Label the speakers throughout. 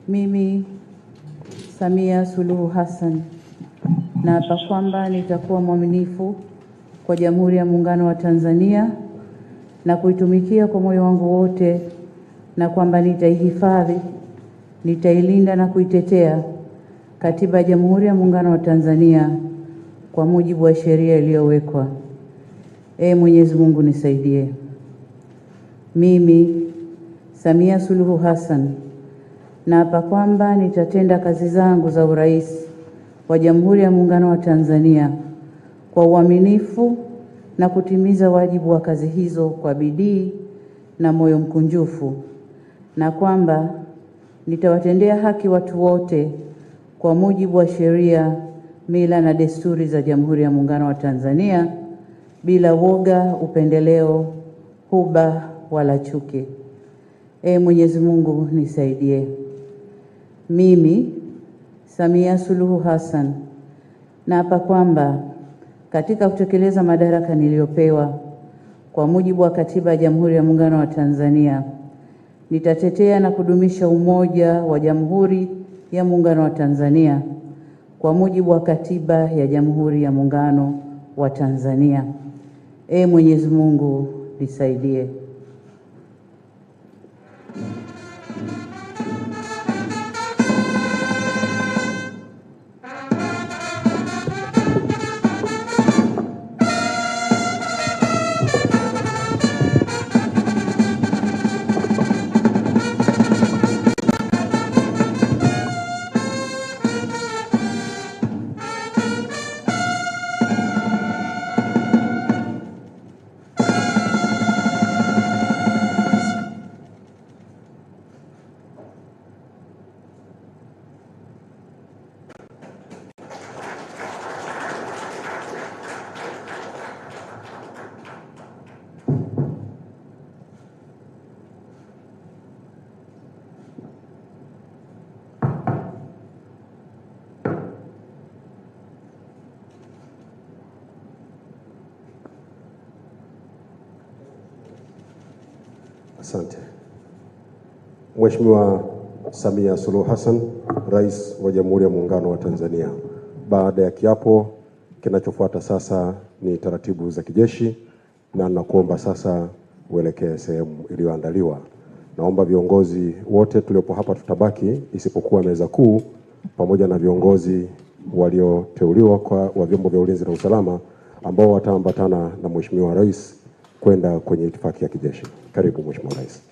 Speaker 1: Mimi Samia Suluhu Hassan naapa kwamba nitakuwa mwaminifu kwa Jamhuri ya Muungano wa Tanzania na kuitumikia kwa moyo wangu wote, na kwamba nitaihifadhi, nitailinda na kuitetea Katiba ya Jamhuri ya Muungano wa Tanzania kwa mujibu wa sheria iliyowekwa. Ee Mwenyezi Mungu nisaidie. Mimi Samia Suluhu Hassan naapa kwamba nitatenda kazi zangu za urais wa Jamhuri ya Muungano wa Tanzania kwa uaminifu na kutimiza wajibu wa kazi hizo kwa bidii na moyo mkunjufu, na kwamba nitawatendea haki watu wote kwa mujibu wa sheria, mila na desturi za Jamhuri ya Muungano wa Tanzania bila woga, upendeleo, huba wala chuki. Ee Mwenyezi Mungu nisaidie. Mimi Samia Suluhu Hassan naapa kwamba katika kutekeleza madaraka niliyopewa kwa mujibu wa Katiba ya Jamhuri ya Muungano wa Tanzania, nitatetea na kudumisha umoja wa Jamhuri ya Muungano wa Tanzania kwa mujibu wa Katiba ya Jamhuri ya Muungano wa Tanzania. Ee Mwenyezi Mungu nisaidie.
Speaker 2: Asante. Mheshimiwa Samia Suluhu Hassan, Rais wa Jamhuri ya Muungano wa Tanzania. Baada ya kiapo, kinachofuata sasa ni taratibu za kijeshi, na nakuomba sasa uelekee sehemu iliyoandaliwa. Naomba viongozi wote tuliopo hapa tutabaki, isipokuwa meza kuu pamoja na viongozi walioteuliwa kwa wa vyombo vya ulinzi na usalama ambao wataambatana na Mheshimiwa Rais kwenda kwenye itifaki ya kijeshi. Karibu Mheshimiwa Rais.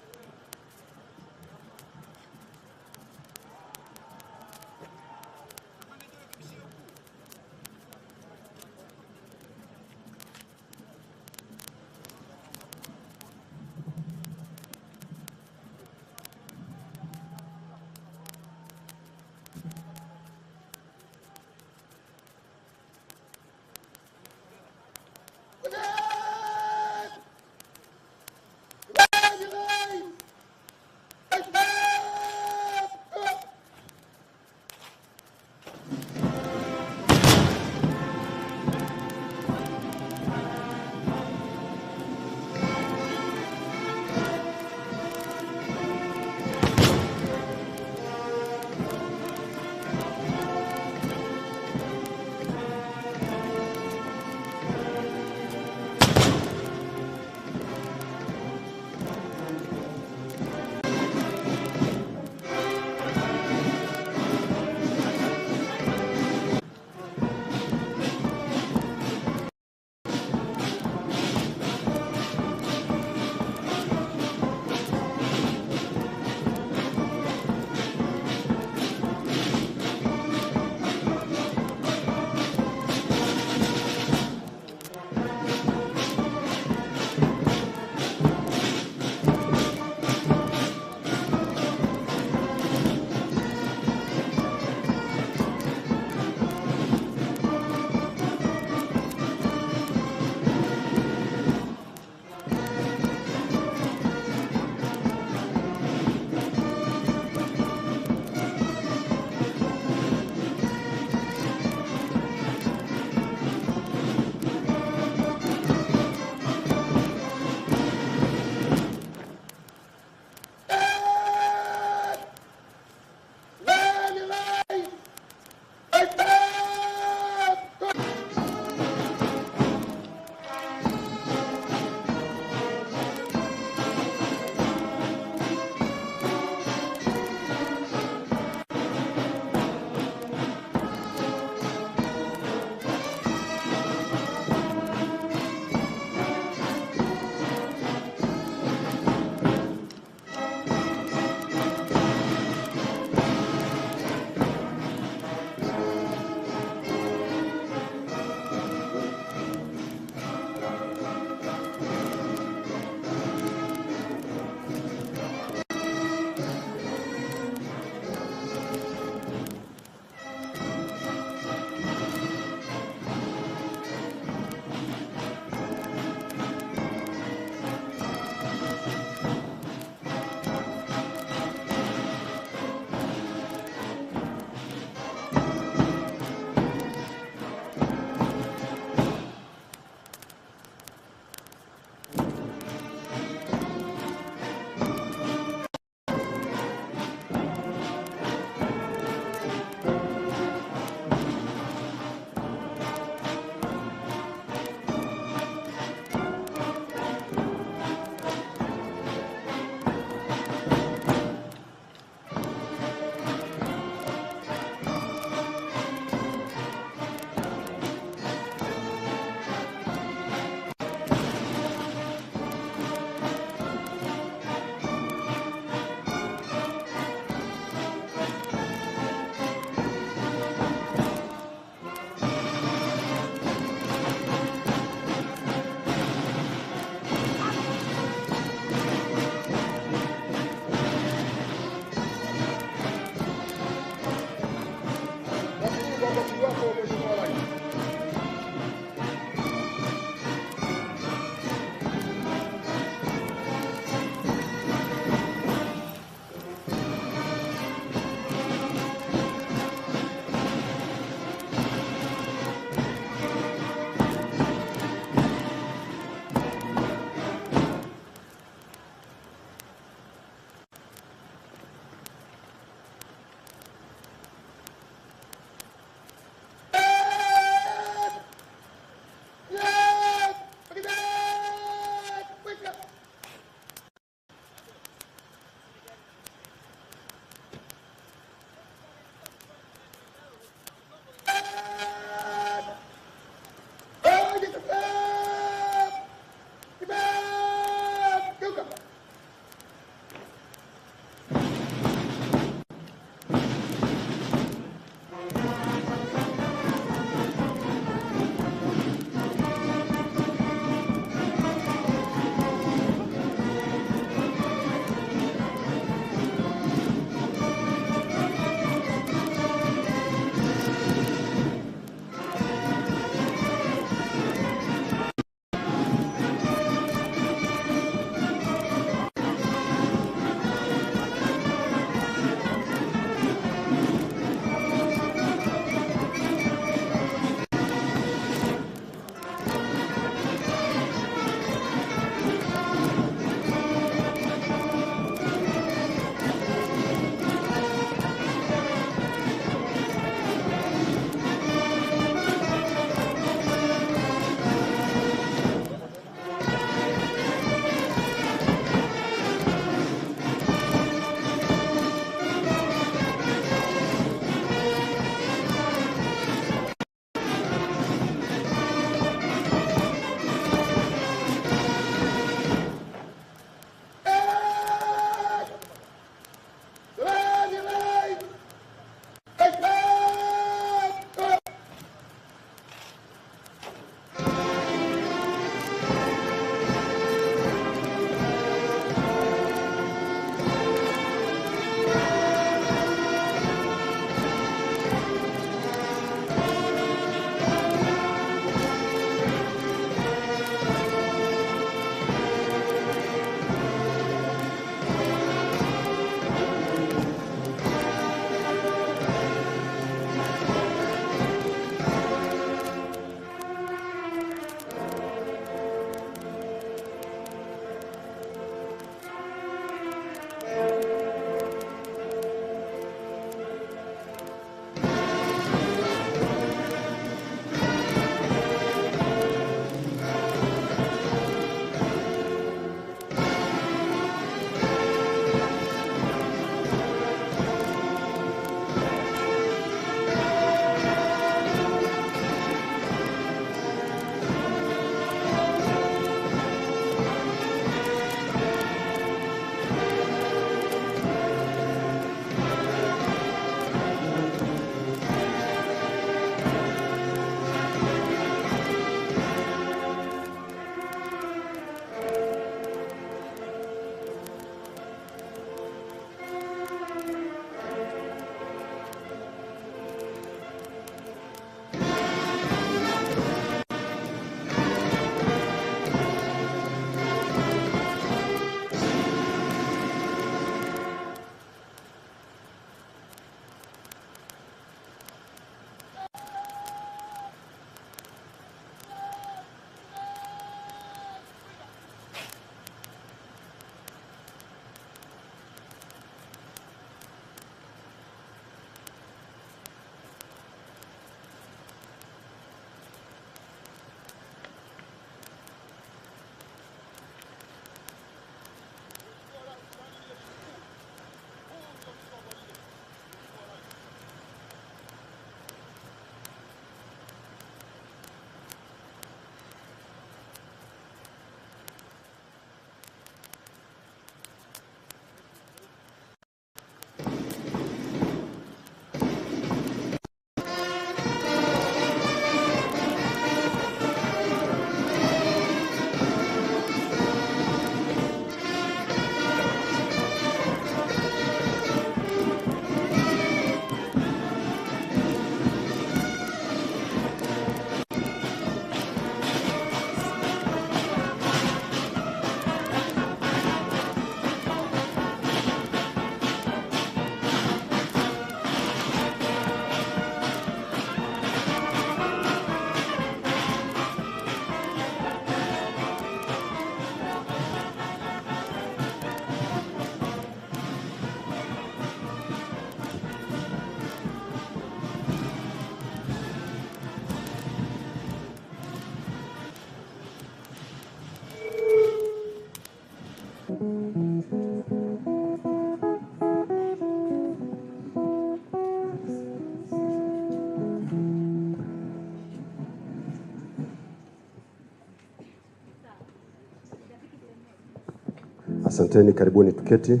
Speaker 2: Asanteni, karibuni tuketi.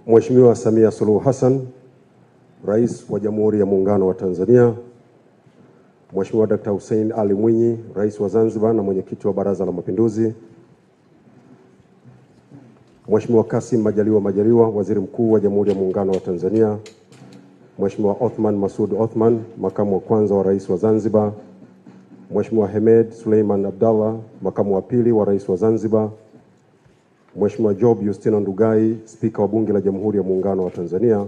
Speaker 2: Mheshimiwa Samia Suluhu Hassan, Rais wa Jamhuri ya Muungano wa Tanzania, Mheshimiwa Dr. Hussein Ali Mwinyi, Rais wa Zanzibar na Mwenyekiti wa Baraza la Mapinduzi, Mheshimiwa Kassim Majaliwa Majaliwa, Waziri Mkuu wa Jamhuri ya Muungano wa Tanzania, Mheshimiwa Othman Masoud Othman, Makamu wa Kwanza wa Rais wa Zanzibar, Mheshimiwa Hemed Suleiman Abdallah, Makamu wa Pili wa Rais wa Zanzibar, Mheshimiwa Job Justina Ndugai, Spika wa Bunge la Jamhuri ya Muungano wa Tanzania,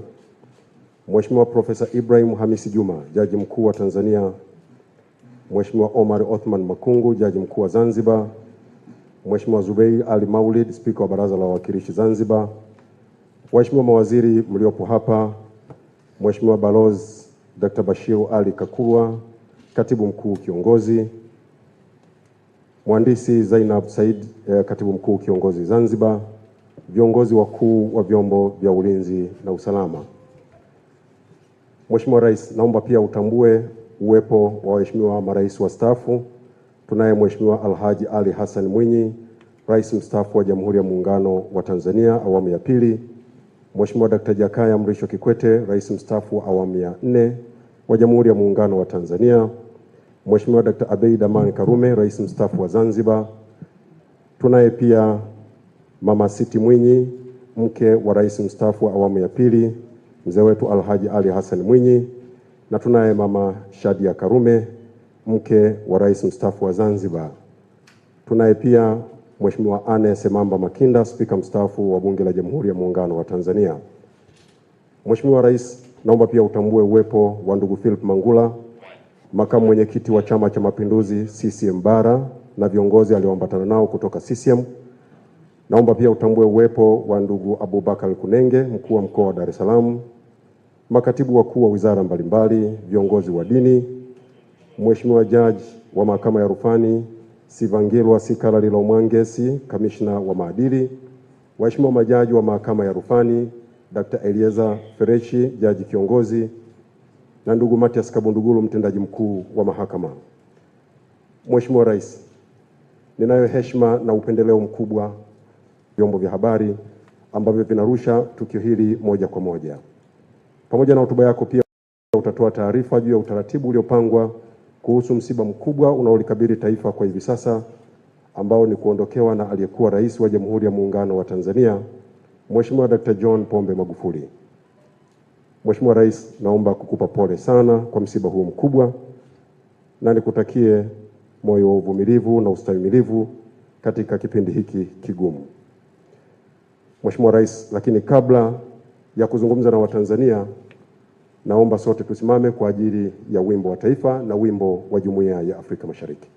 Speaker 2: Mheshimiwa Profesa Ibrahim Hamisi Juma, Jaji Mkuu wa Tanzania, Mheshimiwa Omar Othman Makungu, Jaji Mkuu wa Zanzibar, Mheshimiwa Zubeir Ali Maulid, Spika wa Baraza la Wawakilishi Zanzibar, Waheshimiwa mawaziri mliopo hapa, Mheshimiwa Balozi Dr. Bashir Ali Kakurwa, Katibu Mkuu Kiongozi, Mhandisi Zainab Said, Katibu Mkuu Kiongozi Zanzibar, viongozi wakuu wa vyombo vya ulinzi na usalama. Mheshimiwa Rais, naomba pia utambue uwepo wa waheshimiwa marais wastaafu. Tunaye Mheshimiwa Alhaji Ali Hassan Mwinyi, Rais mstaafu wa Jamhuri ya Muungano wa Tanzania awamu ya pili, Mheshimiwa Dr. Jakaya Mrisho Kikwete, Rais mstaafu wa awamu ya 4 wa Jamhuri ya Muungano wa Tanzania, Mheshimiwa Dr. Abeid Amani Karume, Rais mstaafu wa Zanzibar. Tunaye pia Mama Siti Mwinyi, mke wa Rais mstaafu wa awamu ya pili, mzee wetu Alhaji Ali Hassan Mwinyi, na tunaye Mama Shadia Karume, mke wa Rais mstaafu wa Zanzibar. Tunaye pia Mheshimiwa Anne Semamba Makinda, Spika mstaafu wa Bunge la Jamhuri ya Muungano wa Tanzania. Mheshimiwa Rais, naomba pia utambue uwepo wa ndugu Philip Mangula, Makamu Mwenyekiti wa Chama cha Mapinduzi CCM Bara, na viongozi alioambatana nao kutoka CCM. Naomba pia utambue uwepo wa ndugu Abubakar Kunenge, Mkuu wa Mkoa wa Dar es Salaam, makatibu wakuu wa wizara mbalimbali, viongozi wa dini, Mheshimiwa Jaji wa Mahakama ya Rufani Sivangilwa Sikalalilo Mwangesi, Kamishna wa Maadili, waheshimiwa majaji wa Mahakama ya Rufani, Dr. Elieza Ferechi, Jaji Kiongozi, na ndugu Matias Kabundugulu, Mtendaji Mkuu wa Mahakama. Mheshimiwa Rais, ninayo heshima na upendeleo mkubwa vyombo vya habari ambavyo vinarusha tukio hili moja kwa moja. Pamoja na hotuba yako pia utatoa taarifa juu ya utaratibu uliopangwa kuhusu msiba mkubwa unaolikabili taifa kwa hivi sasa, ambao ni kuondokewa na aliyekuwa Rais wa Jamhuri ya Muungano wa Tanzania, Mheshimiwa Dr. John Pombe Magufuli. Mheshimiwa Rais, naomba kukupa pole sana kwa msiba huu mkubwa na nikutakie moyo wa uvumilivu na ustahimilivu katika kipindi hiki kigumu. Mheshimiwa Rais, lakini kabla ya kuzungumza na Watanzania, naomba sote tusimame kwa ajili ya wimbo wa taifa na wimbo wa Jumuiya ya Afrika Mashariki.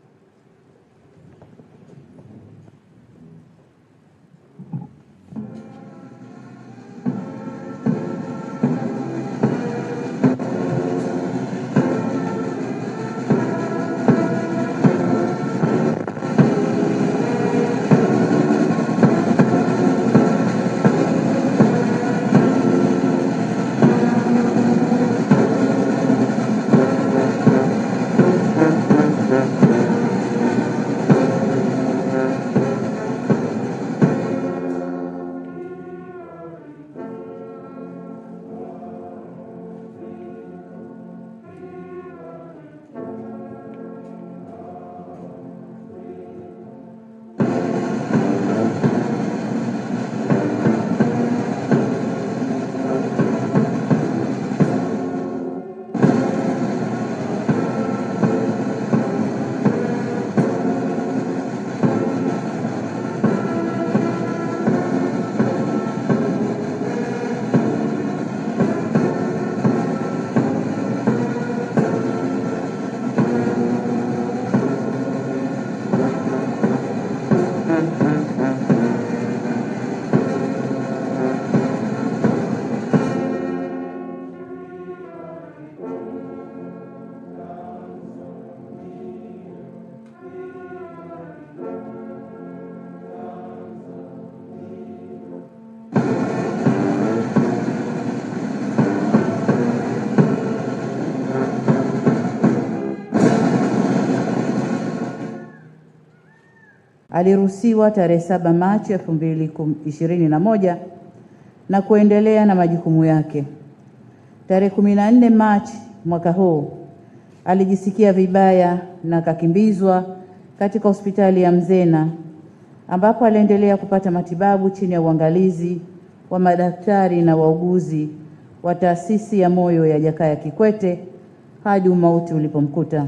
Speaker 3: Thank you.
Speaker 1: Aliruhusiwa tarehe 7 Machi 2021 na kuendelea na majukumu yake. Tarehe 14 Machi mwaka huu alijisikia vibaya na akakimbizwa katika hospitali ya Mzena ambapo aliendelea kupata matibabu chini ya uangalizi wa madaktari na wauguzi wa taasisi ya moyo ya Jakaya Kikwete hadi umauti ulipomkuta.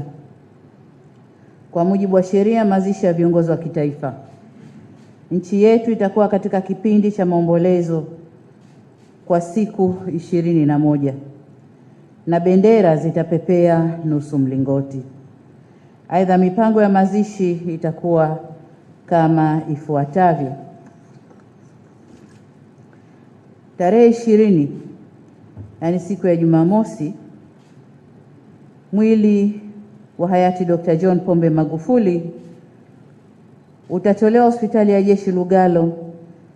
Speaker 1: Kwa mujibu wa sheria mazishi ya viongozi wa kitaifa, nchi yetu itakuwa katika kipindi cha maombolezo kwa siku 21 na bendera zitapepea nusu mlingoti. Aidha, mipango ya mazishi itakuwa kama ifuatavyo. Tarehe 20, yani siku ya Jumamosi, mwili wa hayati Dr. John Pombe Magufuli utatolewa hospitali ya jeshi Lugalo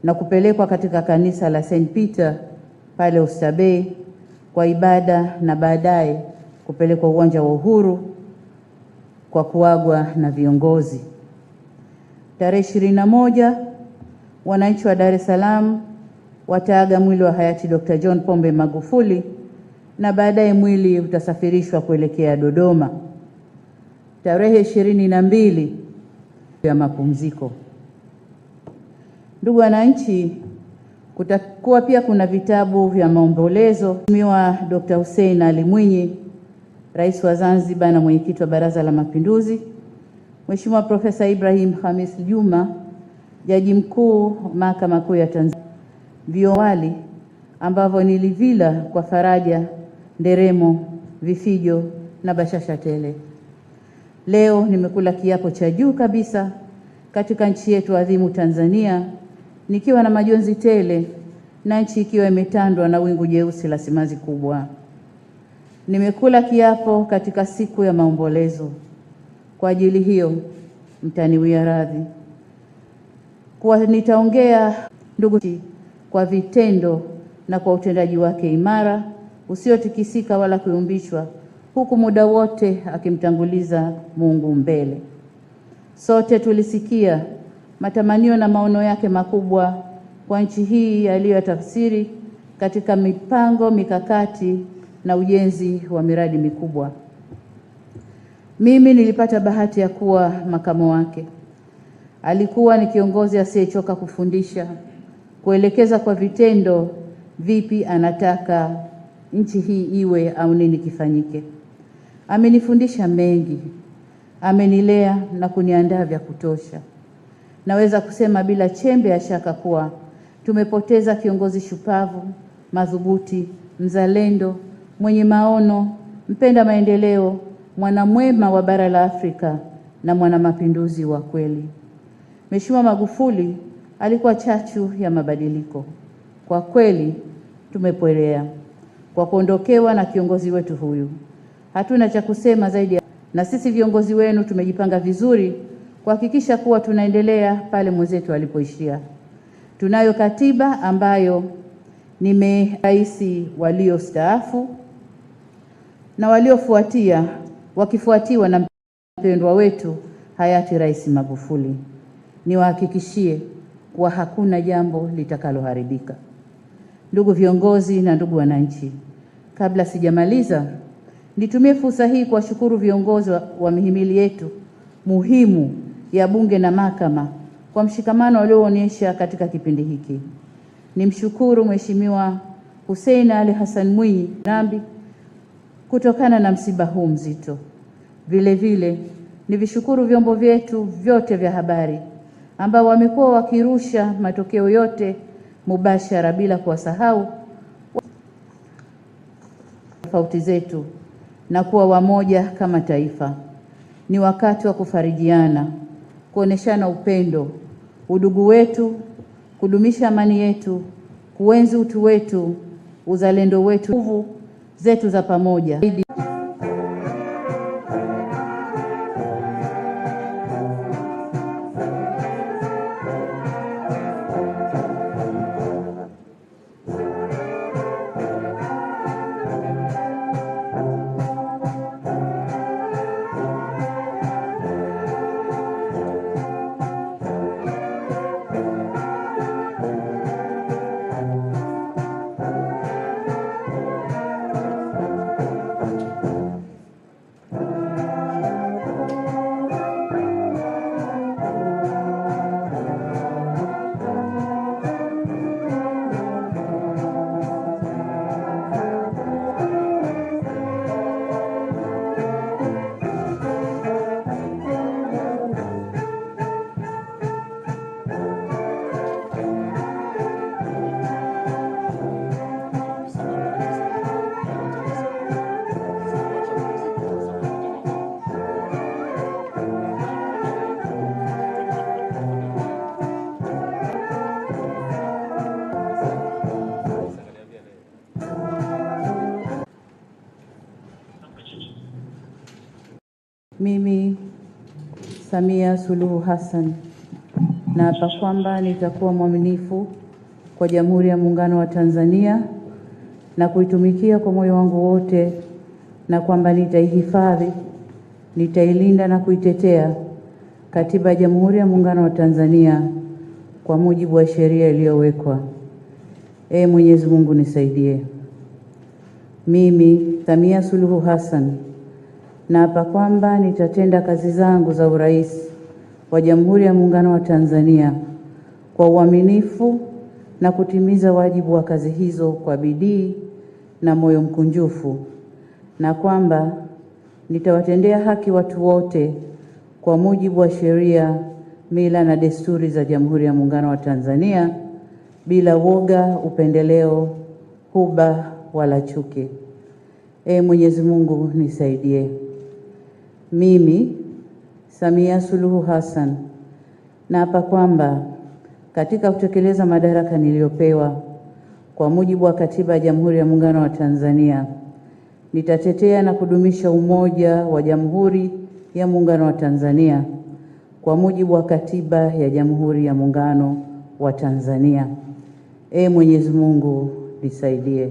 Speaker 1: na kupelekwa katika kanisa la St. Peter pale Oysterbay kwa ibada na baadaye kupelekwa uwanja wa Uhuru kwa kuagwa na viongozi. Tarehe 21, wananchi wa Dar es Salaam wataaga mwili wa hayati Dr. John Pombe Magufuli na baadaye mwili utasafirishwa kuelekea Dodoma. Tarehe 22 ya mapumziko. Ndugu wananchi, kutakuwa pia kuna vitabu vya maombolezo. Mheshimiwa Dr. Hussein Ali Mwinyi, Rais wa Zanzibar na Mwenyekiti wa Baraza la Mapinduzi, Mheshimiwa Profesa Ibrahim Hamis Juma, Jaji Mkuu Mahakama Kuu ya Tanzania, viowali ambavyo nilivila kwa faraja, nderemo, vifijo na bashasha tele. Leo nimekula kiapo cha juu kabisa katika nchi yetu adhimu Tanzania, nikiwa na majonzi tele na nchi ikiwa imetandwa na wingu jeusi la simanzi kubwa. Nimekula kiapo katika siku ya maombolezo. Kwa ajili hiyo mtaniwia radhi kuwa nitaongea ndugu kwa vitendo na kwa utendaji wake imara usiotikisika wala kuyumbishwa, huku muda wote akimtanguliza Mungu mbele. Sote tulisikia matamanio na maono yake makubwa kwa nchi hii aliyotafsiri katika mipango, mikakati na ujenzi wa miradi mikubwa. Mimi nilipata bahati ya kuwa makamo wake. Alikuwa ni kiongozi asiyechoka kufundisha, kuelekeza kwa vitendo vipi anataka nchi hii iwe au nini kifanyike. Amenifundisha mengi, amenilea na kuniandaa vya kutosha. Naweza kusema bila chembe ya shaka kuwa tumepoteza kiongozi shupavu, madhubuti, mzalendo, mwenye maono, mpenda maendeleo, mwanamwema wa bara la Afrika na mwanamapinduzi wa kweli. Mheshimiwa Magufuli alikuwa chachu ya mabadiliko. Kwa kweli tumepolea kwa kuondokewa na kiongozi wetu huyu. Hatuna cha kusema zaidi, na sisi viongozi wenu tumejipanga vizuri kuhakikisha kuwa tunaendelea pale mwenzetu alipoishia. Tunayo katiba ambayo ni rais waliostaafu na waliofuatia wakifuatiwa na mpendwa wetu hayati Rais Magufuli. Niwahakikishie kuwa hakuna jambo litakaloharibika. Ndugu viongozi na ndugu wananchi, kabla sijamaliza, nitumie fursa hii kuwashukuru viongozi wa mihimili yetu muhimu ya Bunge na Mahakama kwa mshikamano walioonyesha katika kipindi hiki. Nimshukuru Mheshimiwa Hussein Ali Hassan Mwinyi Rambi kutokana na msiba huu mzito. Vile vile nivishukuru vyombo vyetu vyote vya habari ambao wamekuwa wakirusha matokeo yote mubashara bila kuwasahau tofauti zetu na kuwa wamoja kama taifa. Ni wakati wa kufarijiana, kuoneshana upendo, udugu wetu, kudumisha amani yetu, kuenzi utu wetu, uzalendo wetu, nguvu zetu za pamoja. Mimi Samia Suluhu Hassan naapa kwamba nitakuwa mwaminifu kwa Jamhuri ya Muungano wa Tanzania na kuitumikia kwa moyo wangu wote, na kwamba nitaihifadhi, nitailinda na kuitetea Katiba ya Jamhuri ya Muungano wa Tanzania kwa mujibu wa sheria iliyowekwa. Ee Mwenyezi Mungu nisaidie. Mimi Samia Suluhu Hassan naapa kwamba nitatenda kazi zangu za urais wa Jamhuri ya Muungano wa Tanzania kwa uaminifu na kutimiza wajibu wa kazi hizo kwa bidii na moyo mkunjufu, na kwamba nitawatendea haki watu wote kwa mujibu wa sheria, mila na desturi za Jamhuri ya Muungano wa Tanzania bila woga, upendeleo, huba wala chuki. Ee Mwenyezi Mungu nisaidie. Mimi Samia Suluhu Hassan naapa kwamba katika kutekeleza madaraka niliyopewa kwa mujibu wa Katiba ya Jamhuri ya Muungano wa Tanzania, nitatetea na kudumisha umoja wa Jamhuri ya Muungano wa Tanzania kwa mujibu wa Katiba ya Jamhuri ya Muungano wa Tanzania. Ee Mwenyezi Mungu nisaidie.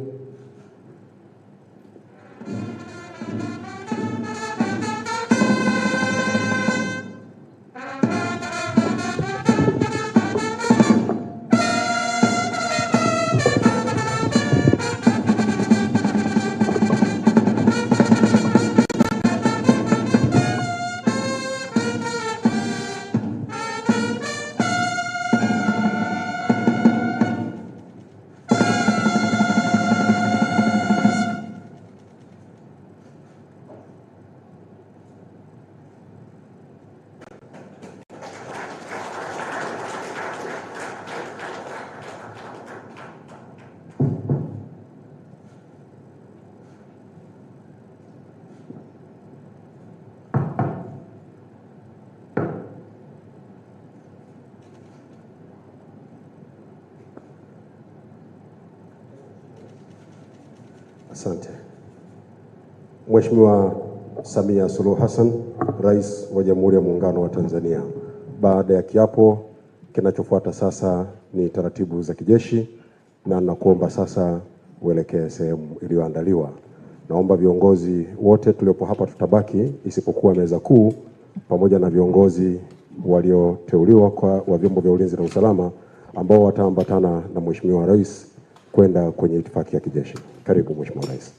Speaker 2: Asante. Mheshimiwa Samia Suluhu Hassan, Rais wa Jamhuri ya Muungano wa Tanzania. Baada ya kiapo, kinachofuata sasa ni taratibu za kijeshi, na nakuomba sasa uelekee sehemu iliyoandaliwa. Naomba viongozi wote tuliopo hapa tutabaki, isipokuwa meza kuu pamoja na viongozi walioteuliwa kwa wa vyombo vya ulinzi na usalama ambao wataambatana na Mheshimiwa Rais kwenda kwenye itifaki ya kijeshi. Karibu Mheshimiwa Rais.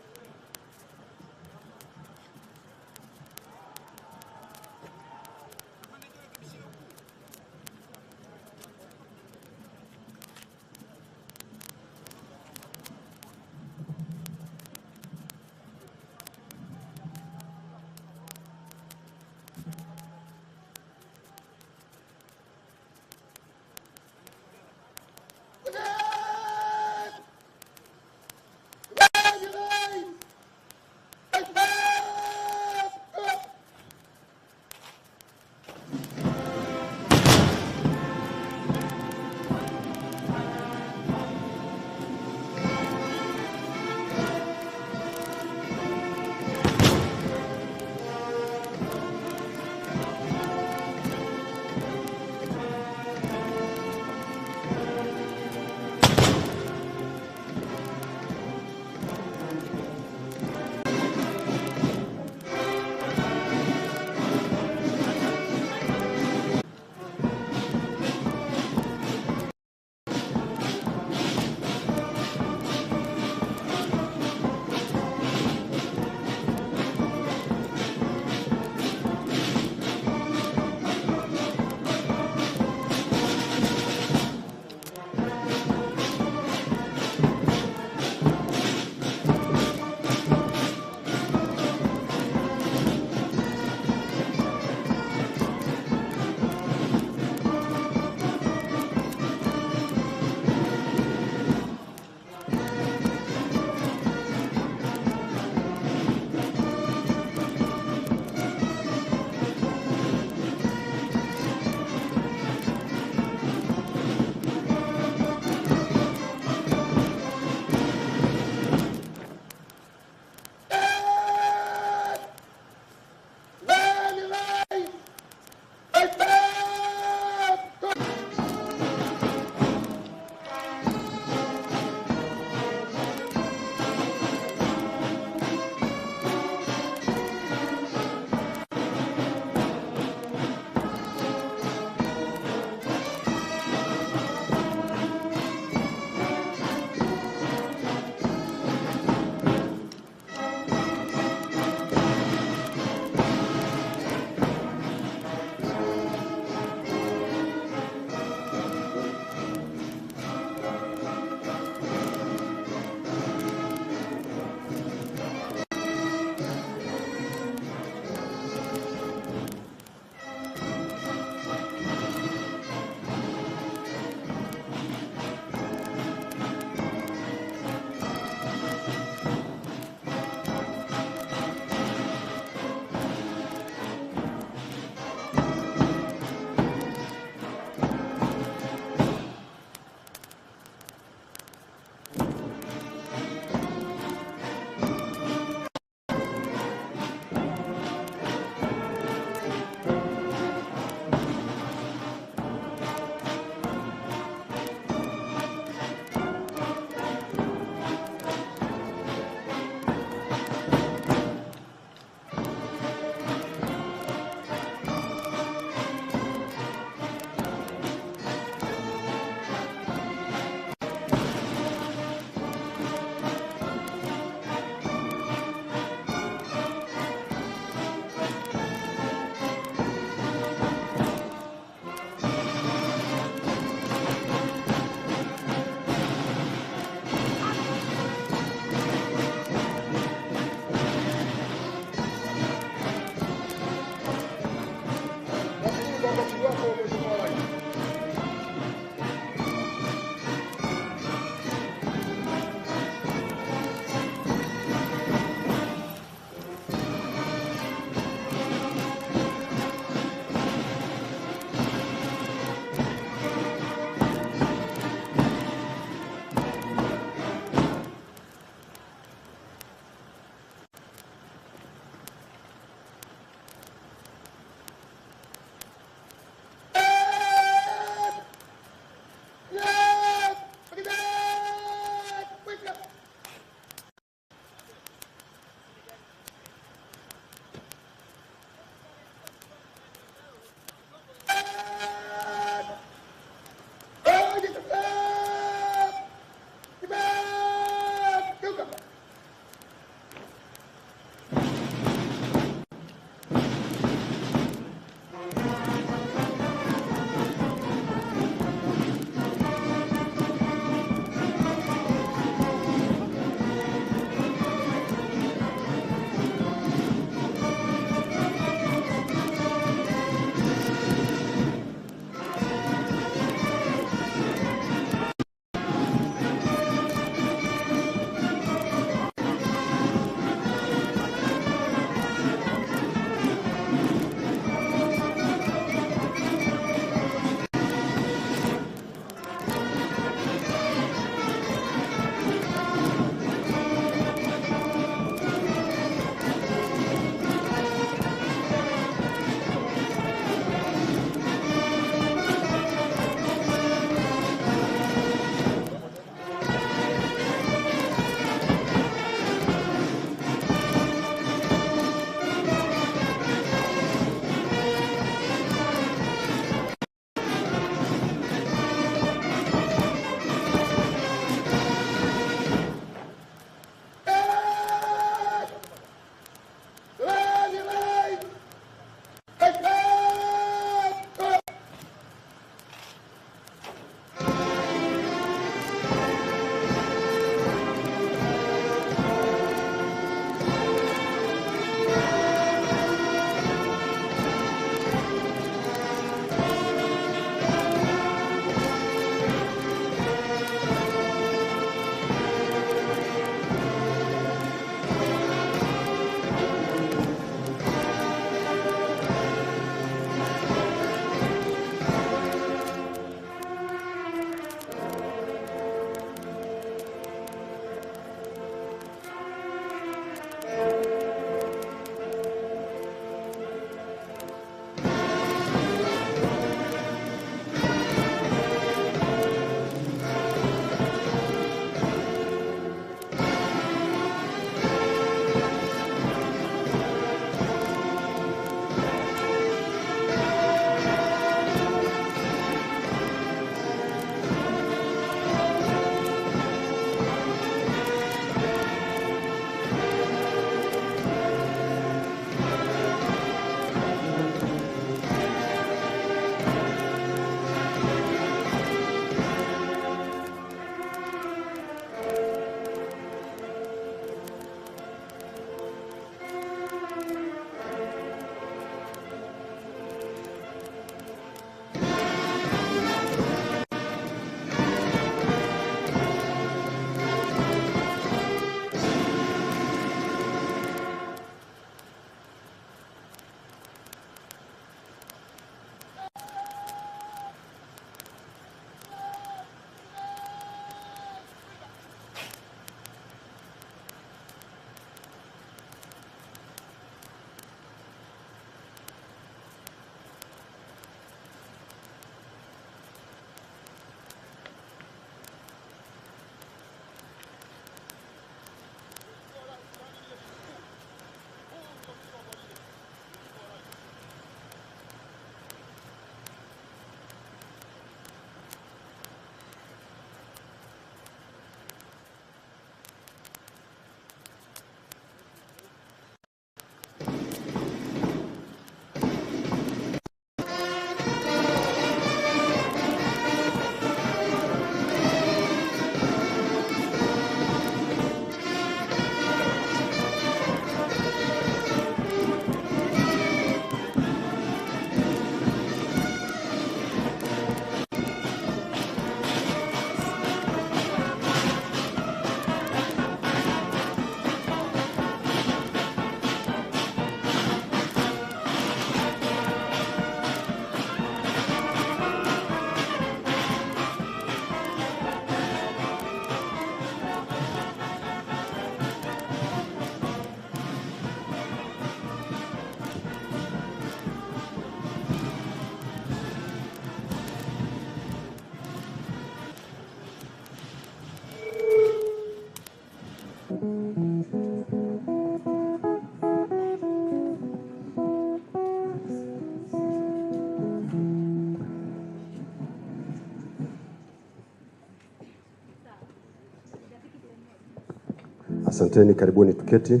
Speaker 2: Asanteni, karibuni tuketi.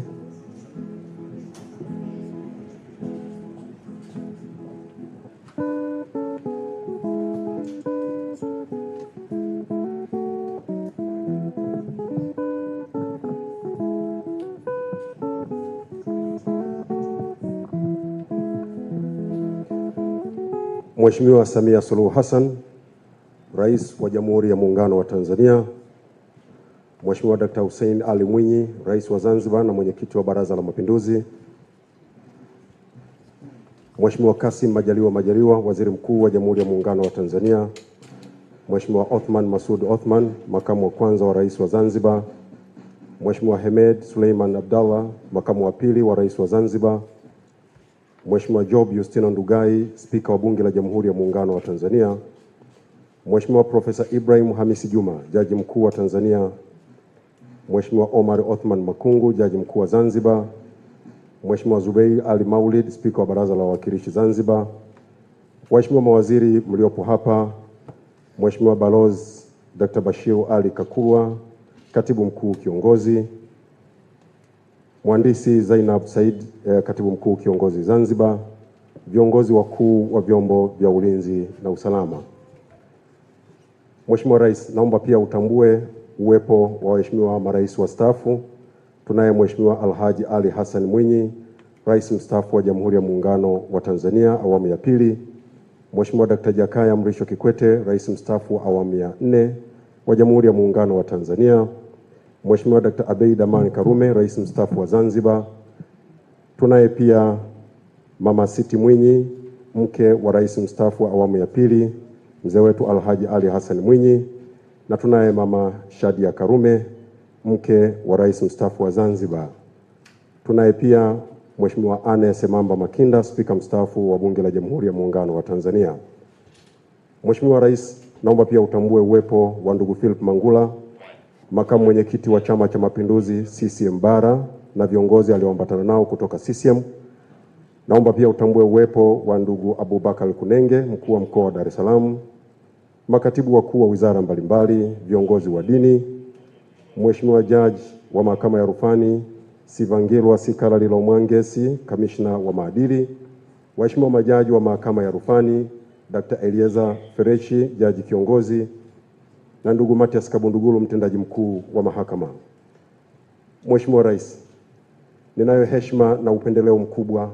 Speaker 2: Mheshimiwa Samia Suluhu Hassan, Rais wa Jamhuri ya Muungano wa Tanzania, Mheshimiwa Dr. Hussein Ali Mwinyi, Rais wa Zanzibar na Mwenyekiti wa Baraza la Mapinduzi, Mheshimiwa Kassim Majaliwa Majaliwa, Waziri Mkuu wa Jamhuri ya Muungano wa Tanzania, Mheshimiwa Othman Masoud Othman, Makamu wa Kwanza wa Rais wa Zanzibar, Mheshimiwa Hemed Suleiman Abdallah, Makamu wa Pili wa Rais wa Zanzibar, Mheshimiwa Job Yustino Ndugai, Spika wa Bunge la Jamhuri ya Muungano wa Tanzania, Mheshimiwa Profesa Ibrahim Hamisi Juma, Jaji Mkuu wa Tanzania, Mheshimiwa Omar Othman Makungu, Jaji Mkuu wa Zanzibar, Mheshimiwa Zubeir Ali Maulid, Spika wa Baraza la Wawakilishi Zanzibar, Waheshimiwa mawaziri mliopo hapa, Mheshimiwa Balozi Dr. Bashir Ali Kakurwa, Katibu Mkuu Kiongozi, Mhandisi Zainab Said, Katibu Mkuu Kiongozi Zanzibar, viongozi wakuu wa vyombo vya ulinzi na usalama. Mheshimiwa Rais, naomba pia utambue uwepo wa waheshimiwa marais wastaafu. Tunaye Mheshimiwa Alhaji Ali Hassan Mwinyi, Rais mstaafu wa Jamhuri ya Muungano wa Tanzania awamu ya pili, Mheshimiwa Dr. Jakaya Mrisho Kikwete, Rais mstaafu wa awamu ya 4 wa Jamhuri ya Muungano wa Tanzania, Mheshimiwa Dr. Abeid Amani Karume, Rais mstaafu wa Zanzibar. Tunaye pia Mama Siti Mwinyi, mke wa Rais mstaafu wa awamu ya pili, mzee wetu Alhaji Ali Hassan Mwinyi, na tunaye Mama Shadia Karume, mke wa Rais mstaafu wa Zanzibar. Tunaye pia Mheshimiwa Anne Semamba Makinda, Spika mstaafu wa Bunge la Jamhuri ya Muungano wa Tanzania. Mheshimiwa Rais, naomba pia utambue uwepo wa ndugu Philip Mangula, Makamu Mwenyekiti wa Chama cha Mapinduzi CCM Bara na viongozi alioambatana nao kutoka CCM. Naomba pia utambue uwepo wa ndugu Abubakar Kunenge, Mkuu wa Mkoa wa Dar es Salaam, makatibu wakuu wa wizara mbalimbali, viongozi wa dini, Mheshimiwa Jaji wa Mahakama ya Rufani Sivangilwa Sikalalilo Mwangesi, Kamishna wa Maadili, waheshimiwa majaji wa Mahakama ya Rufani, Dr. Elieza Ferechi, Jaji Kiongozi, na ndugu Matias Kabundugulu, Mtendaji Mkuu wa Mahakama. Mheshimiwa Rais, ninayo heshima na upendeleo mkubwa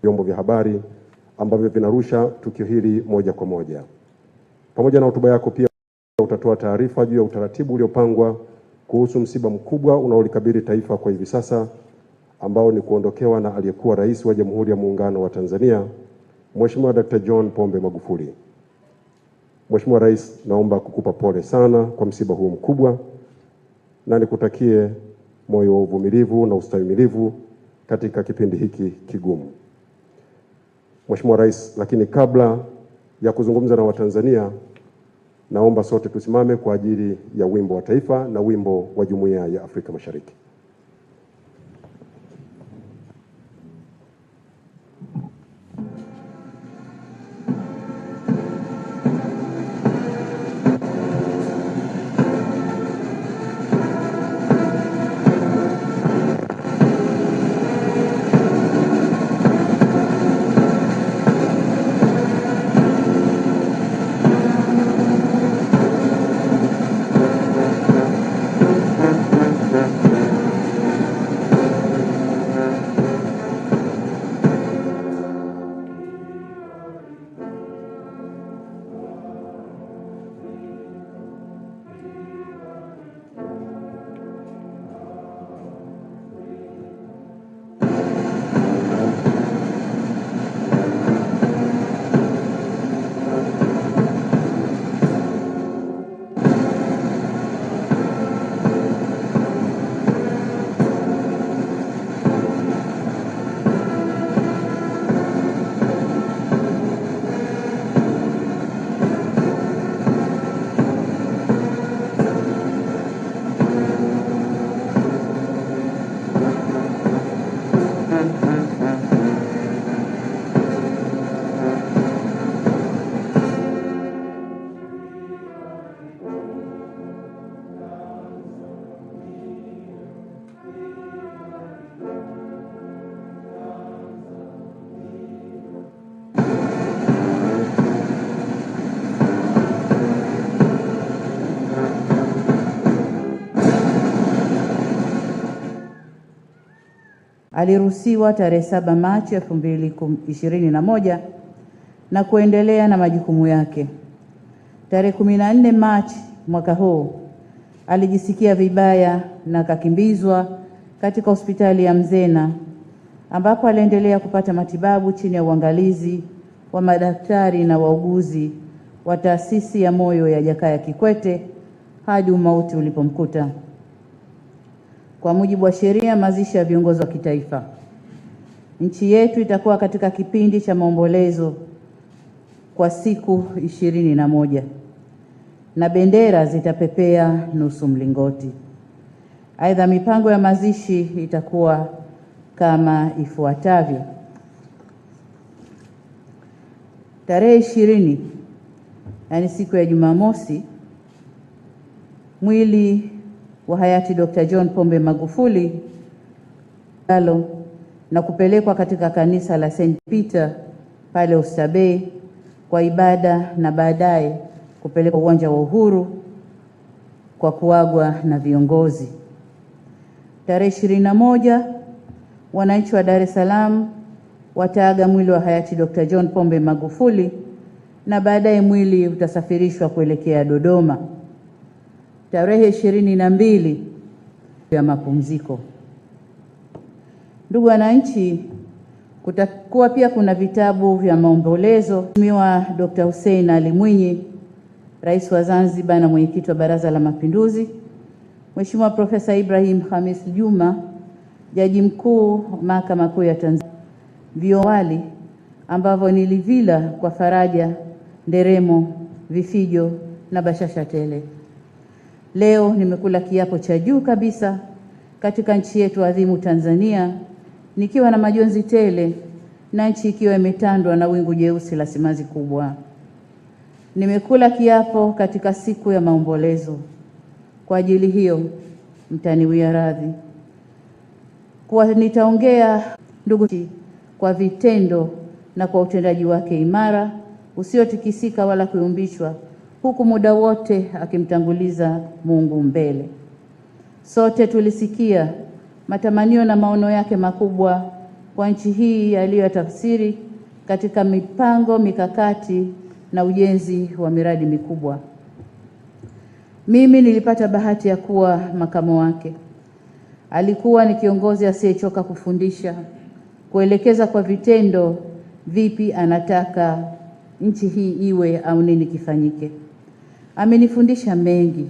Speaker 2: vyombo vya habari ambavyo vinarusha tukio hili moja kwa moja. Pamoja na hotuba yako pia utatoa taarifa juu ya utaratibu uliopangwa kuhusu msiba mkubwa unaolikabili taifa kwa hivi sasa, ambao ni kuondokewa na aliyekuwa Rais wa Jamhuri ya Muungano wa Tanzania, Mheshimiwa Dr. John Pombe Magufuli. Mheshimiwa Rais, naomba kukupa pole sana kwa msiba huu mkubwa na nikutakie moyo wa uvumilivu na ustahimilivu katika kipindi hiki kigumu. Mheshimiwa Rais, lakini kabla ya kuzungumza na Watanzania, naomba sote tusimame kwa ajili ya wimbo wa taifa na wimbo wa Jumuiya ya Afrika Mashariki.
Speaker 1: Aliruhusiwa tarehe 7 Machi 2021 na kuendelea na majukumu yake. Tarehe 14 Machi mwaka huu alijisikia vibaya na akakimbizwa katika hospitali ya Mzena ambapo aliendelea kupata matibabu chini ya uangalizi wa madaktari na wauguzi wa taasisi ya moyo ya Jakaya Kikwete hadi umauti ulipomkuta. Kwa mujibu wa sheria, mazishi ya viongozi wa kitaifa, nchi yetu itakuwa katika kipindi cha maombolezo kwa siku 21 na bendera zitapepea nusu mlingoti. Aidha, mipango ya mazishi itakuwa kama ifuatavyo. Tarehe 20, yani siku ya Jumamosi, mwili wa hayati Dr. John Pombe Magufuli na kupelekwa katika kanisa la St. Peter pale Oysterbay kwa ibada na baadaye kupelekwa uwanja wa Uhuru kwa kuagwa na viongozi. Tarehe 21, wananchi wa Dar es Salaam wataaga mwili wa hayati Dr. John Pombe Magufuli na baadaye mwili utasafirishwa kuelekea Dodoma. Tarehe 22 ya mapumziko. Ndugu wananchi, kutakuwa pia kuna vitabu vya maombolezo. Mheshimiwa Dr. Hussein Ali Mwinyi, Rais wa Zanzibar na Mwenyekiti wa Baraza la Mapinduzi, Mheshimiwa Profesa Ibrahim Hamis Juma, Jaji Mkuu Mahakama Kuu ya Tanzania, viowali ambavyo nilivila kwa faraja, nderemo, vifijo na bashasha tele. Leo nimekula kiapo cha juu kabisa katika nchi yetu adhimu Tanzania, nikiwa na majonzi tele na nchi ikiwa imetandwa na wingu jeusi la simanzi kubwa. Nimekula kiapo katika siku ya maombolezo. Kwa ajili hiyo mtaniwia radhi kwa nitaongea ndugu kwa vitendo na kwa utendaji wake imara usiotikisika wala kuyumbishwa, huku muda wote akimtanguliza Mungu mbele. Sote tulisikia matamanio na maono yake makubwa kwa nchi hii aliyotafsiri katika mipango, mikakati na ujenzi wa miradi mikubwa. Mimi nilipata bahati ya kuwa makamo wake. Alikuwa ni kiongozi asiyechoka kufundisha, kuelekeza kwa vitendo vipi anataka nchi hii iwe au nini kifanyike. Amenifundisha mengi,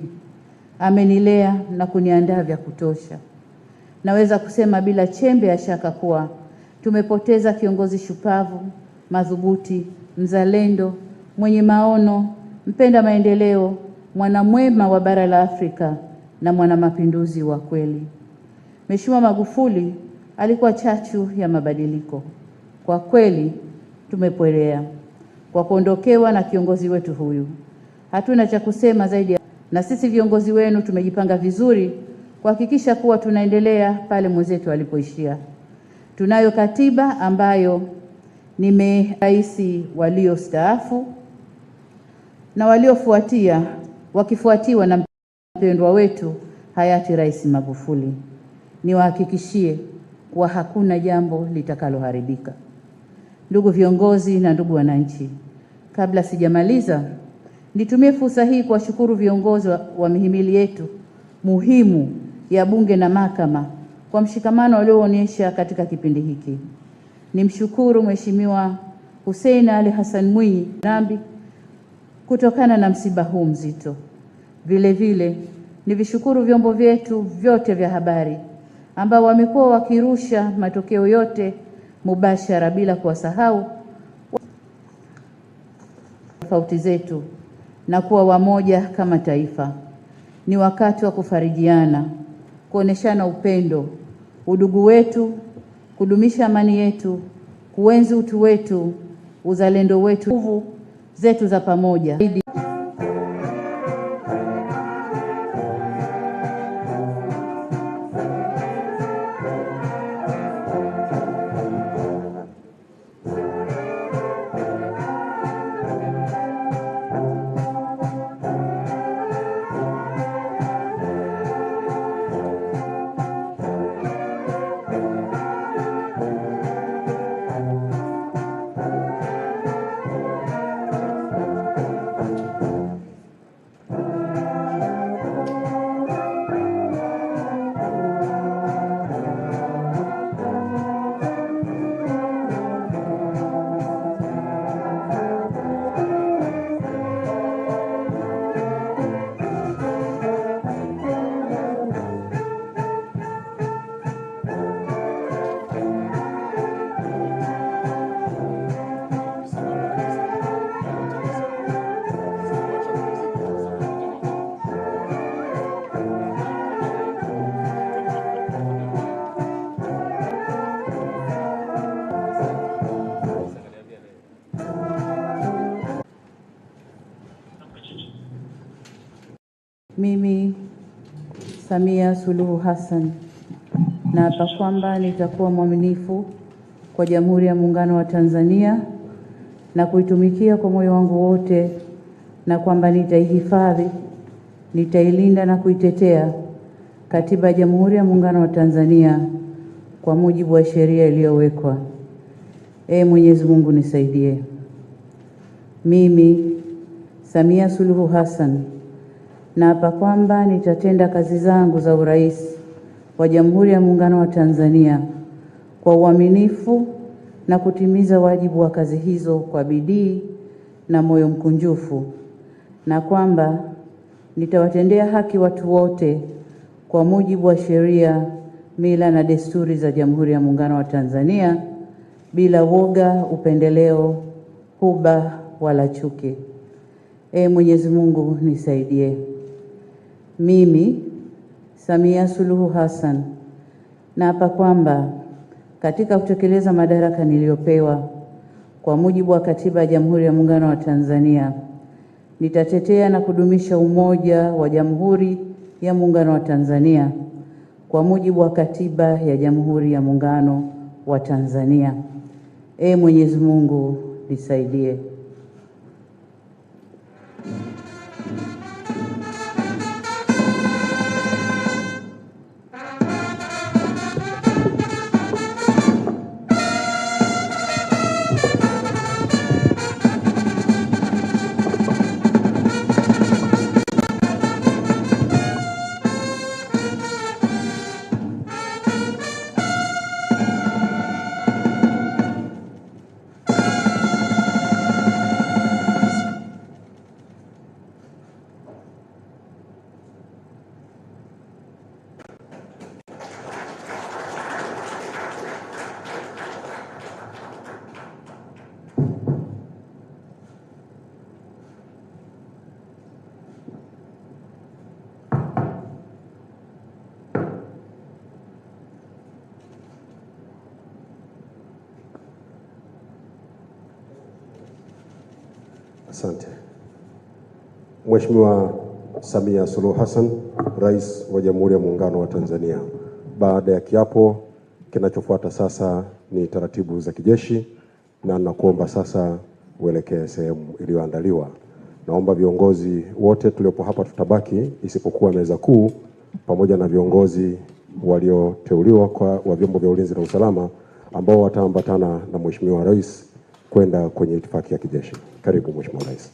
Speaker 1: amenilea na kuniandaa vya kutosha. Naweza kusema bila chembe ya shaka kuwa tumepoteza kiongozi shupavu, madhubuti, mzalendo, mwenye maono, mpenda maendeleo, mwanamwema wa bara la Afrika na mwanamapinduzi wa kweli. Mheshimiwa Magufuli alikuwa chachu ya mabadiliko. Kwa kweli tumepwelea kwa kuondokewa na kiongozi wetu huyu. Hatuna cha kusema zaidi, na sisi viongozi wenu tumejipanga vizuri kuhakikisha kuwa tunaendelea pale mwenzetu alipoishia. Tunayo katiba ambayo ni rais waliostaafu na waliofuatia wakifuatiwa na mpendwa wetu hayati Rais Magufuli. Niwahakikishie kuwa hakuna jambo litakaloharibika. Ndugu viongozi na ndugu wananchi, kabla sijamaliza, nitumie fursa hii kuwashukuru viongozi wa mihimili yetu muhimu ya Bunge na Mahakama kwa mshikamano walioonyesha katika kipindi hiki. Nimshukuru Mheshimiwa Hussein Ali Hassan Mwinyi Nambi kutokana na msiba huu mzito. Vile vile nivishukuru vyombo vyetu vyote vya habari ambao wamekuwa wakirusha matokeo yote mubashara bila kuwasahau tofauti zetu na kuwa wamoja kama taifa. Ni wakati wa kufarijiana, kuoneshana upendo, udugu wetu, kudumisha amani yetu, kuenzi utu wetu, uzalendo wetu, nguvu zetu za pamoja. Mimi Samia Suluhu Hassan naapa kwamba nitakuwa mwaminifu kwa Jamhuri ya Muungano wa Tanzania na kuitumikia kwa moyo wangu wote, na kwamba nitaihifadhi, nitailinda na kuitetea Katiba ya Jamhuri ya Muungano wa Tanzania kwa mujibu wa sheria iliyowekwa. Ee Mwenyezi Mungu nisaidie. Mimi Samia Suluhu Hassan naapa kwamba nitatenda kazi zangu za urais wa Jamhuri ya Muungano wa Tanzania kwa uaminifu na kutimiza wajibu wa kazi hizo kwa bidii na moyo mkunjufu, na kwamba nitawatendea haki watu wote kwa mujibu wa sheria, mila na desturi za Jamhuri ya Muungano wa Tanzania bila woga, upendeleo, huba wala chuki. Ee Mwenyezi Mungu nisaidie. Mimi Samia Suluhu Hassan naapa kwamba katika kutekeleza madaraka niliyopewa kwa mujibu wa Katiba ya Jamhuri ya Muungano wa Tanzania, nitatetea na kudumisha umoja wa Jamhuri ya Muungano wa Tanzania kwa mujibu wa Katiba ya Jamhuri ya Muungano wa Tanzania. Ee Mwenyezi Mungu nisaidie.
Speaker 2: Asante. Mheshimiwa Samia Suluhu Hassan, Rais wa Jamhuri ya Muungano wa Tanzania. Baada ya kiapo, kinachofuata sasa ni taratibu za kijeshi, na nakuomba sasa uelekee sehemu iliyoandaliwa. Naomba viongozi wote tuliopo hapa tutabaki, isipokuwa meza kuu pamoja na viongozi walioteuliwa kwa wa vyombo vya ulinzi na usalama ambao wataambatana na Mheshimiwa Rais kwenda kwenye itifaki ya kijeshi. Karibu Mheshimiwa Rais.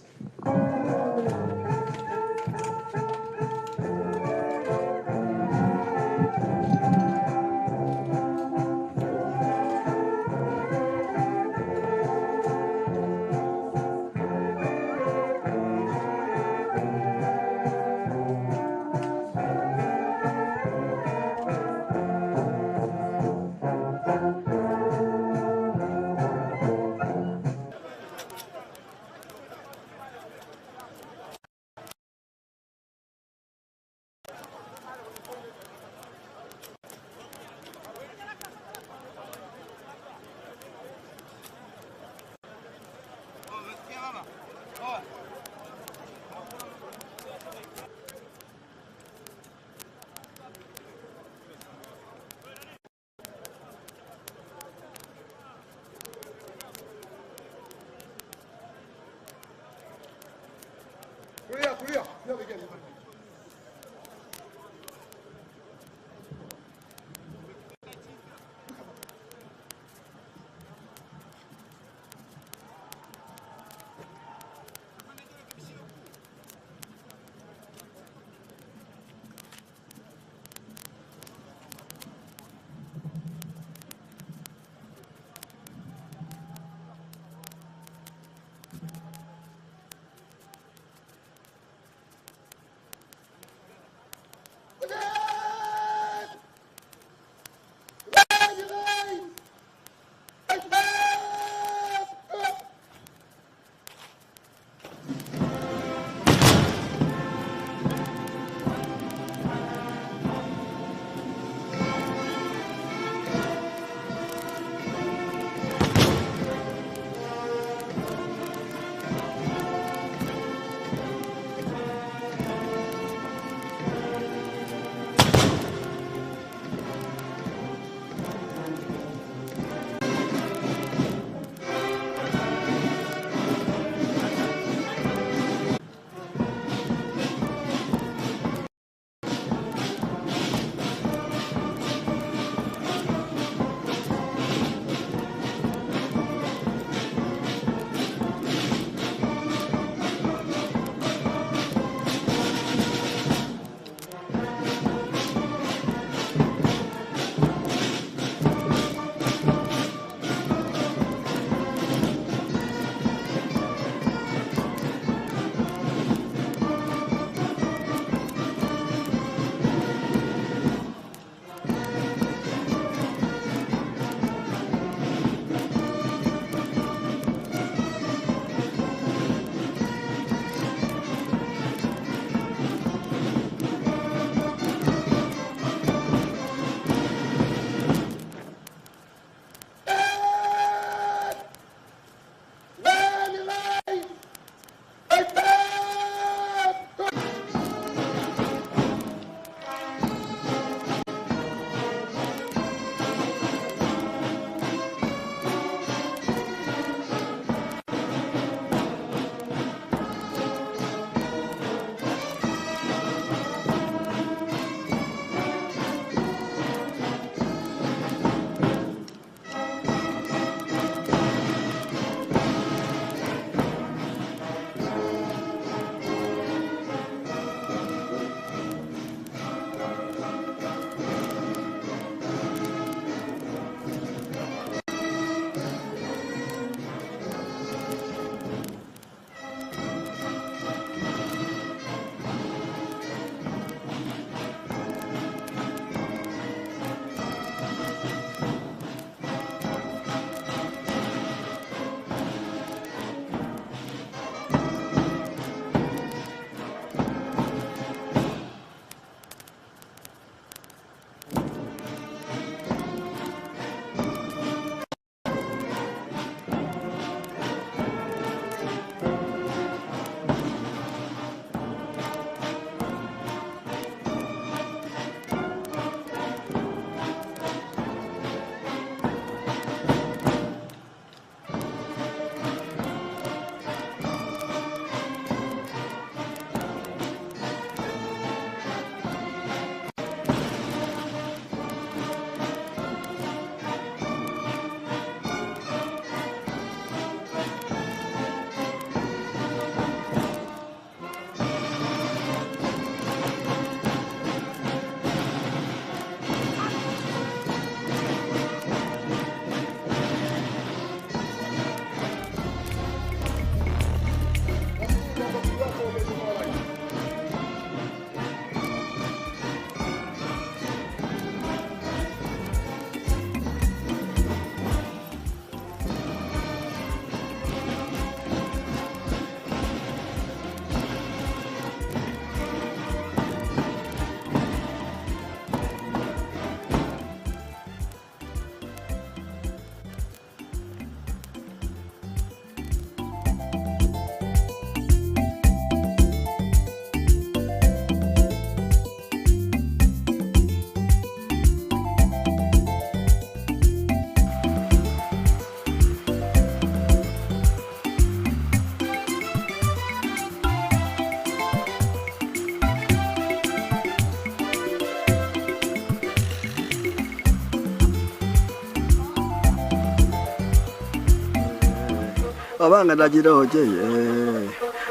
Speaker 3: Abanga najiroche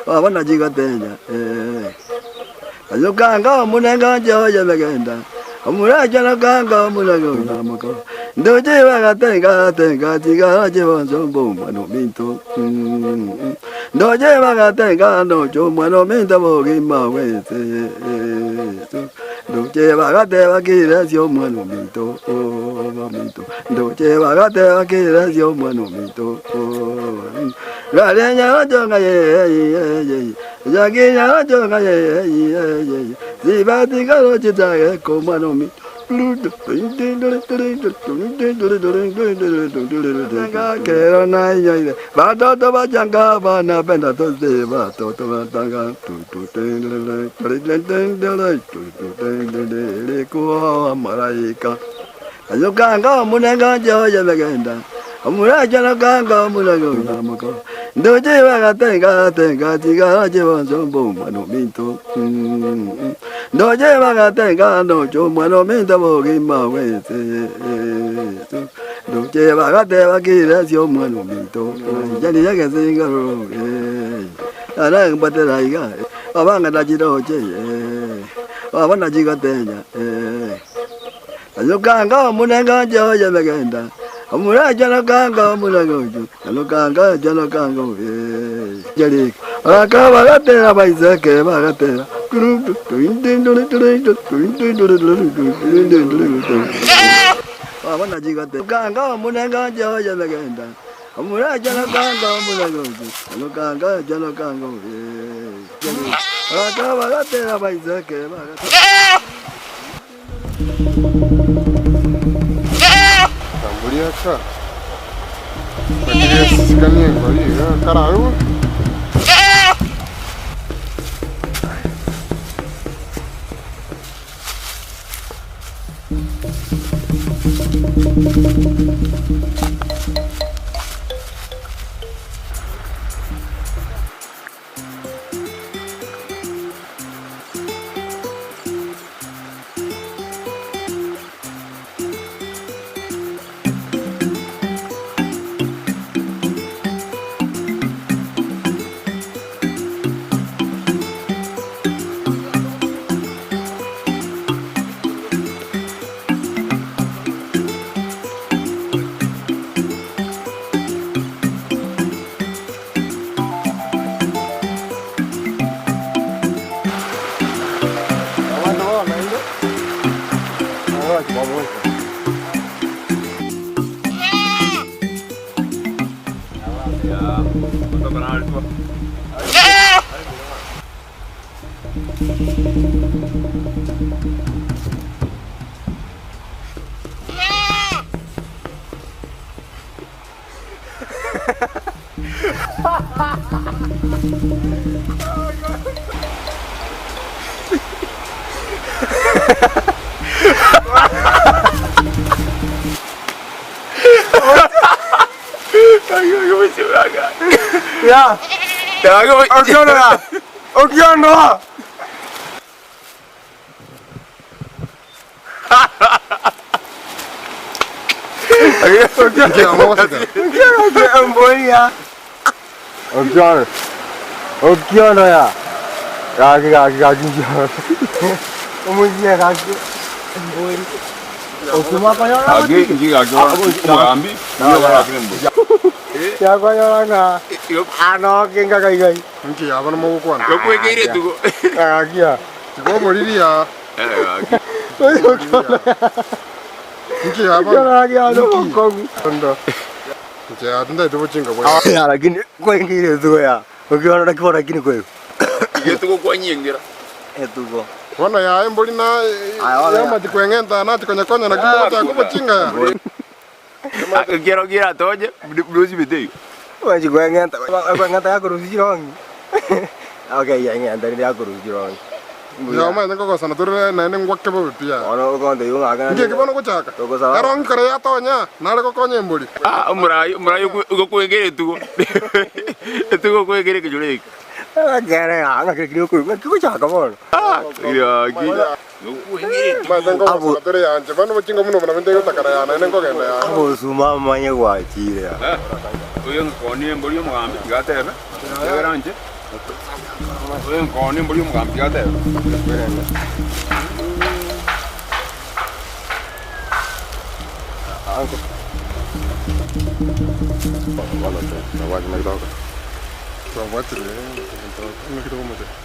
Speaker 3: abana jigatenya Azokanga munenga joye megenda Omuraja nakanga munenga mako Ndoje bagatenga tenga tigaraje bonzo mwana minto Ndoje bagatenga ndojo mwana minto bogima wese Ndoje bagateba kirasio mwana minto minto Ndoje bagateba kirasio mwana minto Rarenya jonga ye ye ye Yaginya jonga ye ye ye Zibati garo chitae ko mwana minto Kero na yoide batoto bachanga bana penda toste batoto batanga tu malaika Azokanga munenga joye megenda Omuraja nakanga munenga mako Ndoje bagatenga tenga tigaraje bonzo mwana minto Ndoje bagatenga ndojo mwana minto bogima wese Ndoje bagateba kirasio mwana minto Jali yagezinga ro Ara ngbatera iga abanga najiroche abana jigatenya Azokanga munenga joye megenda Omuraja nakanga munenga nakanga nakanga jali akaba gatera baizeke bagatera Abana jigate kanga munenga joye megenda Omuraja nakanga munenga nakanga nakanga jali akaba gatera baizeke bagatera
Speaker 4: Tambuliaka. Caralho.
Speaker 5: Ya. Okiono. Okiono. Okiono. Okiono ya. Gaki gaki gaki. Omuzie gaki. Okuma konyola.
Speaker 6: Gaki gaki. Mugambi.
Speaker 5: Ya konyola nga. Ano kinga kai kai.
Speaker 4: Nki abana mo kwana.
Speaker 6: Yokwegere tugo.
Speaker 5: Gaki ya.
Speaker 4: Tugo moriria.
Speaker 6: Gaki.
Speaker 5: Okiono.
Speaker 4: Nki abana.
Speaker 5: Gaki ano kongu. Ndo.
Speaker 4: Nki adnda tubo chinga kwa.
Speaker 5: Ya lakini kwengire tugo ya. Ukiona lakini lakini kweli.
Speaker 6: Yetugo kwa nyingira.
Speaker 5: Etugo.
Speaker 4: Wana ya emboli na ya matikwengenda na tikonya konya na kibo kubo chinga ya.
Speaker 6: Quiero quiero toje blues bidei.
Speaker 5: Waji kwengenda kwengenda ya kurusirongi. Okay ya ngenda ni ya kurusirongi.
Speaker 4: Ya ma ndiko kosana turere na ne ngwake bo pia.
Speaker 5: Ono konde yunga kana.
Speaker 4: Ngi kibono kuchaka. Ero ngikore ya tonya nare kokonya emboli.
Speaker 6: Ah umurai umurai uko kwengere tugo. Tugo kwengere kijureka.
Speaker 5: Kere anga kiri ku ku chaka bono.
Speaker 6: Ya ki.
Speaker 4: Mazengo tere yanje bano bakinga muno muna bende yotakara yana nengo genda ya.
Speaker 5: Abo suma manye gwachire ya.
Speaker 6: Oyo nkoni mboli omugambi gatebe. Yagaranje. Oyo nkoni mboli omugambi gatebe.
Speaker 5: Anko.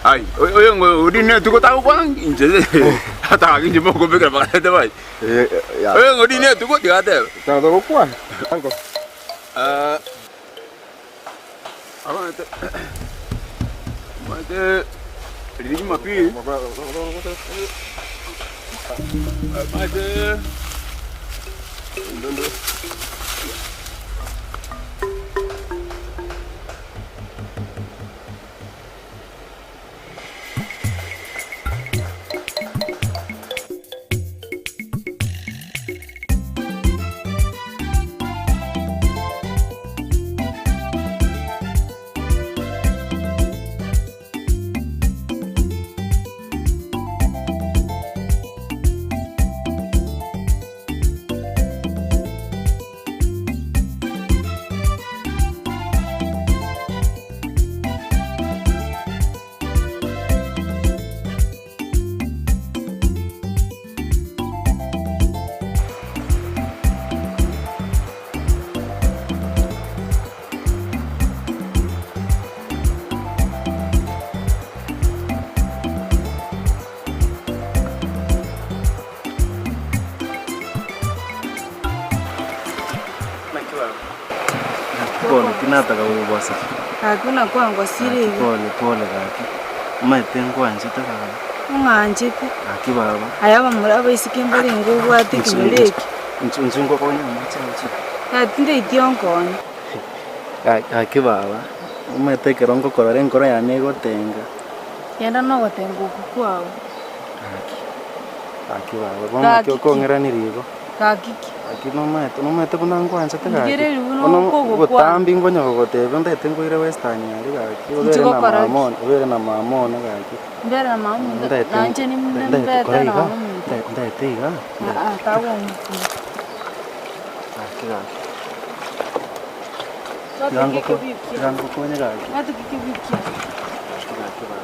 Speaker 6: Ai, oyo ngo udine tuko tawo kwang inje. Ata kinje moko bekra bakate bai. Oyo ngo udine tuko tigate.
Speaker 4: Ta to kwa. Anko.
Speaker 6: Abante. Mate. Ridi mapi. Mate. Ndondo.
Speaker 7: Kinataka ubasa.
Speaker 8: Hakuna kwangu siri.
Speaker 7: Pole pole kaki. Maite ngwanje taka.
Speaker 8: Nganje pe.
Speaker 7: Aki baba.
Speaker 8: Ayaba muraba isikimbere ngubu ati kinyoleki.
Speaker 7: Nzungu konya macha.
Speaker 8: Atinde itionkon.
Speaker 7: Aki baba. Maite kerongo korore ngoro yane gotenga.
Speaker 8: Yenda no gotenga kukwao.
Speaker 7: Aki. Aki baba. Bono kyokongera nirigo.
Speaker 8: Kakiki.
Speaker 7: Aki no maete no maete kuna ngwanje taka.
Speaker 8: Ngere runo kogo kwa.
Speaker 7: Gotambi ngonyo gotebe ndete ngoire western yari kaki. Obere na mamona kaki.
Speaker 8: Mbere na mamona. Nanje ni mbere na mamona.
Speaker 7: Ndete iga.
Speaker 8: Ah tawo.
Speaker 7: Aki kaki. Rango konya kaki.
Speaker 8: Watu kikibiki.
Speaker 7: Kaki ba.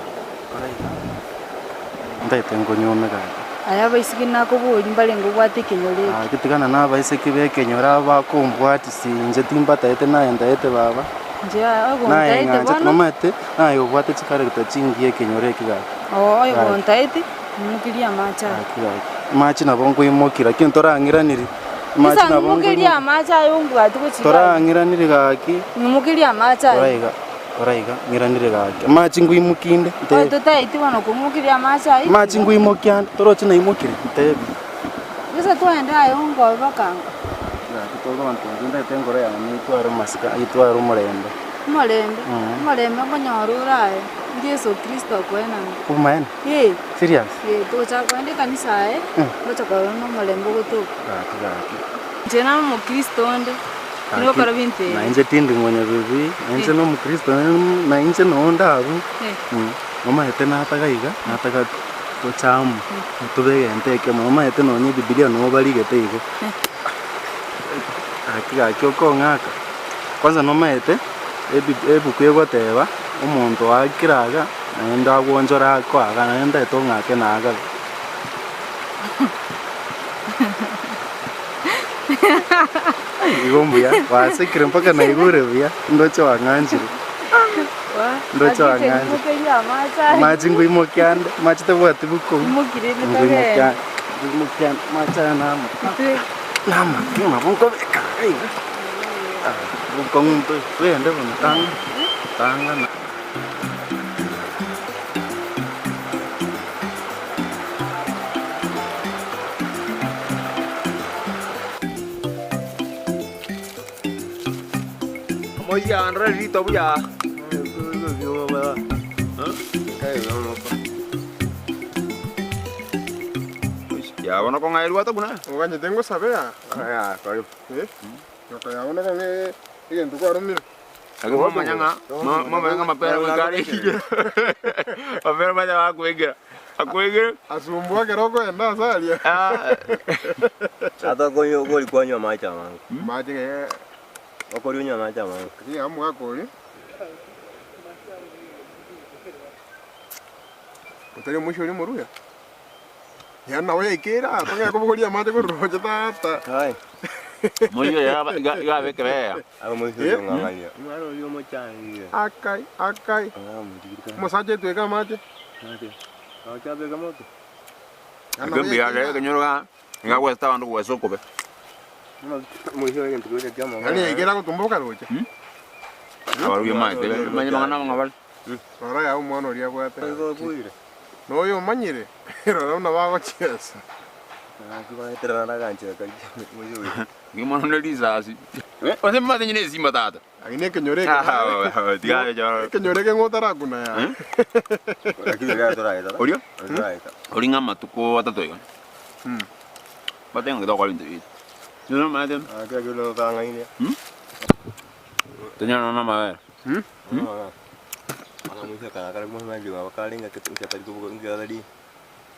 Speaker 7: Ndete ngonyome kaki.
Speaker 8: Aya baisiki nakobori mbalengo bwate kenyore.
Speaker 7: Ah kitikana na baisiki bekenyora bakumbwa ati sinje timbataete nayendaete baba.
Speaker 8: Nje ogontaete bono.
Speaker 7: Nomate nayo bwate chikarekta chingiye kenyore kigaka.
Speaker 8: Oh ogontaete mukiria macha.
Speaker 7: Machi nabo ngwimokira kintu torangiraniri. Machi nabo
Speaker 8: mukiria macha yongwa tuko chika.
Speaker 7: Torangiraniri gaki.
Speaker 8: Mukiria macha.
Speaker 7: Oraiga. Oraiga ngiranire gaki. Machi ngwimukinde.
Speaker 8: Oyo totaiti bono kumukiria macha.
Speaker 7: Machi ngwimokia torochi naimokire ntebi.
Speaker 8: Gesa twende ayo ngo bakanga.
Speaker 7: Gaki togo bantu ndete ngoro ya mitwaro masika itwaro murembe.
Speaker 8: Murembe. Murembe ngonyorura ayo. Yesu Kristo kwena.
Speaker 7: Umaena?
Speaker 8: Eh.
Speaker 7: Serious?
Speaker 8: Eh, tocha kwende kanisa eh. Ngocha kwa no murembe gotoka.
Speaker 7: Gaki gaki.
Speaker 8: Jena mu Kristo nde. Niko karabinte.
Speaker 7: Na inje tindi ngonya bibi, na inje no mukristo na inje no ndabu. Mama ete nataka iga, nataka tochamu. Tubege enteke mama ete no nye Biblia no baligete igo. Aki gaki okong'aka. Kwanza noma ete ebuku egoteba omonto akiraga naende agwonchora akoaga naende ete ong'ake naaga. Igo mbuya wasekire mpaka naigure buya ndocho wang'anjire. Ndocho wang'anjire. Machi ngwimokiande machi tebwati bukong'u. Ngwimokiande machi aya nama. Nama nabo nkobeka iga. Bukong'u twende bono tanga tanga na.
Speaker 6: Moya anrerito buya. Ya bono con aire guato buna.
Speaker 4: Oganye tengo sabea.
Speaker 5: Ah, karibu.
Speaker 4: Eh. Yoka ya bono con egento kwa rumira.
Speaker 6: Lakini mama nyanga, mama nyanga mapera mwikari. Mapera maja wakuingira. Akuingira.
Speaker 4: Asumbua keroko enda salia.
Speaker 5: Hata konyo goli kwanywa macha mangu.
Speaker 4: Maji eh.
Speaker 5: Okori unywa macha mangu.
Speaker 4: Ni amu akori. Utari mwisho uri muruya. Ya na oya ikera, tonga kubugoria maji kuroje tata.
Speaker 5: Hai.
Speaker 6: Mwisho ya ga bekrea.
Speaker 5: Abo mwisho ngangalia. Ngaro yo mochani.
Speaker 4: Akai, akai. Musaje tuweka maji.
Speaker 5: Maji. Acha beka moto.
Speaker 6: Gembi ya le kenyoro nga westa bandu wesoko be.
Speaker 5: Mwisho yake ndio kama.
Speaker 4: Yani ikera kutumbuka roje.
Speaker 6: Abaruye maji, maji mangana mangabal.
Speaker 4: Rora ya umwana uri abwate. No yo manyire. Rora una bago chiesa.
Speaker 6: Ngimwana nelizazi. Ose mmathe nyine simba tata.
Speaker 4: Agine kenyoreke.
Speaker 6: Ah, tiga yo.
Speaker 4: Kenyoreke ngotara kuna ya.
Speaker 5: Lakini leo toraita.
Speaker 6: Orio? Ori ngama tuko atatu iga. Batenga kidogo kwa bintu. Yo mate.
Speaker 5: Ah, kila kilo tanga ini.
Speaker 6: Tenya na mama.
Speaker 5: Ana musa kana kala mo ma jiwa kalinga ke tari ko ngira dali.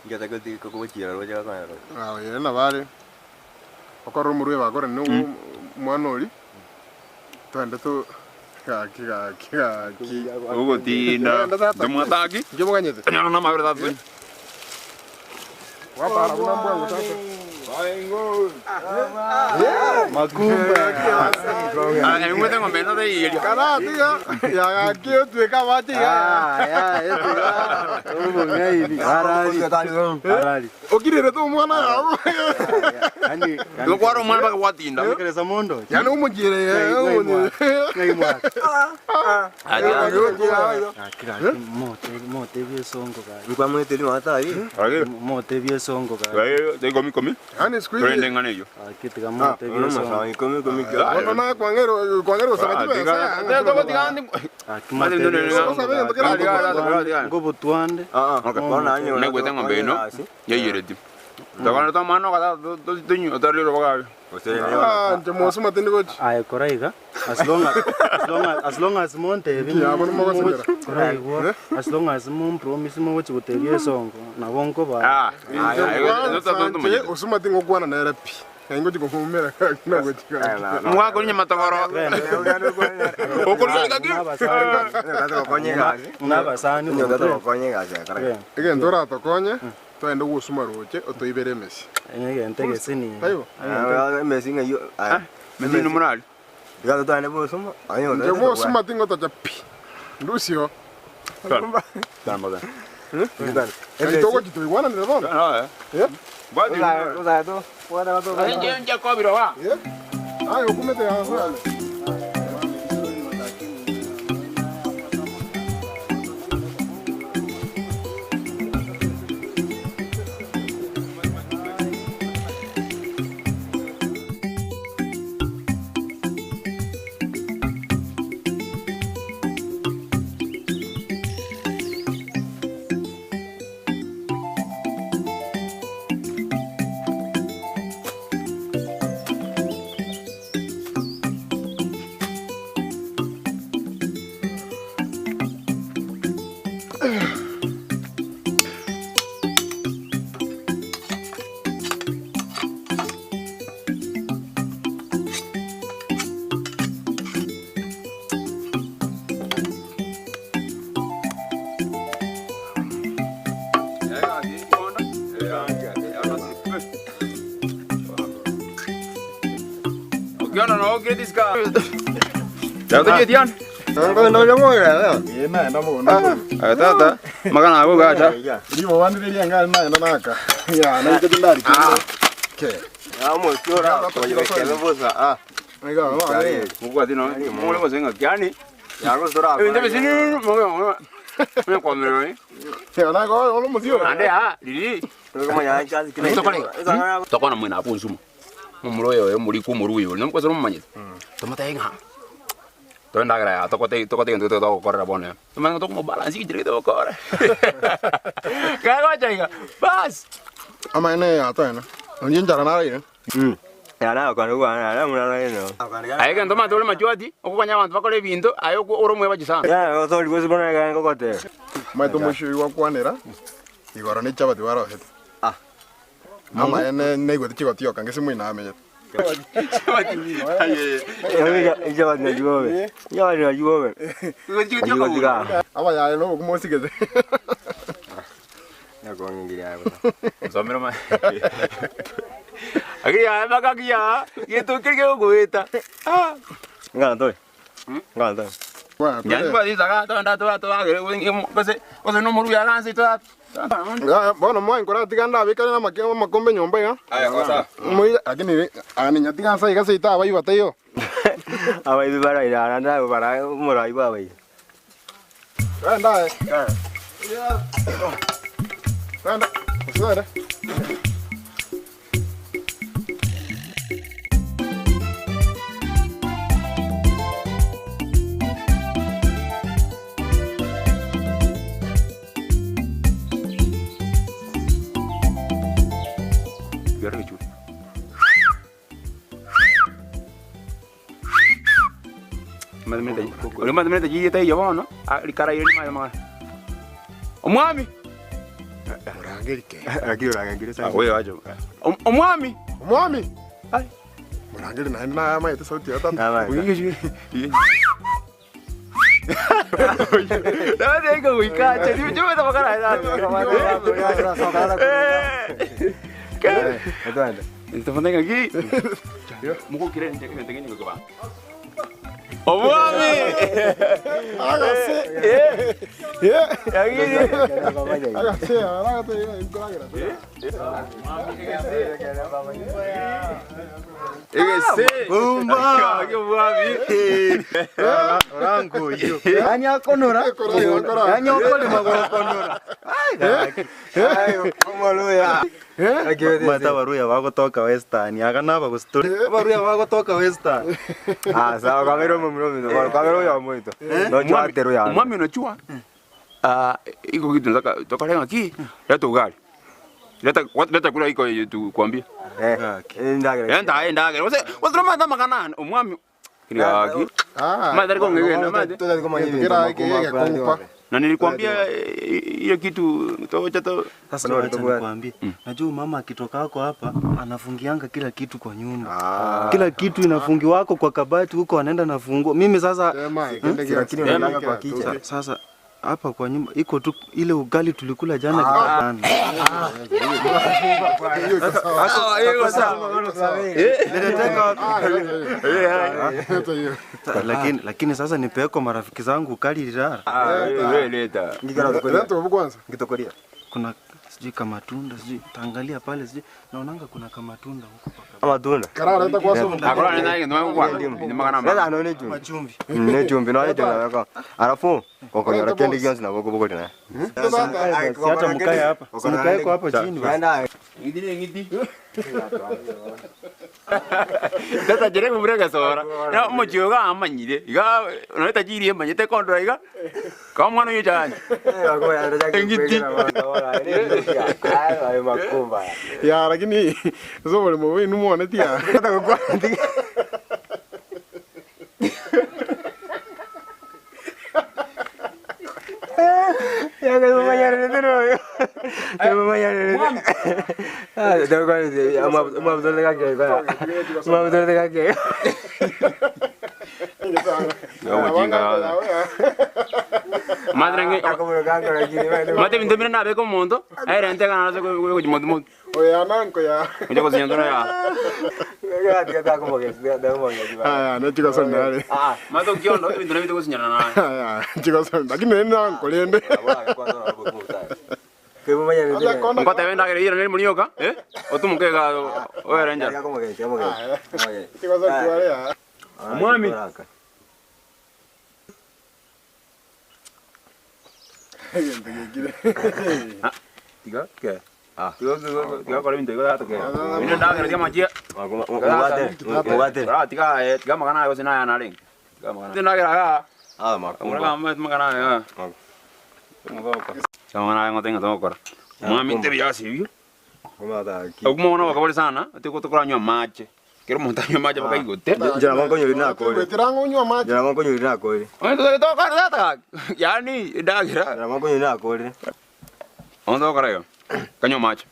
Speaker 5: Ngira ko ti ko ko chira ro jaga kana ro.
Speaker 4: Ah, yena na bale. Okoro murwe bakore no mwana ori. Twende tu kaki kaki kaki.
Speaker 6: Ugo tinda. Dumwataki.
Speaker 4: Njo mukanyete.
Speaker 6: Tenya na mama verdad.
Speaker 4: Wa para una mbwa sasa.
Speaker 6: Baingo.
Speaker 7: Makumba.
Speaker 6: Ah, en tengo menos de ir.
Speaker 4: Cara, tía. Ya aquí tu cabati ya.
Speaker 7: Ah, ya, esto ya. Todo ngai harari. Harari.
Speaker 4: Okirere tu mwana.
Speaker 7: Ani.
Speaker 6: Lo kwaro mwana baka watinda.
Speaker 7: Kereza mondo.
Speaker 4: Ya no mujire ya.
Speaker 7: Ngai mwa.
Speaker 6: Ah,
Speaker 7: mote mote biesongo ka.
Speaker 5: Ngwa mwete ni mata hii.
Speaker 7: Mote biesongo ka.
Speaker 6: Te komi komi.
Speaker 4: Ani squeeze.
Speaker 6: Prende nganeyo.
Speaker 7: Aquí te mote biesongo.
Speaker 5: Komi komi.
Speaker 4: No no kwangero kwangero sabati.
Speaker 6: Te toco tigandi.
Speaker 7: Ngobo tuande.
Speaker 5: Ah, bona anyo.
Speaker 6: Ne kwete ngombe no. Yeyereti. Tokana to mano kada tunyu tariro baka.
Speaker 4: Ah, nje mosuma tindi kochi.
Speaker 7: Ay koraiga. As long as as long as as long as monte koraiga. As long as mon promise mo gochi goterie songo na bonko ba.
Speaker 6: Ah, no tanto mo.
Speaker 4: Osuma tingo kwana na rapi. Ngo tiko mumera na gochi.
Speaker 6: Mwa ko nyama tokoro. Okoro kaki.
Speaker 7: Una basani
Speaker 5: ngo konye gaje kare.
Speaker 4: Ege ndora tokonye. Twende gusuma roche otoibere mesi.
Speaker 7: Ege ntege sini.
Speaker 4: Taibo.
Speaker 5: Ah, mesi ngayo. Ah,
Speaker 6: mesi no moral.
Speaker 5: Diga twende bosuma. Ayo.
Speaker 4: Nje bosuma tingo tacha pi. Ndusio.
Speaker 6: Tamba.
Speaker 4: Eh? Togo chituiguana ni bon.
Speaker 6: No, eh.
Speaker 4: Eh?
Speaker 6: Badi.
Speaker 5: Usa to. Buena to.
Speaker 6: Nje nje kobiro wa.
Speaker 4: Eh? Ayo kumete ha.
Speaker 6: Tokona mwena apo nsumo. Mumuroyo yo muri ku muruyo. Nomkwesa nomumanyete. Tomata inga. Tondagra tokote tokote ndu to korra bone. Tomanga to como balance ki to korra. Kago chaiga. Bas.
Speaker 4: Ama ene ya to ene. Onye njara na ire.
Speaker 5: Yana kwa na mwana eno.
Speaker 6: Aye gento matore machuati, okukanya abantu bakora ebinto, aye oromwe bachisana.
Speaker 5: Ya, otori gosi bona ga ngokote.
Speaker 4: Maito mushu wakwanera. Igoro ne chabati warohete.
Speaker 5: Ah.
Speaker 4: Ama ene neigwete chigotioka ngese mwina amenyete.
Speaker 6: Chabati. Aye.
Speaker 5: Ijabati na jibobe. Ijabati na jibobe.
Speaker 6: Chigotioka.
Speaker 4: Aba yaye no kumusigeze.
Speaker 5: Yakongiria.
Speaker 6: Somero ma. Agia bakagia, yetu kirge ogoeta. Ah.
Speaker 5: Ngana toi. Ngana toi.
Speaker 6: Ya kwa diza ga to to to kose kose no moru ya gansi to.
Speaker 4: Bueno, mwa inkora tiganda bikare na makombe makombe nyomba ya.
Speaker 6: Aya kosa.
Speaker 4: Moi lakini ani nyatigansa igase ita abai batayo.
Speaker 5: Abai bara ira na bara morai ba bai.
Speaker 4: Anda. Anda. Anda.
Speaker 6: Omwami.
Speaker 4: Murangirike.
Speaker 5: Akiri urangire sana.
Speaker 6: Wewe waje. Omwami.
Speaker 4: Omwami. Ai. Murangire na na ma ite sauti ya tata.
Speaker 6: No tengo wikache. Yo me tomo cara de ¿Qué? Esto pongo aquí. Muko quiere que tenga que va. ¡Omwami!
Speaker 4: ¡Hágase! ¡Hágase! ¡Hágase!
Speaker 6: ¡Bumba! ¡Omwami!
Speaker 7: Orango yo. Anya konora. Anya konora.
Speaker 5: Ay, cómo lo ya.
Speaker 7: Mata baruya wagotoka Western. Agana bagustori. Baruya wagotoka Western.
Speaker 5: Ah, sawa kamero mumro kamero ya muito. No chua ya.
Speaker 6: Mami unachua. Ah, iko kitu nataka toka aquí. Leta ugali. Leta kula iko tu kuambia.
Speaker 5: Eh,
Speaker 6: ndaga. Enda enda. Wose wose mata makana omwami. Kini. Ah. Madre con ngene mate. Na nilikwambia ile kitu tocha to.
Speaker 7: Sasa acha nikwambie. Najua mama akitoka hako hapa anafungianga kila kitu kwa nyumba. Kila kitu inafungiwa wako kwa kabati huko anaenda nafungua. Mimi sasa
Speaker 5: lakini unaenda kwa kicha.
Speaker 7: Sasa hapa kwa nyumba iko tu ile ugali tulikula jana kitandani. Lakini sasa nipeko marafiki zangu ugali lilala.
Speaker 6: Leta.
Speaker 4: Leta kwanza.
Speaker 5: Ngitokolia.
Speaker 7: Kuna sijui kama tunda sijui taangalia pale sijui naonanga kuna kama tunda huko paka.
Speaker 5: Matunda.
Speaker 4: Karara leta kwa somo.
Speaker 6: Akora nenda ndio kwa. Ni magana.
Speaker 5: Leta no ne chumvi. Ne chumvi no leta na. Alafu okonyora kendi gyonsi na boko boko tena.
Speaker 7: Hata mkae hapa. Mkae kwa hapo chini basi.
Speaker 6: Ngidi ngidi. Tata jere kumurega sora. Na mochioga amanyire. Iga unaleta jiri amanyite kondora iga. Kama mwana uyo chanya. Ngidi.
Speaker 4: Ya lakini sio le mwe numuone tia.
Speaker 5: Hata kwa ndi. Ya que no mañana no. Que mañana. Ah, tengo que decir, ama de que va. Ama de que.
Speaker 6: Yo chinga. Madre ngi. Mate vinto mira nabe con mondo. Era ente ganar se con mondo.
Speaker 4: Oye, ananco ya.
Speaker 6: Mucha cosa no ya.
Speaker 5: Como que
Speaker 4: Ah, no chicos son nada.
Speaker 6: Ah, mato kiondo vinto no vinto señora nada.
Speaker 4: Ah, chicos son. Aquí no andan coliendo.
Speaker 5: Que mañana.
Speaker 6: Nunca te ven a querer en el munioca, ¿eh? O tú me quedas o era ya.
Speaker 5: Como que, como que.
Speaker 4: Chicos son tuarea.
Speaker 6: Mami. Ah, diga qué. Ah, diga diga con el diga que. Mira nada que diga magia.
Speaker 5: Mugate.
Speaker 6: Ah, diga diga magana ko sinaya na rin. Diga magana. Diga na
Speaker 5: Ah, ma.
Speaker 6: Mugana magana. Magana ngo tenga to kora. Mami te biya sivyo.
Speaker 5: Kuma ta ki.
Speaker 6: Okumo no bakabole sana, te ko to koranywa mache. Kero montaño macha pa kaigote.
Speaker 5: Njana mwangu nyuri nako.
Speaker 4: Wetirango nywa macha.
Speaker 5: Njana mwangu nyuri nako.
Speaker 6: Ondo to karata. Yani ndagira.
Speaker 5: Njana mwangu nyuri nako.
Speaker 6: Ondo karayo. Kanyo macha.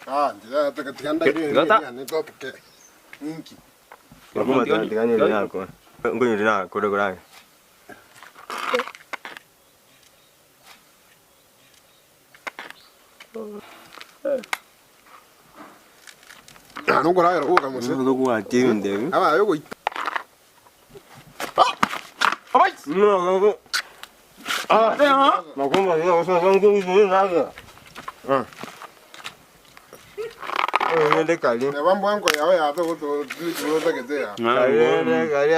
Speaker 4: Ah, ndira tikanda ile ni to ke. Inki.
Speaker 5: Kero montaño nyuri nako. Nyuri nako kora.
Speaker 4: Ah, no kora ro kama se.
Speaker 5: No kwa tinde.
Speaker 4: Ah, yo go. Ah!
Speaker 6: Ai!
Speaker 5: No, no. Ah, makumba yo so so so nada. Ah. Nende kali.
Speaker 4: Ne bambo yangu yawe ya to to to ke te ya.
Speaker 5: Kali kali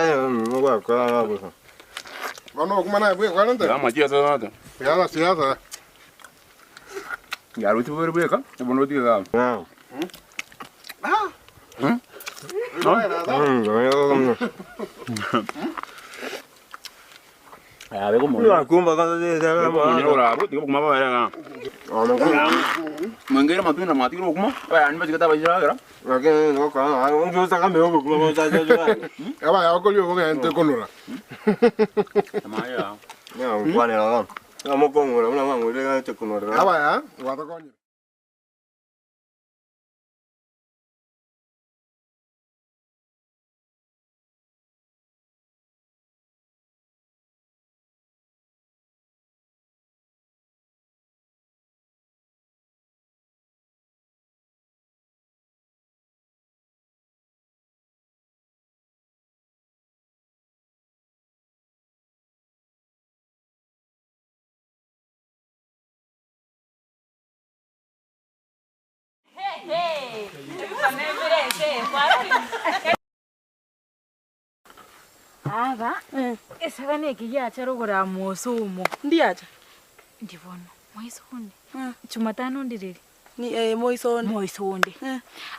Speaker 5: no kwa kwa na bosa.
Speaker 4: Vamos kuma na bwe kwa nante.
Speaker 6: Ya maji ya nante.
Speaker 4: Ya ya.
Speaker 6: Ya ruti bwe bwe ka. Bono ti ga.
Speaker 5: Ah.
Speaker 4: Ah.
Speaker 6: Hmm? Ya veo como.
Speaker 5: No, kumba kwanza de
Speaker 6: la digo kuma ba era. Mangera matuna matiro kuma. Ba ani ba ba jira.
Speaker 5: La que no ka, un yo saca me kuma ba sa sa.
Speaker 4: Ya ba ya ko yo ko gente con la.
Speaker 6: Maya.
Speaker 5: Ya, un cuál era. Vamos con una mango, le ga con la.
Speaker 4: Ya ba ya, guato coño.
Speaker 9: Aba, esagane kiyacha rogora mosumo.
Speaker 10: Ndiacha.
Speaker 9: Ndibono, moisonde. Jumatano ndiriri.
Speaker 10: Ni moisonde.
Speaker 9: Moisonde.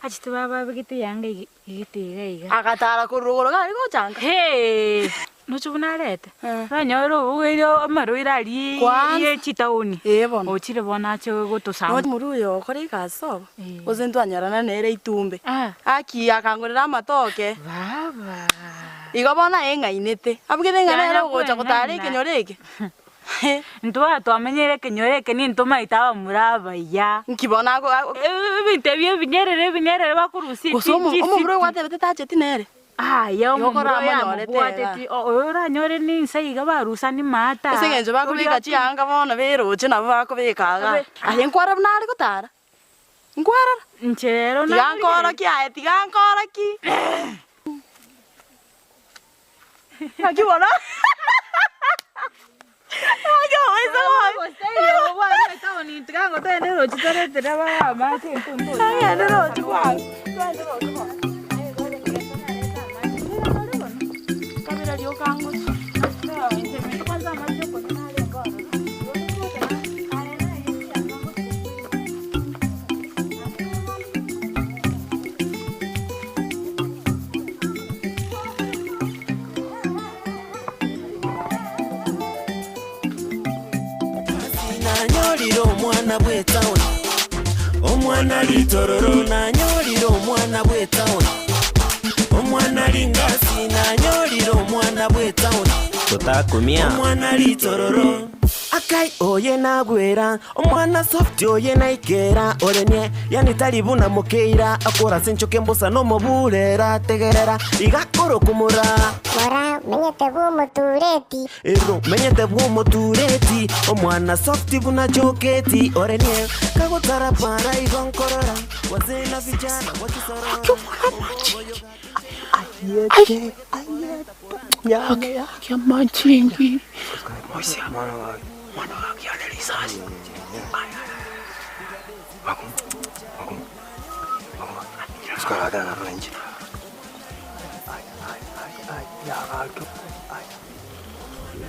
Speaker 9: Achite baba bigite yanga igite iga iga.
Speaker 10: Agatara kurugoro gari gochanga.
Speaker 9: Hey, nochubuna rete. Banyoro ugeyo amaruira ri ye chitauni.
Speaker 10: Eh bono.
Speaker 9: Ochire bona acho gotosama.
Speaker 10: No muruyo kore kasoba. Oze ntwanyarana nere itumbe. Aki akangorera amatoke.
Speaker 9: Baba.
Speaker 10: Igo bona eng'ainete. Abugete ng'ana ere ogocha gotara ekenyoro eke.
Speaker 9: Ntwa twamenyere ekenyoro eke nintoma itaba muraba ya.
Speaker 10: Nkibona
Speaker 9: ebintu ebyo ebinyerere ebinyerere bakurusia.
Speaker 10: Gose omomura gwatebete tacheti nere.
Speaker 9: Ah, ya omomura yamobwateti oranyore ninsa iga barusa ni mata.
Speaker 10: Ase eng'encho bakobeka chianga bono beroche nabo bakobeka iga. Aye nkwara buna are gotara. Nkwarara.
Speaker 9: Inche rero
Speaker 10: tiga nkoroki aye tiga nkoroki. Akibona.
Speaker 11: Omwana bw'etawuni omwana litororo nanyolira omwana bw'etawuni omwana lingasi nanyolira omwana bw'etawuni
Speaker 12: totakumia
Speaker 11: omwana litororo akai oye nagwera omwana soft oye naikera orenie yani talibuna mukeira akora senchoke mbosa nomobulera tegerera igakoro kumura
Speaker 13: mora menyete bw'omotureti
Speaker 11: ero menyete bw'omotureti omwana soft buna choketi orenie kagotara para igonkorora wazee na vijana wakisorora
Speaker 6: ayete ayete ya machingi moisia mwana wake ana risasi.
Speaker 5: Makum makum makum skara da range ay ay ay ay ya ga ay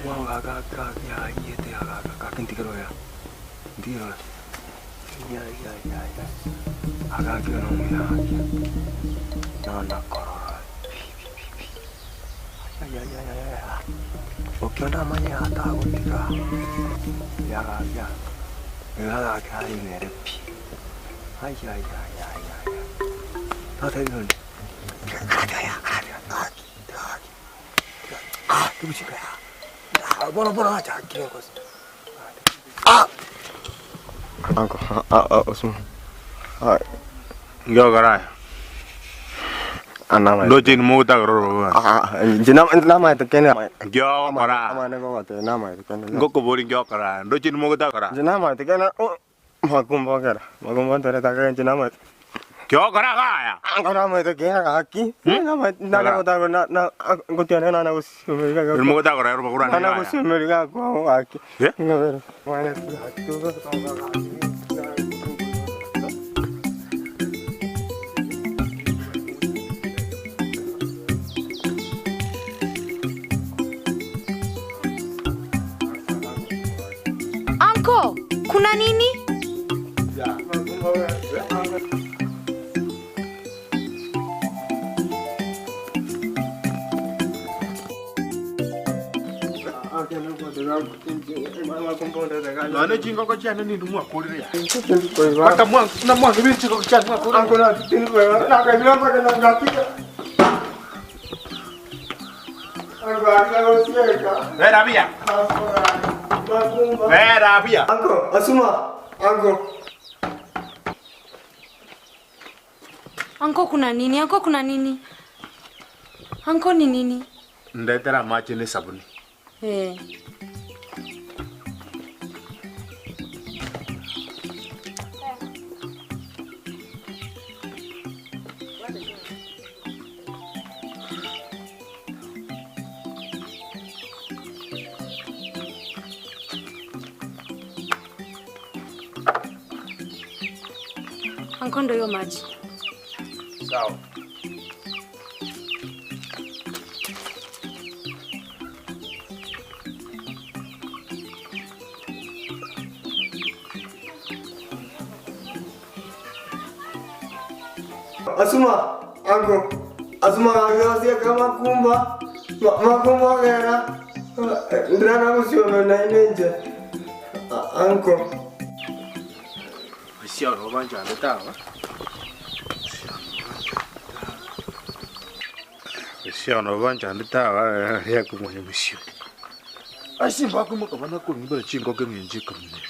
Speaker 5: wa ga ga ga ya yete ga ga ga kintikero ya ndiro ya ya ya ya aga kyo no ya na na korora ya ya ya ya ya ukiona manye hata gotika ya ga ya ya ga ga ni pi ay ay ay ay ay ta te Anko, Osman.
Speaker 12: Ngio
Speaker 5: Anama.
Speaker 12: Ndochi ni muta gororo.
Speaker 5: Jina nama itu kena.
Speaker 12: Ngio kora.
Speaker 5: Ama ne ko te nama itu kena.
Speaker 12: Ngoko bori ngio kora. Ndochi ni muta kora.
Speaker 5: Jina nama itu kena. Makumba kera. Makumba tere taka jina nama.
Speaker 12: Ngio kora kaya.
Speaker 5: Anko nama itu kena kaki. Nama na ko ta na na ko tiene na na ko.
Speaker 12: Ni muta kora ro kura
Speaker 5: ni. Na ko Amerika ko aki.
Speaker 12: Eh?
Speaker 5: Ngavero.
Speaker 14: Anko, kuna nini?
Speaker 12: Nane chingo ko chane ni ndumwa kolire ya. Pata mwa na mwa ngibiri chingo chane mwa kolire.
Speaker 5: Anko na tingo na ka bila pa na ngatika. Anko anko sieka.
Speaker 12: Vera via. Vera via.
Speaker 5: Anko, asuma. Anko.
Speaker 14: Anko kuna nini? Anko kuna nini? Anko ni nini?
Speaker 12: Ndetera maji ni sabuni.
Speaker 14: Eh. Anko ndo hiyo maji.
Speaker 12: Sawa.
Speaker 5: Asuma, anko. Asuma angasia kama kumba. Makumba kera. Ndana kusiona na inenje. Anko.
Speaker 12: Sio no banja ndetawa. Sio no banja ndetawa ya kumwanya misio. Asimba kumuka bana kumbira chingo kemyenje kamne.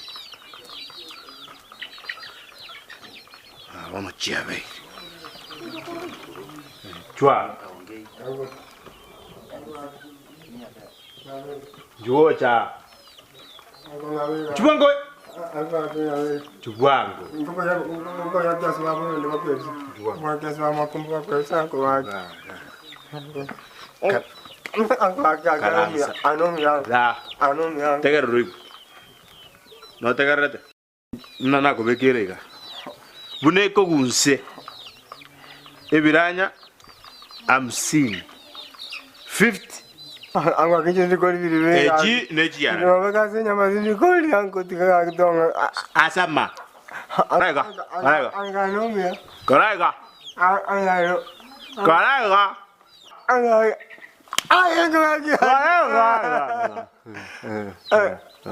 Speaker 12: Ah, vamos chiave. Chua. Juocha. Chubwango. Chubwango. No te agarrate. Nana kubekirega. Buneko gunse. Ebiranya 50. 50.
Speaker 5: Ango kinje ndikoli biri.
Speaker 12: Eji neji ya.
Speaker 5: Ndobakaze nyama zindikoli ango tikakadonga.
Speaker 12: Asama. Karaiga. Karaiga.
Speaker 5: Anganomia.
Speaker 12: Karaiga.
Speaker 5: Angalo.
Speaker 12: Karaiga.
Speaker 5: Angalo. Ay ango.
Speaker 12: Karaiga.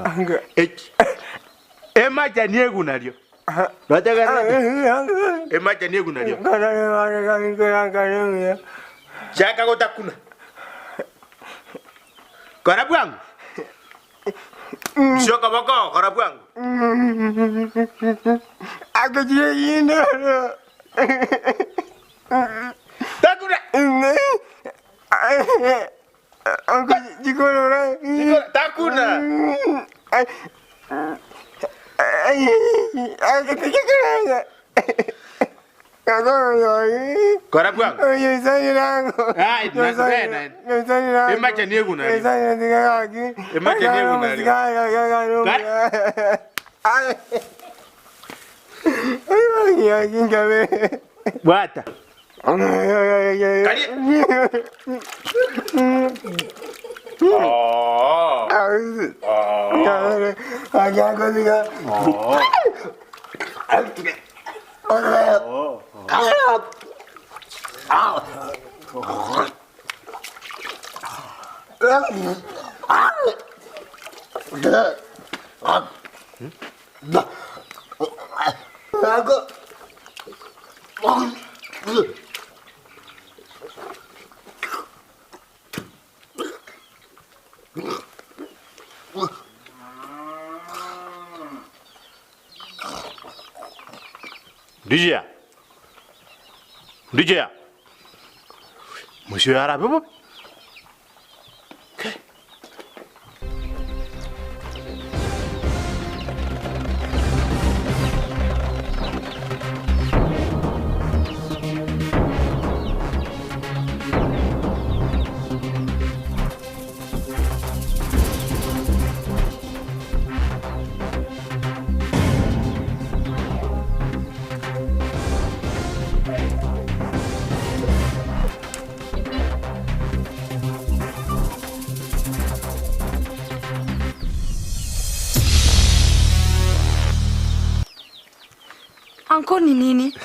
Speaker 12: Ango. Eji. Ema janiegu nario. Ema janiegu nario. Chaka gotakuna. Karabuang. Shoka boko karabuang.
Speaker 5: Aku jadi ini.
Speaker 12: Takuna.
Speaker 5: Aku jikolora.
Speaker 12: Takuna. Karabuang. Ai, na. Ema janiegu nario. Ema janiegu nario. Bata. Oh. Ndijia. Ndijia. Monsieur Arabe.
Speaker 14: Anko ni nini?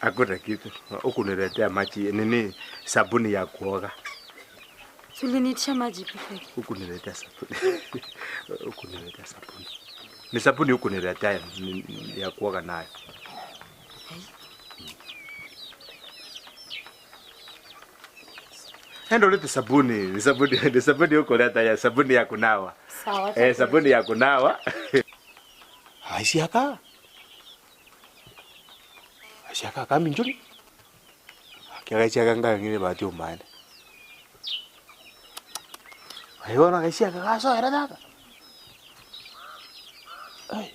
Speaker 12: Hakuna kitu. Hukuniletea maji nini, sabuni ya kuoga.
Speaker 14: Uliniitisha maji pekee.
Speaker 12: Hukuniletea sabuni. Hukuniletea sabuni. Ni sabuni hukuniletea ya kuoga nayo. Endo lete sabuni, ni sabuni, ni sabuni hukuleta ya sabuni ya kunawa.
Speaker 14: Sawa.
Speaker 12: Sabuni ya kunawa. Aisiaka. Aisiaka kami njuri. Akiaga nga ngine bahati umane. Aiona aisiaka kaso era daka. Ai.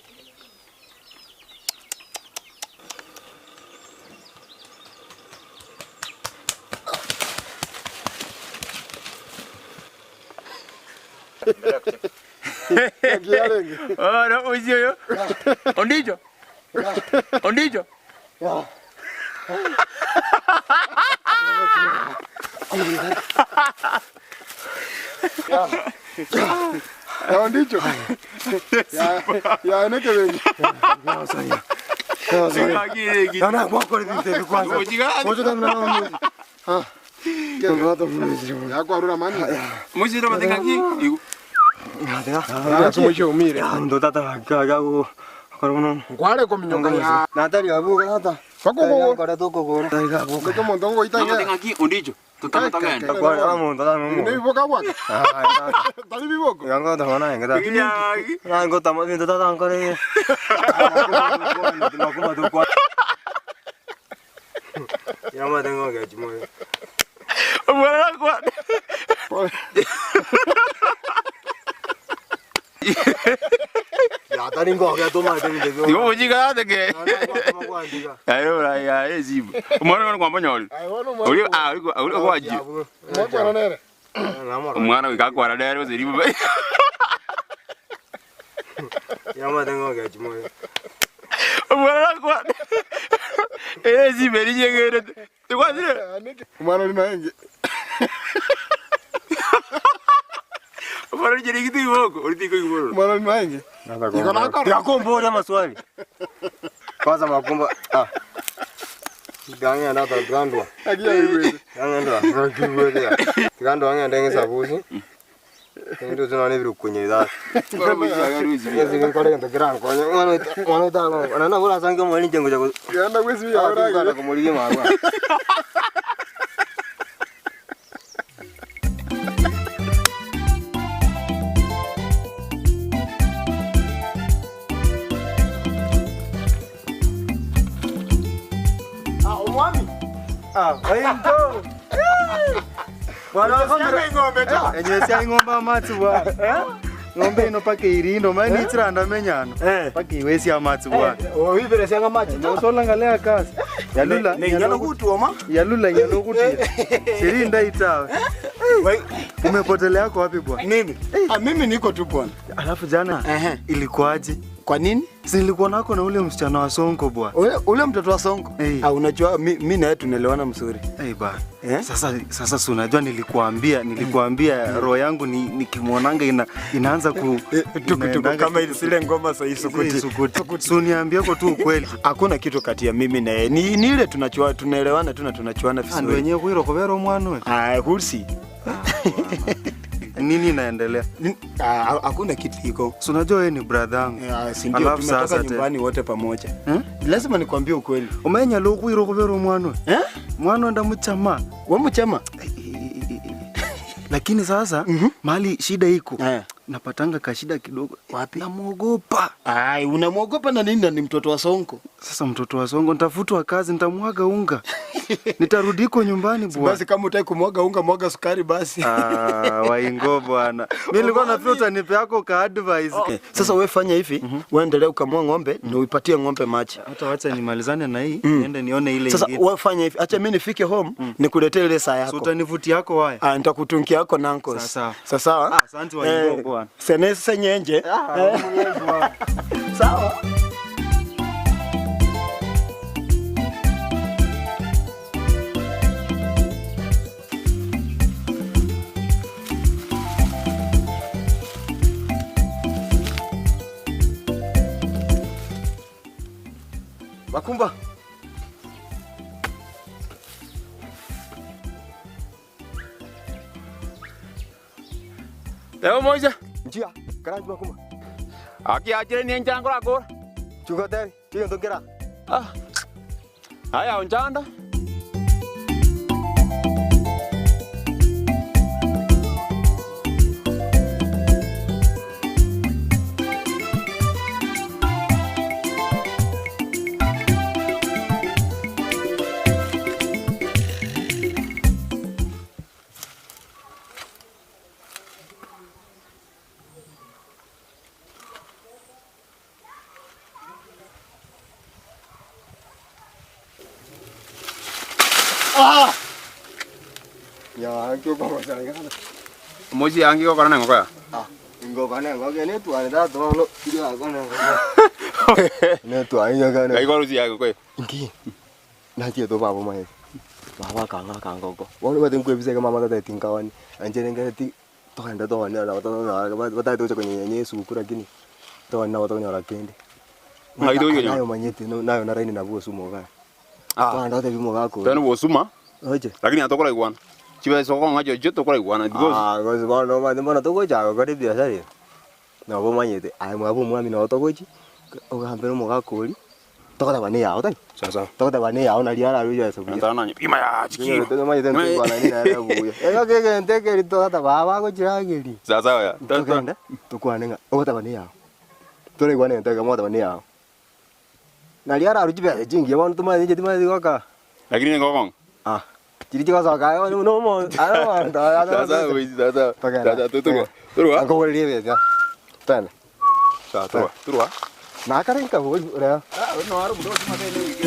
Speaker 6: Oh, no, usiyo. Ondijo. Ondijo.
Speaker 4: Ya ondijo. Ya neke bengi.
Speaker 5: Ya na mwako ni kwanza. Moja na.
Speaker 4: Ya kwa rura mani.
Speaker 6: Mujira matenga ki.
Speaker 5: Ya
Speaker 4: tumocho umire.
Speaker 5: Ndo tata gago korono.
Speaker 4: Ngware ko minyonga ya.
Speaker 5: Natari abuga tata.
Speaker 4: Fakoko.
Speaker 5: Kora toko ko.
Speaker 4: Ndiko mondongo ita.
Speaker 6: Matenga ki ondijo. Tutamata
Speaker 5: Kwa amo tata no.
Speaker 4: Ne biboka bwa.
Speaker 5: Ah.
Speaker 4: Tali biboko.
Speaker 5: Yanga tama na ngata. Na ngo tama ndo tata ngore. Makuma to kwa. Yama tengo que chimo.
Speaker 6: Bwana kwa.
Speaker 5: Ya tani ngo ya toma tani de.
Speaker 6: Digo mujiga de que. Ayo la ya ezibu. Mwana kwa mbonyoli. Uri ah uri kwa ji.
Speaker 4: Mwana nere.
Speaker 6: Mwana wikakwara nere uziribu.
Speaker 5: Yama tengo que chimo.
Speaker 6: Mwana kwa. Ezibu rijengere. Tukwazire.
Speaker 4: Mwana ni naenge.
Speaker 6: Mwana ni jerigiti iboko, uritiko iboro.
Speaker 4: Mwana ni naenge. Iko na akora.
Speaker 5: Yakombo maswali. Kwanza makombo ah. Ganya na gandwa.
Speaker 4: Agiya iwe.
Speaker 5: Gandwa. Gandwa. Gandwa ngende ngesabuzi. Ndo zina ni birukunye da. Yezi ngikore ndo gran ko. Mwana mwana ta na na bora sange mo linjengo jago.
Speaker 4: Ganda kwesi ya ora.
Speaker 5: Ganda ko moligi magwa. Ah, wainto. Bwana
Speaker 4: ng'ombe ta.
Speaker 7: Enyesia ng'ombe amatsi bwana. Ng'ombe ino paka irindo mani itiranda menyano. Paka iwesia amatsi bwana.
Speaker 5: Oiberesia amatsi.
Speaker 7: Osola ngalea kasi. Yalula.
Speaker 5: Nenyalo kutuoma.
Speaker 7: Yalula nyalo kutia. Sirinda itawe. Umepotelea kwa wapi bwana?
Speaker 5: Mimi. Ah, mimi niko tu bwana.
Speaker 7: Alafu jana ilikuwaje?
Speaker 5: Kwa nini?
Speaker 7: Si nilikuwa nako na ule msichana wa Sonko bwana.
Speaker 5: Ule mtoto wa Sonko? Ah, unajua mimi na yeye tunaelewana mzuri.
Speaker 7: Eh bwana. Sasa si unajua nilikuambia roho yangu nikimwonanga inaanza ku
Speaker 5: tukutuku kama ile zile ngoma za Isukuti.
Speaker 7: Si uniambie kwa tu ukweli.
Speaker 5: Hakuna kitu kati ya mimi na yeye. Ni ile tunaelewana tu na tunachuana vizuri.
Speaker 7: Ndio wenyewe kuiro kobero mwana we.
Speaker 5: Ah, hulsi.
Speaker 7: Nini inaendelea?
Speaker 5: Hakuna kitu iko.
Speaker 7: Si unajua wewe ni brother yangu.
Speaker 5: Si ndio tumetoka nyumbani wote pamoja. Lazima nikwambie ukweli.
Speaker 7: Umenya lokuiro kubera mwana. Mwana ndamuchama.
Speaker 5: Wewe mchama?
Speaker 7: Lakini sasa mali shida iko. Napatanga kashida kidogo. Wapi? Namuogopa.
Speaker 15: Ai, unamuogopa na nini na ni mtoto wa Sonko?
Speaker 7: Sasa mtoto wa Sonko nitafutwa kazi, nitamwaga unga. Nitarudi huko nyumbani bwana.
Speaker 15: Basi kama utaki kumwaga unga, mwaga sukari basi.
Speaker 7: Ah, waingo bwana. Mimi nilikuwa nafikiri utanipa yako ka advice.
Speaker 15: Okay. Sasa wewe fanya hivi, wewe endelea ukamua ng'ombe na uipatie ng'ombe maji.
Speaker 7: Hata wacha nimalizane na hii, niende nione ile
Speaker 15: Sasa
Speaker 7: ingine.
Speaker 15: wewe fanya hivi, acha mimi nifike home nikuletee ile saa yako.
Speaker 7: So utanivutia yako waya.
Speaker 15: Ah, nitakutunkia yako nankos.
Speaker 7: Sawa.
Speaker 15: Sawa.
Speaker 7: Ah, asante waingo bwana.
Speaker 15: Senese nyenje. Sawa.
Speaker 3: Makumba.
Speaker 6: Leo moja.
Speaker 3: Njia, karanji Makumba.
Speaker 6: Aki ajire ni njango lako.
Speaker 3: Chuka tayari, hiyo ndongera.
Speaker 6: Ah. Haya onjanda.
Speaker 3: Ah! Ya, kyo kwa sana kana.
Speaker 6: Moji yangi ko karana ngoka.
Speaker 3: Ah, ngoka na ngoka ne tu ana to lo kira kana ngoka. Ne tu ai kana.
Speaker 6: Kai ko ruji ya ko.
Speaker 3: Ngi. Na tie to baba mai. Baba kanga kanga ko. Wona ba tin ko bise ka mama ta tin kawani. Anje nenga ti to handa to na na to na ba ta to ko nye nye su kura kini. To na to nyora kende.
Speaker 6: Ngai to yo.
Speaker 3: Nayo manyete nayo na raini na buo sumo ga.
Speaker 6: Ah.
Speaker 3: To handa te bimo ga ko.
Speaker 6: Tena buo suma.
Speaker 3: Oje.
Speaker 6: Lakini atokora iguana. Chiba soko ngajo jo tokora iguana because
Speaker 3: ah, gozi bono ma bono toko jago kore biashara. Na bo manyete. Ai mwa bo mwami na toko ji. Ogambero mo gakori. Toko da bane yao tai.
Speaker 6: Sasa.
Speaker 3: Toko da bane yao na liara ruja so.
Speaker 6: Ndana nyi pima ya chiki.
Speaker 3: Toko manyete ndo bana ni na buya. Ega ke ke te to ta baba ko jiragiri.
Speaker 6: Sasa ya.
Speaker 3: Toko toko anenga. Ogo bane yao. Tore iguana ndo ga mo da bane yao. Na liara ruji bya jingi bono tumanye tumanye goka.
Speaker 6: Lakini ngokong.
Speaker 3: Ah. Chiri chiko soka no mo ano
Speaker 6: sasa sasa sasa tu tu
Speaker 3: angko wali ya tena
Speaker 6: sa tu tu
Speaker 3: na karen ka ho re
Speaker 6: ah no aro mudo tuma tele wiki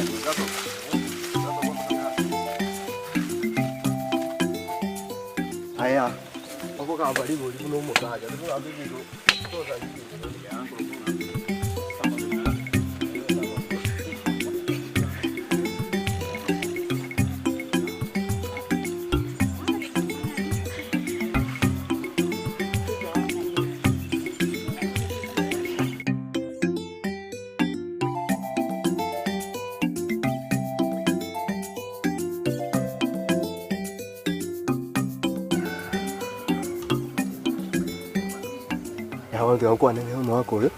Speaker 3: aya oko ka bari bori no mo ka ja tu ambi ko to sa ji Kwa nene mwako yo.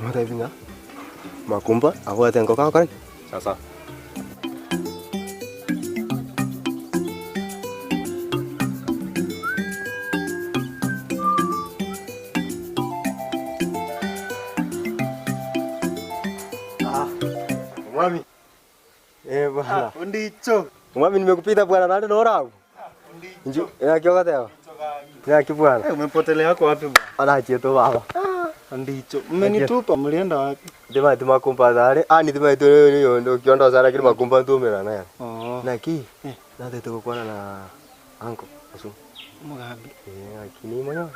Speaker 3: Mwata hivi Makumba awa tengo ka kare.
Speaker 6: Sasa.
Speaker 3: Ah. Mwami. Eh bwana.
Speaker 7: Undicho.
Speaker 3: Mwami nimekupita bwana nani nora. Undicho. Ya kioka teo. Ya kibwana.
Speaker 7: Umepotelea yako wapi bwana?
Speaker 3: Ana cheto baba.
Speaker 7: Ndicho. Mmenitupa mlienda wapi?
Speaker 3: Ndima ndima kumpa zare. Ah ndima tu yo ndo kiondo zare lakini makumpa ntumira na.
Speaker 7: Oh.
Speaker 3: Na ki? Na teto kwana na anko. Osu.
Speaker 7: Mugambi.
Speaker 3: Eh akini moyo.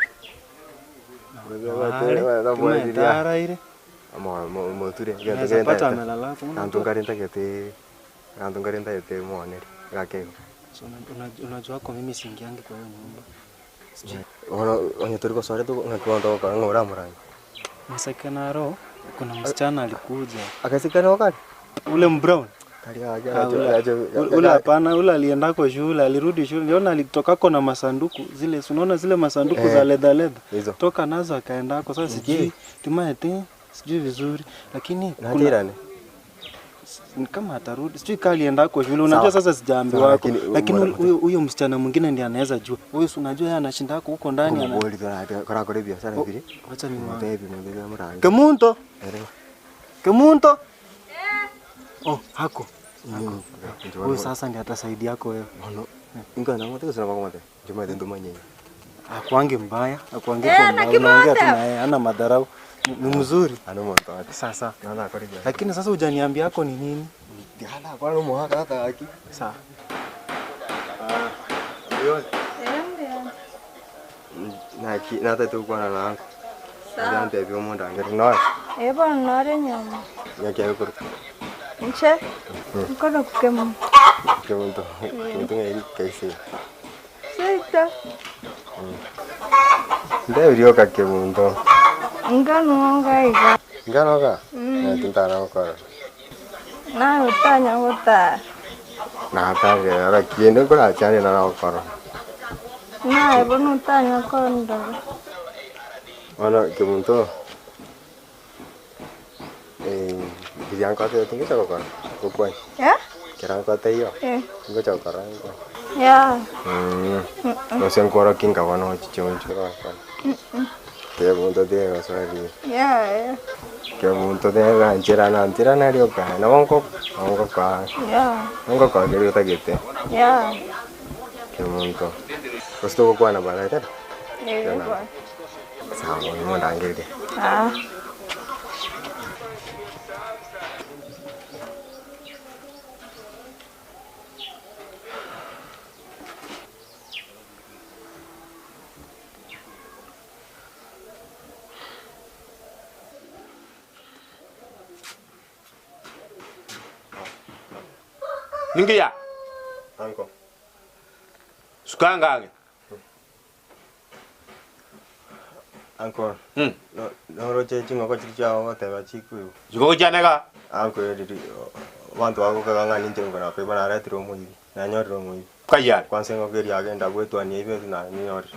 Speaker 7: Tumetara ile.
Speaker 3: Amo mo ture.
Speaker 7: Naweza amelala hapo.
Speaker 3: Kantu ngarenta kete. Kantu ngarenta kete muonere. Gakego.
Speaker 7: So unajua kwa mimi siingiangi kwa hiyo nyumba.
Speaker 3: Ono onye tuliko sore tu ngakuwa kwa ngora murangi.
Speaker 7: Masakanaro kuna msichana alikuja.
Speaker 3: Akasikana wakati?
Speaker 7: Ule mbrown. Ule hapana, ule alienda kwa shule, alirudi shule. Niliona alitokako na masanduku zile, unaona zile masanduku za leather leather. Toka nazo akaendako. Sasa sijui tumaete, sijui vizuri, lakini
Speaker 3: kuna
Speaker 7: Ni kama atarudi. Sijui kali enda kwa shule. Unajua sasa sijaambiwa wako. Lakini huyo msichana mwingine ndiye anaweza jua. Huyo si unajua yeye anashinda huko huko ndani ana. Acha ni Kemunto. Kemunto. Oh, hako. Huyo sasa ndiye atasaidia yako wewe. Akwange mbaya, akwange kwa mbaya. Unaongea tu na yeye, hana madharau. Ni mzuri. Sasa. Lakini sasa hujaniambia yako ni nini? Sawa.
Speaker 8: Ngano
Speaker 4: Nganoga? Tintara okora.
Speaker 8: Na utanya uta.
Speaker 4: Na tare ara kiende kora chane na okora.
Speaker 8: Na bono utanya kondo.
Speaker 4: Bueno, Kemunto. Kirango te tingo chakora. Kokoi.
Speaker 8: Ya?
Speaker 4: Kirango te yo. Tingo chakora.
Speaker 8: Ya.
Speaker 4: No sé ancora kinga wano chichoncho. Kemunto te swali.
Speaker 8: Ya.
Speaker 4: Kemunto te ranchera na antira na rioka. Na onko onko ka.
Speaker 8: Ya.
Speaker 4: Onko ka kero tagete.
Speaker 8: Ya.
Speaker 4: Kemunto. Kosto kwa na bana tena.
Speaker 8: Eh.
Speaker 4: Sawa, mo ndangele.
Speaker 8: Ah.
Speaker 12: Ningiya.
Speaker 4: Anko.
Speaker 12: Sukangange.
Speaker 4: Anko. No no roche chingoko chichao wateba chiku.
Speaker 12: Chingoko chanega.
Speaker 4: Anko riri wantu wako kaganga ninche ngona pe bana retiro muibi. Na nyorro muibi.
Speaker 12: Kaya.
Speaker 4: Kwanza ngoko ri agenda gwetwa ni ibe na nyorro.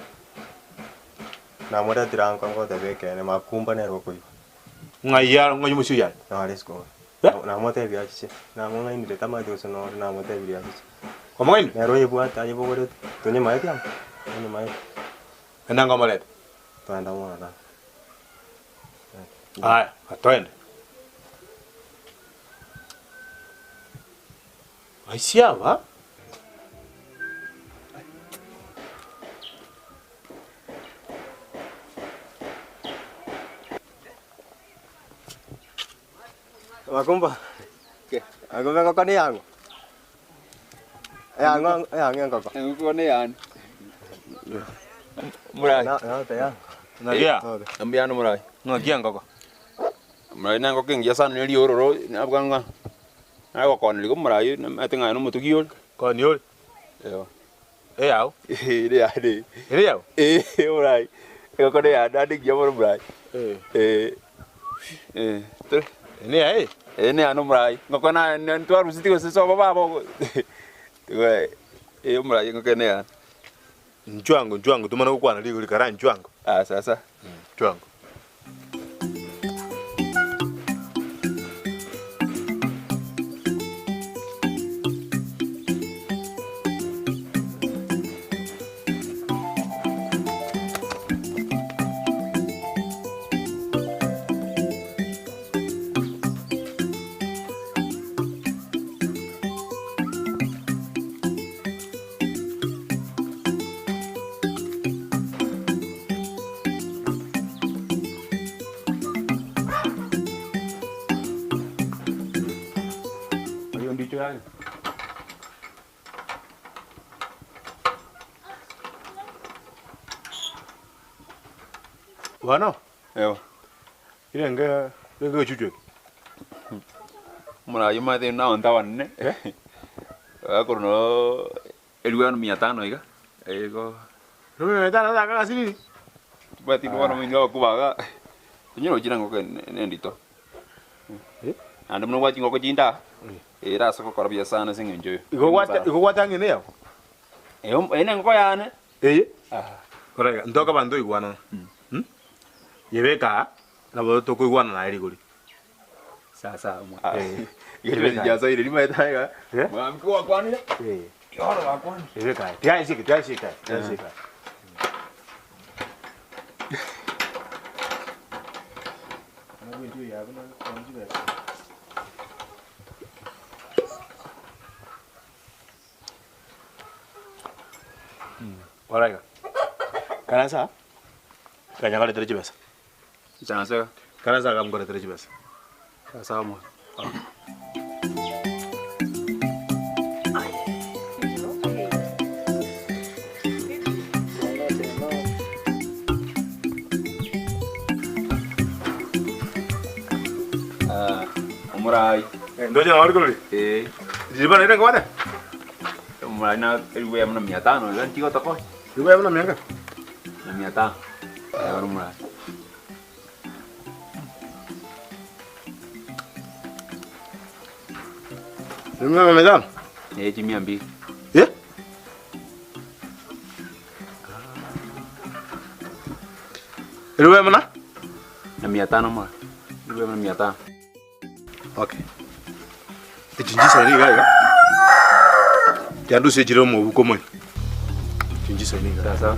Speaker 4: Na mora tira anko ngo tebe ne makumba ne roko iba.
Speaker 12: Ngaya ngoyi musuya.
Speaker 4: Na resko. Na mote biachiche. Na mona inire tamaje no na mote biachiche.
Speaker 12: Como en?
Speaker 4: Nero yebuata yebogore tonye maete am. Tonye maete.
Speaker 12: Enanga molet.
Speaker 4: Toenda mwana.
Speaker 12: Aya, atoende. Aisiaba?
Speaker 4: Makumba. Akumba ngoko ni yangu. Yangu yangu ngoko.
Speaker 6: Ngoko ni yan. Murai.
Speaker 4: Na na te yan.
Speaker 12: Nagia.
Speaker 6: Ambiano murai.
Speaker 12: Nagia ngoko.
Speaker 6: Murai na ngoko ngia sana ni ororo abganga. Na ngoko ni murai atinga no mutugio.
Speaker 12: Ko ni ol.
Speaker 6: Yo.
Speaker 12: E yao.
Speaker 6: Ire ya de.
Speaker 12: Ire yao.
Speaker 6: Eh murai. Ngoko ni ya dadi gia murai.
Speaker 12: Eh.
Speaker 6: Eh. Eh. Tre.
Speaker 12: Ni ai.
Speaker 6: Ene ano murai. Ngoko na ntwaru sitiko siso baba bo. Tiwe. Eh murai ngoko ne ya.
Speaker 12: Nchwango nchwango tumana kukwana liko likara nchwango.
Speaker 6: Ah sasa.
Speaker 12: Nchwango. Bueno,
Speaker 6: Ewa.
Speaker 12: Ile nge nge chuchu.
Speaker 6: Mura yo mate na onda wanne. Eh? Akorno elwano 500 iga. Ego.
Speaker 12: No me da nada kaga sini.
Speaker 6: Bati bwana mwinga kubaga. Nyoro jina ngoko nendito.
Speaker 12: Eh?
Speaker 6: Ande mno wachi ngoko jinda. Era soko korabia sana singenjo.
Speaker 12: Iko wata iko wata ngene yao.
Speaker 6: Eh ene ngoko yane.
Speaker 12: Eh?
Speaker 6: Ah.
Speaker 12: Korega ndoka bando igwana. Yebeka na bo to kuigwana na erigori.
Speaker 6: Sasa mwa. Ile jaza ile lima itaiga. Mwamko wa kwani?
Speaker 12: Eh.
Speaker 6: Yoro wa kwani?
Speaker 12: Ile kai. Tiaishike tiaishike. Tiaishike. Waraiga. Kanasa? Kanyagale tere chibesa.
Speaker 6: Chanasa.
Speaker 12: Kanasa kamgore tere chibesa.
Speaker 6: Sawa mwa. Umurai.
Speaker 12: Ndoje na warikoli?
Speaker 6: Eh.
Speaker 12: Jibana ile ngwate?
Speaker 6: Umurai na ilwe amna 500, ndio ntiko toko.
Speaker 12: Ilwe amna mianga?
Speaker 6: Na 500. Ya umurai.
Speaker 12: Mimi mezano?
Speaker 6: Eh, 200.
Speaker 12: Eh? Ilwe amna?
Speaker 6: Na 500 mwa. Ilwe amna 500.
Speaker 12: Okay. Tichinjisa ni gaiga. Tiandu se jiro mo buko mo. Tichinjisa ni gaiga.
Speaker 6: Sasa.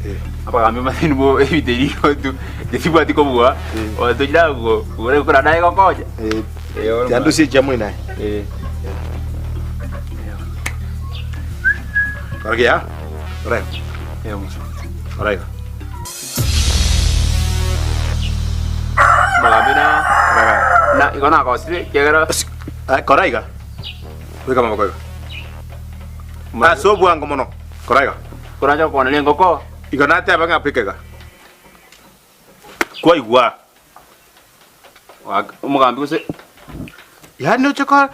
Speaker 6: Eh. Apa kami masih nbo eviteri tu. Jadi buat ko bua. O tu jila ko. Ore ko dai ko ko.
Speaker 12: Eh. Tiandu se jamo ina.
Speaker 6: Eh.
Speaker 12: Ora ya? Ora.
Speaker 6: Eh, mucho.
Speaker 12: Ora.
Speaker 6: Malabina. Na iko na ko sire kegera.
Speaker 12: Koraiga. Weka mama koiga. Ma so bwango mono. Koraiga.
Speaker 6: Koraja ko na ngoko.
Speaker 12: Iko na te banga pikega. Kwa igwa.
Speaker 6: Wa umugambi kuse.
Speaker 12: Ya no choko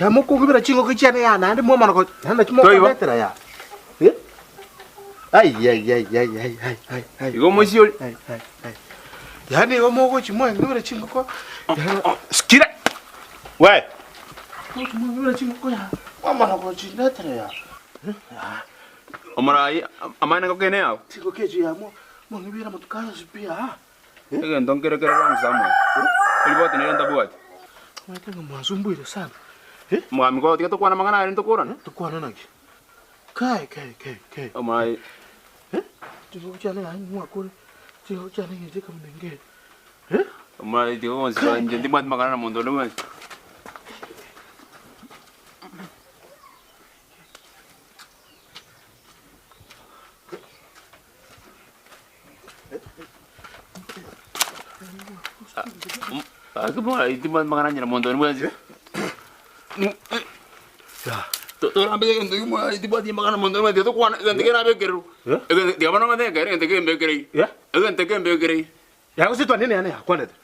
Speaker 12: ya moko ngibira chingo kichane ya na ndi mo manako. Handa chimo ko betera ya. Eh? Ai ai ai ai ai ai ai ai.
Speaker 6: Iko musio.
Speaker 12: Ai ai ai. Yani iko moko chimo ngibira chingo ko. Skira. We. Ngibira chingo ko ya. Mama nako chinetera ya.
Speaker 6: Omarai amana ko kene ao.
Speaker 12: Chingo keji ya mo mo ngibira motukana sipia.
Speaker 6: Ege ndonkere kere wangu samwe. Ulibote ni ronda buat.
Speaker 12: Mwaitenga mwazumbuire sana. Eh?
Speaker 6: Mwami ko tika tukwana mangana ari tukura.
Speaker 12: Tukwana naki. Kai kai kai kai.
Speaker 6: Omarai.
Speaker 12: Eh? Chingo chane ai mwakure. Chingo chane ngeje kamnenge. Eh?
Speaker 6: Omarai tiko konsi nje ndimbat mangana mondo no. Aku mau itu makanan nyera mondo ni sih.
Speaker 12: Ya.
Speaker 6: Tuh ambil yang itu mau itu buat makanan mondo ni dia tuh kuan ganti kena ambil keru. Dia mana mana kere ganti kena ambil kere.
Speaker 12: Ya.
Speaker 6: Ganti kena ambil kere.
Speaker 12: Ya aku sih tuan ini aneh kuan itu.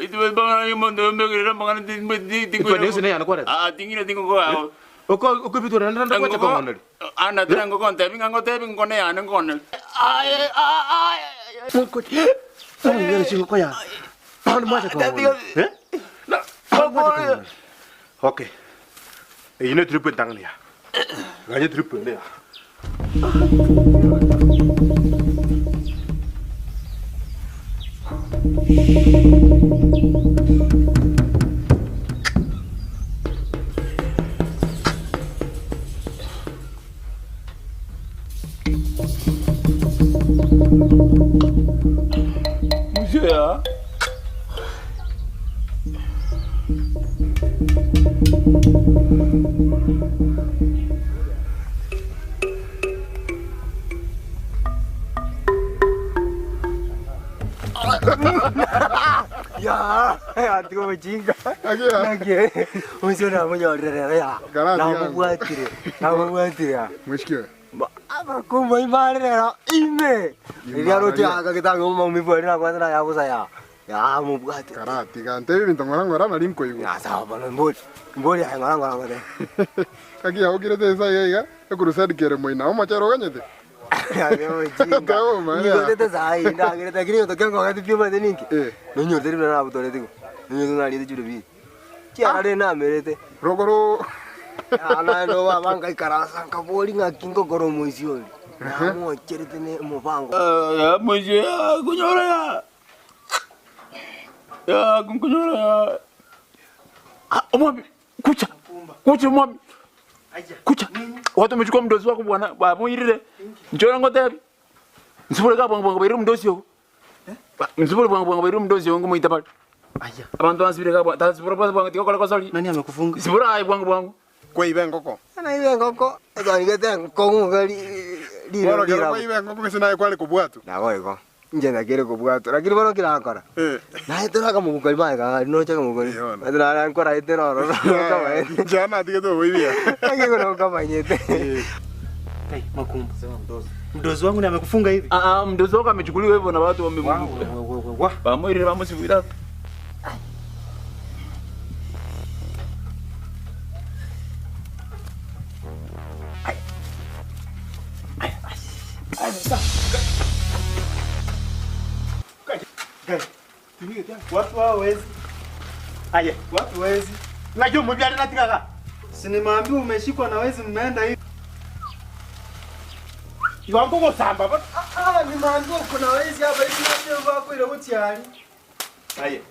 Speaker 6: Itu buat makanan mondo ambil kere makanan di
Speaker 12: Itu ini sini aneh kuan itu.
Speaker 6: Ah tinggi tinggi kok.
Speaker 12: Oke oke itu nanti nanti aku cakap mondo.
Speaker 6: Anda terang kok tapi nggak tapi nggak nih aneh kok. Ay ay ay.
Speaker 12: Mungkin. Oh, iya kok ya. Eh? Oke. Ini tripun tangan ya. Ganya tripun ya.
Speaker 6: Ya.
Speaker 5: Ya, atiku mujinga. Nake. Unsona munyorerera ya. Namubwatire. Namubwatire.
Speaker 4: Mushkiwe.
Speaker 5: Abakumba imarera ime. Iriaro chaka kitanga maumivu na kwanza ya kusa ya. Ya mubwatire.
Speaker 4: Karati kante bintu ngora ngora nari nkoigo.
Speaker 5: Ya sawa bana mboli. Mboli ya ngora ngora ngora.
Speaker 4: Kaki ya ukirete sa yega ekurusadi kere moina omacharo ganyete.
Speaker 5: Nigotete sai ndagirete kiri to kengo gati pio bate ninki. Nonyorete bina na butorete ko. Nonyorete na riete jure bi. Chiarare na merete.
Speaker 4: Rogoro.
Speaker 5: Ana ndo wa banga ikarasa nkaboli ngakingo goro moisioli. Na cherete ne mubango.
Speaker 6: Ya moisio kunyora ya. Ya kunyora ya. Omwami kucha. Kucha mwami. Kucha. Watu wamechukua mdozi wako bwana. Bamuirire. Njoo ngotebi. Nsubule ka bwangu bairu mdozi yo. Nsubule bwangu bairu mdozi yo ngomuita pale. Aya. Abantu ansibire ka bwana. Tasibura bwangu tikokola kosoli.
Speaker 7: Nani amekufunga?
Speaker 6: Sibura ai bwangu bwangu.
Speaker 4: Kwa ibe ngoko.
Speaker 15: Ana ibe ngoko. Ezanigete ngoko ngali.
Speaker 4: Bora kero kwa ibe ngoko sina kwale kubwatu.
Speaker 15: Nago iko. Nje nakere kubwatu. Lakini bora kirakora. Na itera kama mukali bae ka no chaka mukali. Adra ankora itera ro kama.
Speaker 4: Jana atike to ibia.
Speaker 15: Ake kono kama nyete.
Speaker 7: Hey, Makumba. Mdozi wangu ni amekufunga hivi?
Speaker 6: Ah, mdozi wako amechukuliwa hivyo na watu wame. Bamuirire bamusibira.
Speaker 7: Watu hawawezi. Aye, watu wezi. Najua mbiali natikaka. Si nimeambiwa umeshikwa na wezi mmeenda hivi. Iwango gosamba. Ah, nimeambiwa kuna wezi hapa hivi nate wako ile utiari. Aye.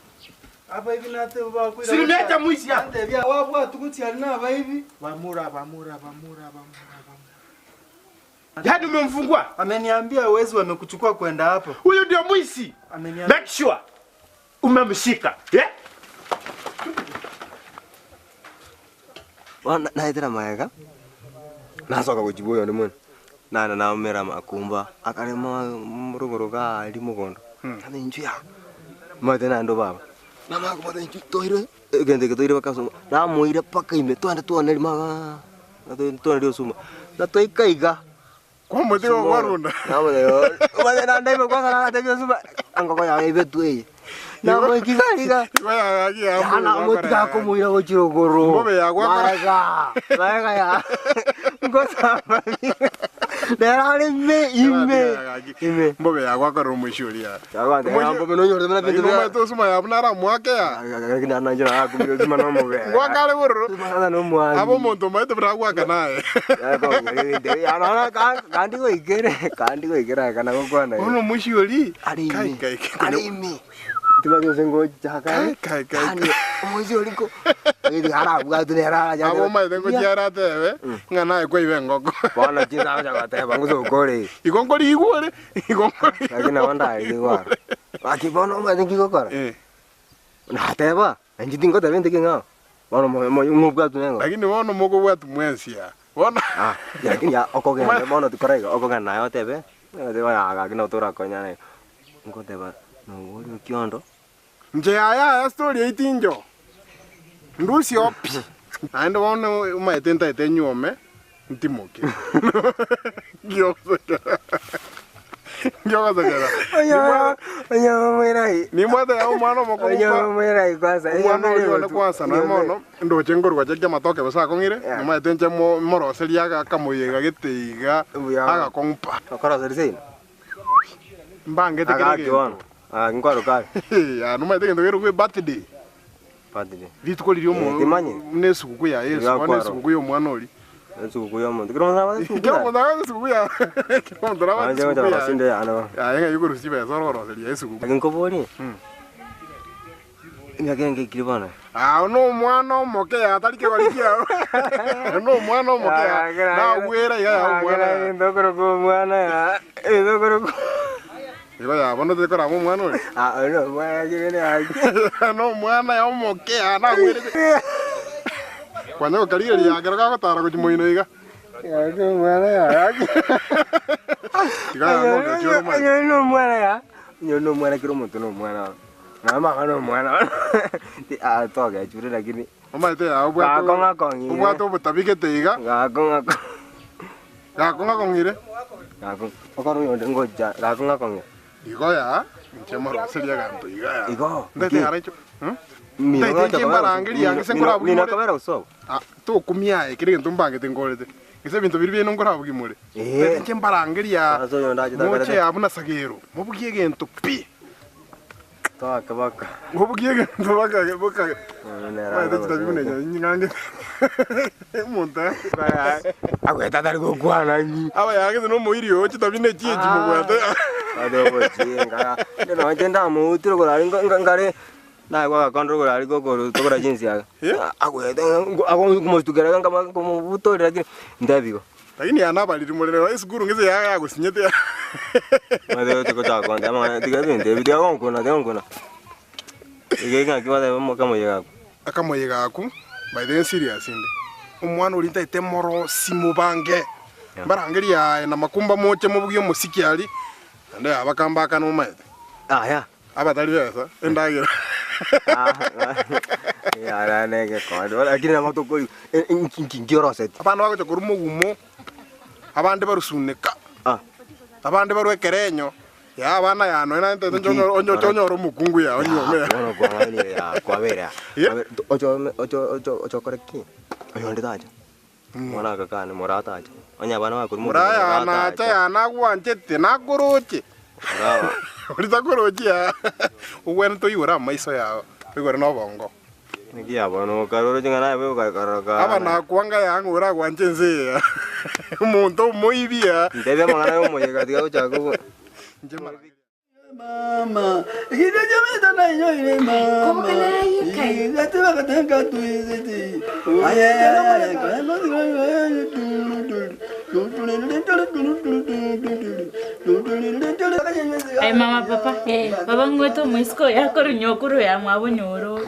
Speaker 7: Hapa hivi nate wako ile.
Speaker 12: Si nimeacha mwizi hapa.
Speaker 7: Ndebia wapo atukutiari na hapa hivi.
Speaker 12: Bamura. Yaani umemfungua?
Speaker 7: Ameniambia wezi wamekuchukua kwenda hapo.
Speaker 12: Huyu ndio mwizi.
Speaker 7: Ameniambia.
Speaker 12: Make sure umemshika. Eh?
Speaker 15: Wana naitira maega. Nasoka kujibuyo ndi mwana. Nana naumera makumba akarema muruguru ga ali mugondo. Ame njuya. Mate na ndo baba. Mama akubata nju tohire. Gende ke tohire bakasoma. Namuire paka ime twande tuone maga. Na tuone suma. Na toikaiga.
Speaker 4: Kwa mutiro warunda.
Speaker 15: Namu yo. Wale na ndaiba kwanza na tabia suma. Angoko ya ibe tueye. Na mukigariga. Ana mutika kumuira gochirogoro.
Speaker 4: Ngobe ya gwakora.
Speaker 15: Maega. Maega ya. Ngosamba. Nera ime ime. Ime.
Speaker 4: Mbobe ya gwakora omushuria.
Speaker 15: Yakwa mbobe no yorde mena bintu.
Speaker 4: Ngoma to suma ya bunara mwake ya.
Speaker 15: Lakini ana njira akumira suma no muge.
Speaker 4: Gwakale burro.
Speaker 15: Suma no mwangi.
Speaker 4: Abo muntu maite bragwaka naye.
Speaker 15: Ana kandi go ikere, kandi go ikere kana gokwana.
Speaker 4: Ono mushuri.
Speaker 15: Ari
Speaker 4: ime.
Speaker 15: Ari ime. Timazo sengo chaka.
Speaker 4: Kai kai.
Speaker 15: Omuzi oliko. Iri hara bwatu ne hara ja.
Speaker 4: Abo maite ngo chiara tebe. Ngana ekwe ibe ngoko.
Speaker 15: Bona chiza cha tebe nguzo ukore.
Speaker 4: Igongori igore. Igongori.
Speaker 15: Lakini wanda igwa. Akibona maite ngikokora.
Speaker 4: Eh.
Speaker 15: Na teba, njiti ngo tebe ndike ngao. Bona mo ngubwatu nengo.
Speaker 4: Lakini bona moko bwatu mwensia. Bona.
Speaker 15: Ah, lakini ya okogenda bona tukorega okogenda nayo tebe. Tebe ya gakina utora konya nayo. Ngo teba no uri kiondo.
Speaker 4: Nje ya story eitinjo. Ndusi opi. Aende wone umaetenta etenyuome ntimoke. Ngiyokuzekera. Ngiyokuzekera.
Speaker 15: Onyo mwerai.
Speaker 4: Ni mwathe ya umwana moko.
Speaker 15: Onyo mwerai kwanza.
Speaker 4: Umwana uri kwanza na mono ndoche ngorwa chekia matoke basakongire. Umaetenche moroseria akamoyega giteiga agakongpa.
Speaker 15: Okoroseria ino.
Speaker 4: Mbangete kire.
Speaker 15: Ah, ngwaro kai.
Speaker 4: Ya, no maite kendo kwe birthday.
Speaker 15: Birthday.
Speaker 4: Rituko liri omo.
Speaker 15: Timanye.
Speaker 4: Ne sukuku ya Yesu, wane sukuku yo mwana ori.
Speaker 15: Sukuku yo omo. Kiro mwana sukuku.
Speaker 4: Kiro mwana sukuku ya. Kiro mwana sukuku ya.
Speaker 15: Sinde ya ana.
Speaker 4: Ya, yenga yukuru siba ya soro ro ya sukuku.
Speaker 15: Lakini kobori. Ngake kiribana.
Speaker 4: Ah, no mwana omoke ya atari ke barikia. No mwana omoke ya. Na gwera ya mwana.
Speaker 15: Ndokoro ko mwana ya. Ndokoro.
Speaker 4: Iba ya bono te kora mwana ori.
Speaker 15: Ah, no mwana kirene ya.
Speaker 4: No mwana ya omoke ya na gwera. Kwanya karire ya kero gagotara gochimoino iga.
Speaker 15: Ya no mwana ya.
Speaker 4: Iga no choro mwana.
Speaker 15: No mwana ya. No mwana kiro muntu no mwana. Mama no mwana. Ti a toga chure lakini.
Speaker 4: Mama te ya obwato.
Speaker 15: Gakonga kongi.
Speaker 4: Obwato butabigete iga.
Speaker 15: Gakonga.
Speaker 4: Gakonga kongire.
Speaker 15: Gakong. Okoro yonde ngoja gakonga kongi.
Speaker 4: Igo ya nchemoro seria ganto iga ya.
Speaker 15: Igo.
Speaker 4: Ndete arecho. Ndete chimbarangiri yange sengora
Speaker 15: bugimore. Mina kamera usobo.
Speaker 4: Ah, to kumia ekire gento mbangete ngorete. Ese bintu biri bino ngora bugimore. Ndete chimbarangiri ya. Moche abuna sagero. Mubugiye gento pi.
Speaker 15: Baka baka.
Speaker 4: Mubugiye gento baka baka. Ndete chitabimune nyange. Monta.
Speaker 15: Agweta tari gokwana nyi.
Speaker 4: Aba yange no muirio chitabine chiye chimugwata.
Speaker 15: Adobo chinga. Ndino ngenda mutiro kora ngare Na kwa kondro aliko kwa jinsi ya. Ako kumostukera kama kumubuto lakini ndabigo.
Speaker 4: Lakini anaba lirimolera isukuru ngeze ya gusinyete.
Speaker 15: Madeo tuko kwa ama tiga bindi ngona ngona. Igega kiwa kama yega.
Speaker 4: Akamoyega ku by the serious inde. Omwana uri ntaite moro simubange. Barangeria na makumba moche mubugyo musiki ali. Ande abakamba kana umaete.
Speaker 15: Ah ya.
Speaker 4: Abatali besa endagira.
Speaker 15: Ya ra nege kwa lakini na matoko nkiorose.
Speaker 4: Abana bagocha kurumo gumo. Abande barusuneka.
Speaker 15: Ah.
Speaker 4: Abande barwekerenyo. Ya abana ya no ena onyo onyoro mukungu ya onyo me.
Speaker 15: Bueno kwa ni ya kwa vera. Ocho ocho ocho ocho koreki. Oyo nditaje. Mwana kaka ni morata aje. Onya bana bakuru
Speaker 4: moraya na acha ya nagwanchete nakuruchi.
Speaker 15: Bravo.
Speaker 4: Urita kuruchi ya. Ugwene toyura maiso ya. Igore no bongo.
Speaker 15: Niki ya bono karoro chingana be karaka.
Speaker 4: Aba nakwanga yangu ura gwanchenze. Umuntu moibia.
Speaker 15: Ndebe mwana yo moyega tiga gochako.
Speaker 3: Mama, mama.
Speaker 9: Ay mama papa, baba ngweto mwisko yako runyokuru ya mwabo nyoro.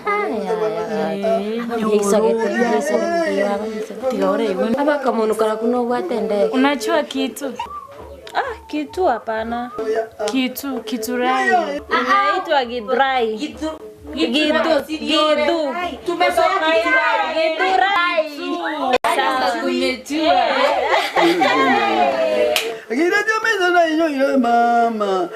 Speaker 9: Unachua kitu.
Speaker 16: Ah, kitu hapana.
Speaker 9: Kitu, kiturai.
Speaker 16: Inaitwa gidrai. Gitu. Gitu. Gitu.
Speaker 9: Tumesoka kiturai.
Speaker 16: Giturai.
Speaker 9: Sasa kumejua.
Speaker 3: Mama.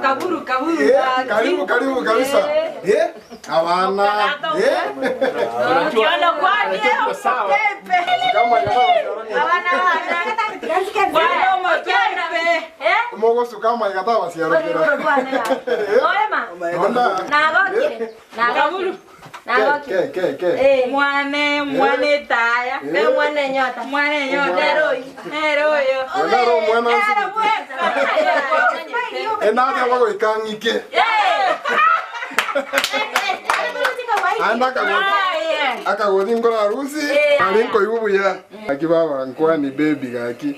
Speaker 9: Kaburu, kaburu.
Speaker 4: Karibu, karibu kabisa. Hawana.
Speaker 9: Ukiona kwani pepe. Hawana
Speaker 4: Mogo kama ikataba si arokera.
Speaker 16: Orema. Nagokire. Nagaburu.
Speaker 4: Ke ke ke.
Speaker 9: Mwane, mwane taya.
Speaker 16: Mwane nyota.
Speaker 9: Mwane nyota. Neroi. Neroi.
Speaker 4: Nero mwana. Enade wago ikangike. Anda akagothi ngora harusi alinko ibubuya akibaba nkwani baby gaki.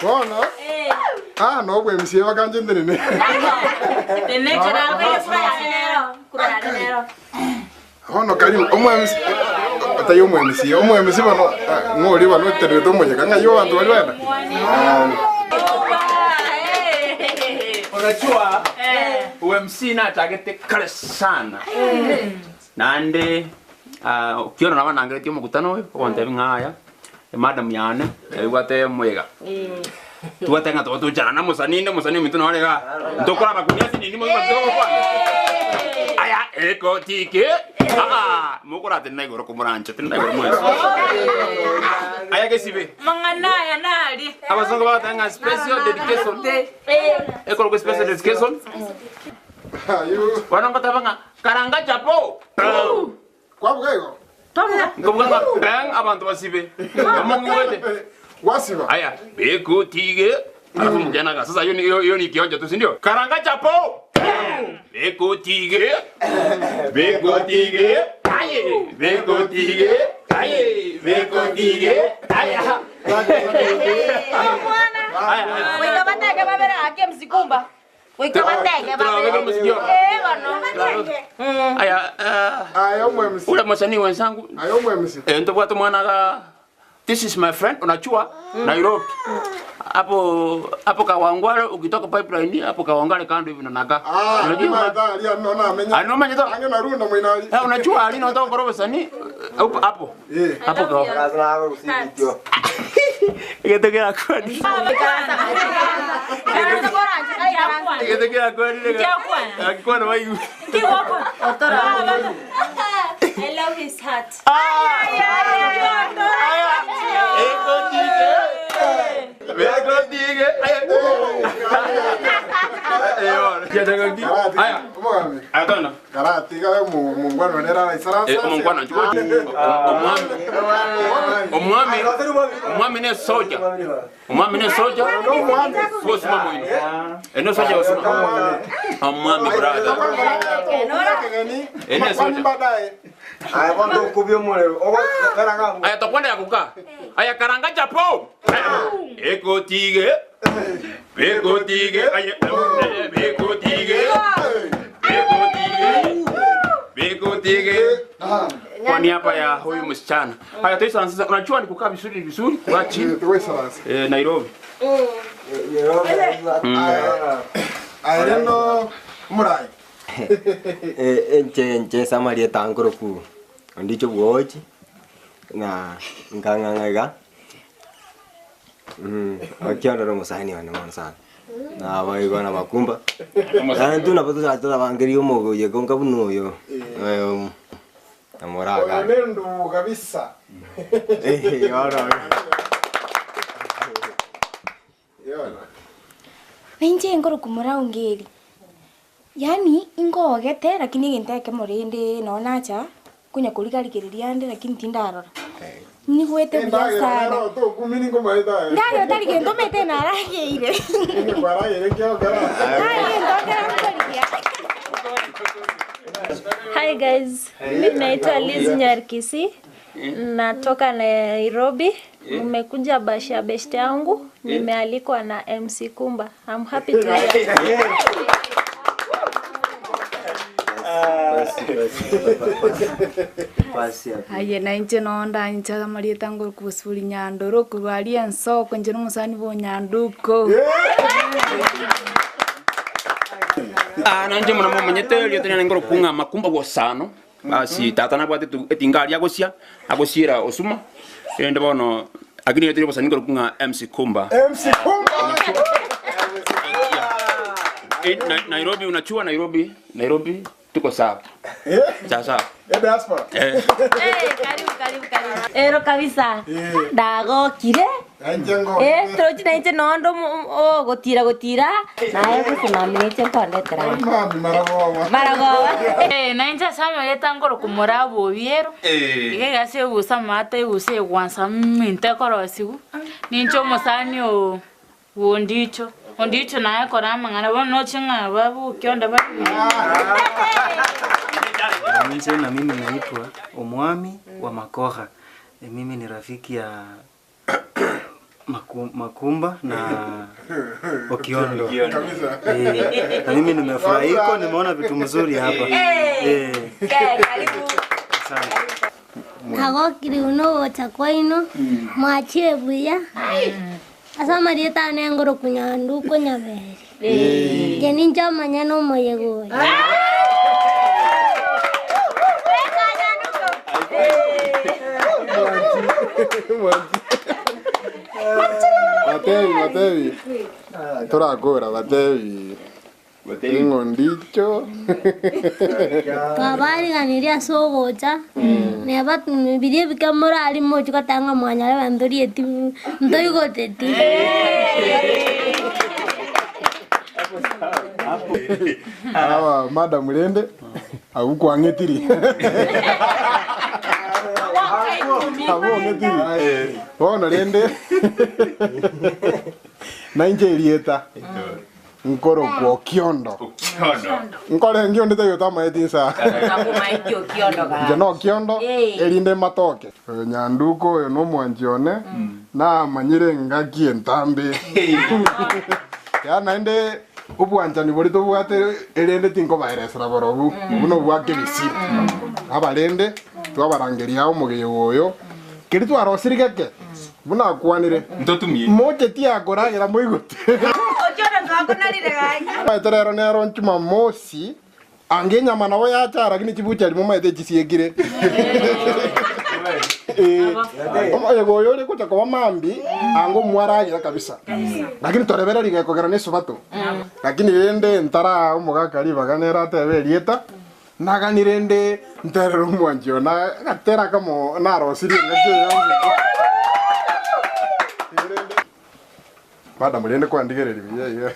Speaker 4: Bono? Ah no gwe msiye wakanje ndenene. Hono karibu omwe atayo omwe msiye omwe msiye bano ngori bano terere omoye kanga yo bantu bali bana.
Speaker 6: Unajua UMC na target kale sana. Nande ukiona na wanangeretio mukutano uyu ogonte ngaya madam yane ebwate mwega. Tuwatenga to tuchana musaninde musani mitu norega. Ndokora bakunia sinini mo kwa. Aya eko tike. Ah mukora tena igoro kumurancha tena igoro mwezi. Aya kesibe.
Speaker 9: Mangana ya nali.
Speaker 6: Abazungu batanga special dedication. Eko ko special dedication.
Speaker 4: Ayo.
Speaker 6: Wanongo tabanga karanga chapo.
Speaker 4: Kwa bugaigo.
Speaker 9: Tobga.
Speaker 6: Ngobga bang abantu basibe. Amongwete.
Speaker 4: Wasiba.
Speaker 6: Haya, bekutige. Alafu mjana sasa hiyo ni kionjo tu, si ndio? Karanga chapo. Bekutige. Bekutige. Aye, bekutige. Aye, bekutige. Aya.
Speaker 16: Mwana. Wika bateke babera ake msikumba. Wika bateke babera. Eh bano.
Speaker 6: Aya,
Speaker 4: ayo mwemsi.
Speaker 6: Ule msanii wenzangu.
Speaker 4: Ayo mwemsi.
Speaker 6: Ndio watu mwana ga. This is my friend, unachua Nairobi. Hapo hapo Kawangware ukitoka pipeline hapo Kawangware kando hivi nanaga.
Speaker 4: Unajua ali no amenya.
Speaker 6: Ano menya to.
Speaker 4: Ange narunda mwina.
Speaker 6: Eh unachua ali no to korobo sani hapo. Hapo kwa. Ikatokea kwani. Ikatokea kwani. Akikuwa na waigu.
Speaker 14: I love his hat.
Speaker 6: Omwami ne soja. Omwami ne soja. Osuma moino. Eno soja osuma. Omwami brother. Ene soja.
Speaker 15: Aya kwanza ukubye mulero.
Speaker 6: Aya tokwenda ya kukaa. Aya karanga chapo. Eko tige. Beko tige. Aya beko tige. Beko tige. Beko tige. Kwa niaba ya huyu msichana. Haya tuisa sasa unajua ni kukaa vizuri vizuri kwa chini. Nairobi.
Speaker 4: Aya ndo murai.
Speaker 15: Enche samaria tangoro ku. Ndicho bwochi na nganganga. Akiona ndo musani wana mwana sana. Na waigo na makumba. Na tu na pato ata bangerio mogo ye konka buno yo. Amoraga.
Speaker 4: Nendo kabisa.
Speaker 15: Yora.
Speaker 4: Yora.
Speaker 17: Ninje ngoro kumura ungeri. Yani ingogete lakini ngenteke murindi nonacha kunya kuligarigiriria ndi lakini tindarora. Nigwete buya sana. Ndaro tari gento mete narageire.
Speaker 16: Hi guys, mimi naitwa Liz Nyarkisi. Natoka Nairobi. Nimekuja basha best yangu. Nimealikwa na MC Kumba. I'm happy to be here.
Speaker 8: Aye na inche nonda inche marieta ngor kusuri nyandoro kurwaria nsoko nje n'umusani bo nyanduko.
Speaker 6: Na nje mwana mwenyete lyo tena ngoro kunga makumba gosano. Basi tata na bwate etingari agosia agosiera osuma. Ende bono agini yote bosani ngoro kunga MC Kumba.
Speaker 4: MC Kumba.
Speaker 6: Nairobi unachua Nairobi, Nairobi tuko sawa. Sawa sawa.
Speaker 4: Diaspora.
Speaker 16: Karibu karibu karibu. Ero kabisa. Ndagokire. Trochi na inche nondo o gotira gotira. Naye gusimamire nkondetera.
Speaker 4: Mami maragowa.
Speaker 16: Maragowa.
Speaker 9: Na inche samere ngoro kumora bobiero. Ige gase busa mate buse gwansa minte korosigu. Nincho musani o wondicho. Ondicho naye kora mangana bono chinga babu kionda babu.
Speaker 7: Na mimi naitwa Omwami wa Makoha. Mimi ni rafiki ya Makumba na Okiondo. Na mimi nimefurahiko, nimeona vitu mzuri hapa.
Speaker 16: Karibu.
Speaker 7: Asante.
Speaker 13: Kagokiri uno chakwaino mwachie buya. Asa marieta nengoro kunyanduko nyabere. Jeninja manyano moyego.
Speaker 4: Batevi, batevi. Turakura, batevi. Ingondicho.
Speaker 13: Babari ganiria sogocha. Neba birie bikamora ali mocho katanga mwanyale bandori eti ndoigoteti.
Speaker 4: Awa madam Lende agukwang'etiri. Abo bono rende nainche erieta nkorokwo Okiondo. Nkore ngio ndete yotamaeti nsa. Nje no Okiondo erinde matoke. Nyanduko oyo no mwanjione na manyire ngaki entambe. Ya naende obwanchani bori tobwate erinde tinkobaeresera borobu buno bwake bisi. Abarende twabarangeria omugeyo oyo keri twarosiri geke buna akwanire
Speaker 6: ntotumie
Speaker 4: moche tiakoragera moigote. Maiterero nero Jumamosi ange nyama nabo yacha lakini chibucha limo maite chisiekire. Omoyego oyo uri kucha kuba mambi ango mwaragira kabisa. Lakini torebera rigekogera nesubato. Lakini rende ntara omogaka ribaganera atebe rieta naganire nde nterero omwanchio na gatera kamo narosirie ngaki. Madam rende kwandigereri biya.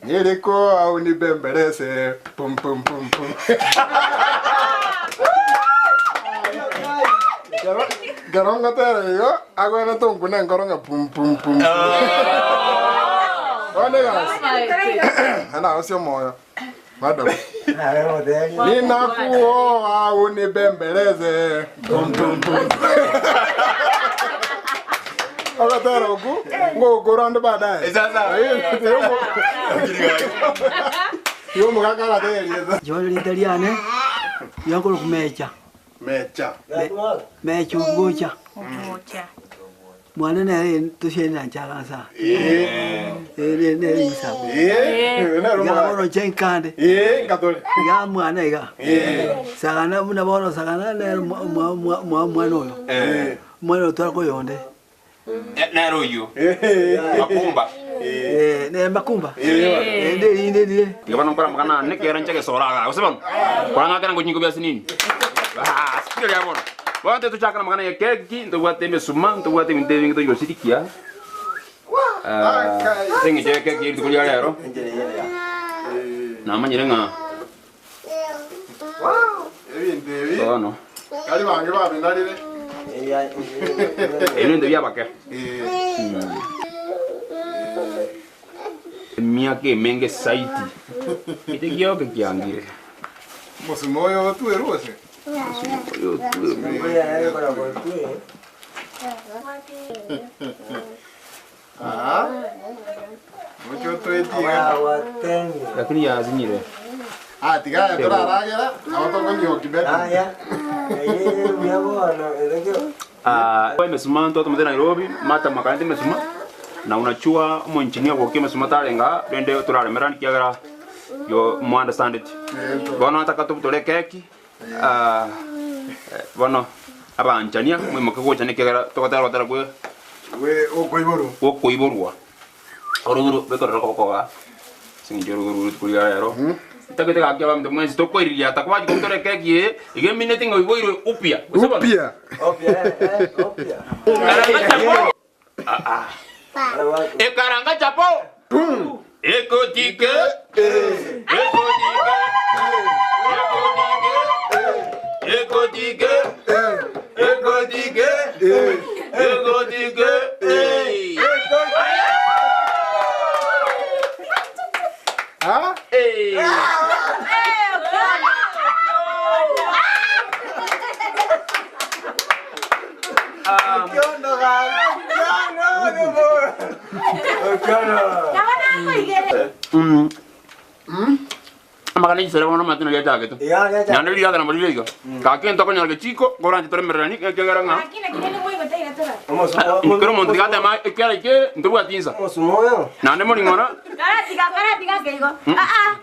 Speaker 4: Nyereko au nibembeleze pum pum pum pum. Garonga tere yo agwena tonguna ngoronga pum pum pum. One guys. Ana osio moyo. Madam. Ninakuoa unibembeleze pum pum pum. Agatera oku ngo baadaye.
Speaker 6: Sasa.
Speaker 4: Yo mugaka tere.
Speaker 5: Yo litaliane yako kumecha.
Speaker 4: Mecha.
Speaker 5: Mecha ugocha. Ugocha. Mwana nere tushena chala sa. Ne isa. Ya bono chenkande.
Speaker 4: Katole.
Speaker 5: Ya mwana iga. Sagana muna bono sagana nere mwa mwana oyo. Mwana twako yonde.
Speaker 6: Nero yo. Makumba.
Speaker 5: Ne makumba. Ende.
Speaker 6: Ngabana nkora makana ne kera ncheke soraga. Usibona? Kwa ngakana ngo nyingo bya sinini. Ah, sikio ya bono. Wate tuchakana makana ya keki, ndo wate mesuma, ndo wate minde ndo yosirikia. Tengi je keki iri kulia lero. Na manyire nga.
Speaker 4: Ebintu ebi.
Speaker 6: Bono.
Speaker 4: Kali bange babinalire.
Speaker 6: Ebintu byabake. Miaka emenge saiti. Itegioke kiangire.
Speaker 4: Mosumoyo tuerose. Ah, mucho tuetiga.
Speaker 6: Lakini ya zinyire.
Speaker 4: Ah, tiga ya tora ragera, abato konyo kibeta.
Speaker 15: Ah, ya.
Speaker 6: Ah, kwa mesuma mtoto mzee Nairobi, mata makanti mesuma. Na unachua mwenchinia kwa mesuma tarenga, rende tora merani kiagara. Yo mo understand it. Bono nataka tubutole keki. Bono abanchania mwimoke gocha nikegera tokotera gotera kwe
Speaker 4: we okoiboru
Speaker 6: okoiborwa oruguru bekorera kokoga sinjo oruguru kulia rero takete gakia ba mwe tokoiriria takwaji kotore keki ige minute ngo iboirwe upya
Speaker 4: upya
Speaker 15: upya upya
Speaker 6: ah ah ekaranga chapo ekotike ekotike ekotike ekotike ekotike
Speaker 4: ah
Speaker 6: Magari sere wono matino ya jageto. Ya no liga na moliga. Ka ken to konya ke chico, gorante tore merani ke garanga. Pero montigate ma ke ke ndu atinza. Na ne molingona.
Speaker 18: Kara tiga ke igo. Ah ah.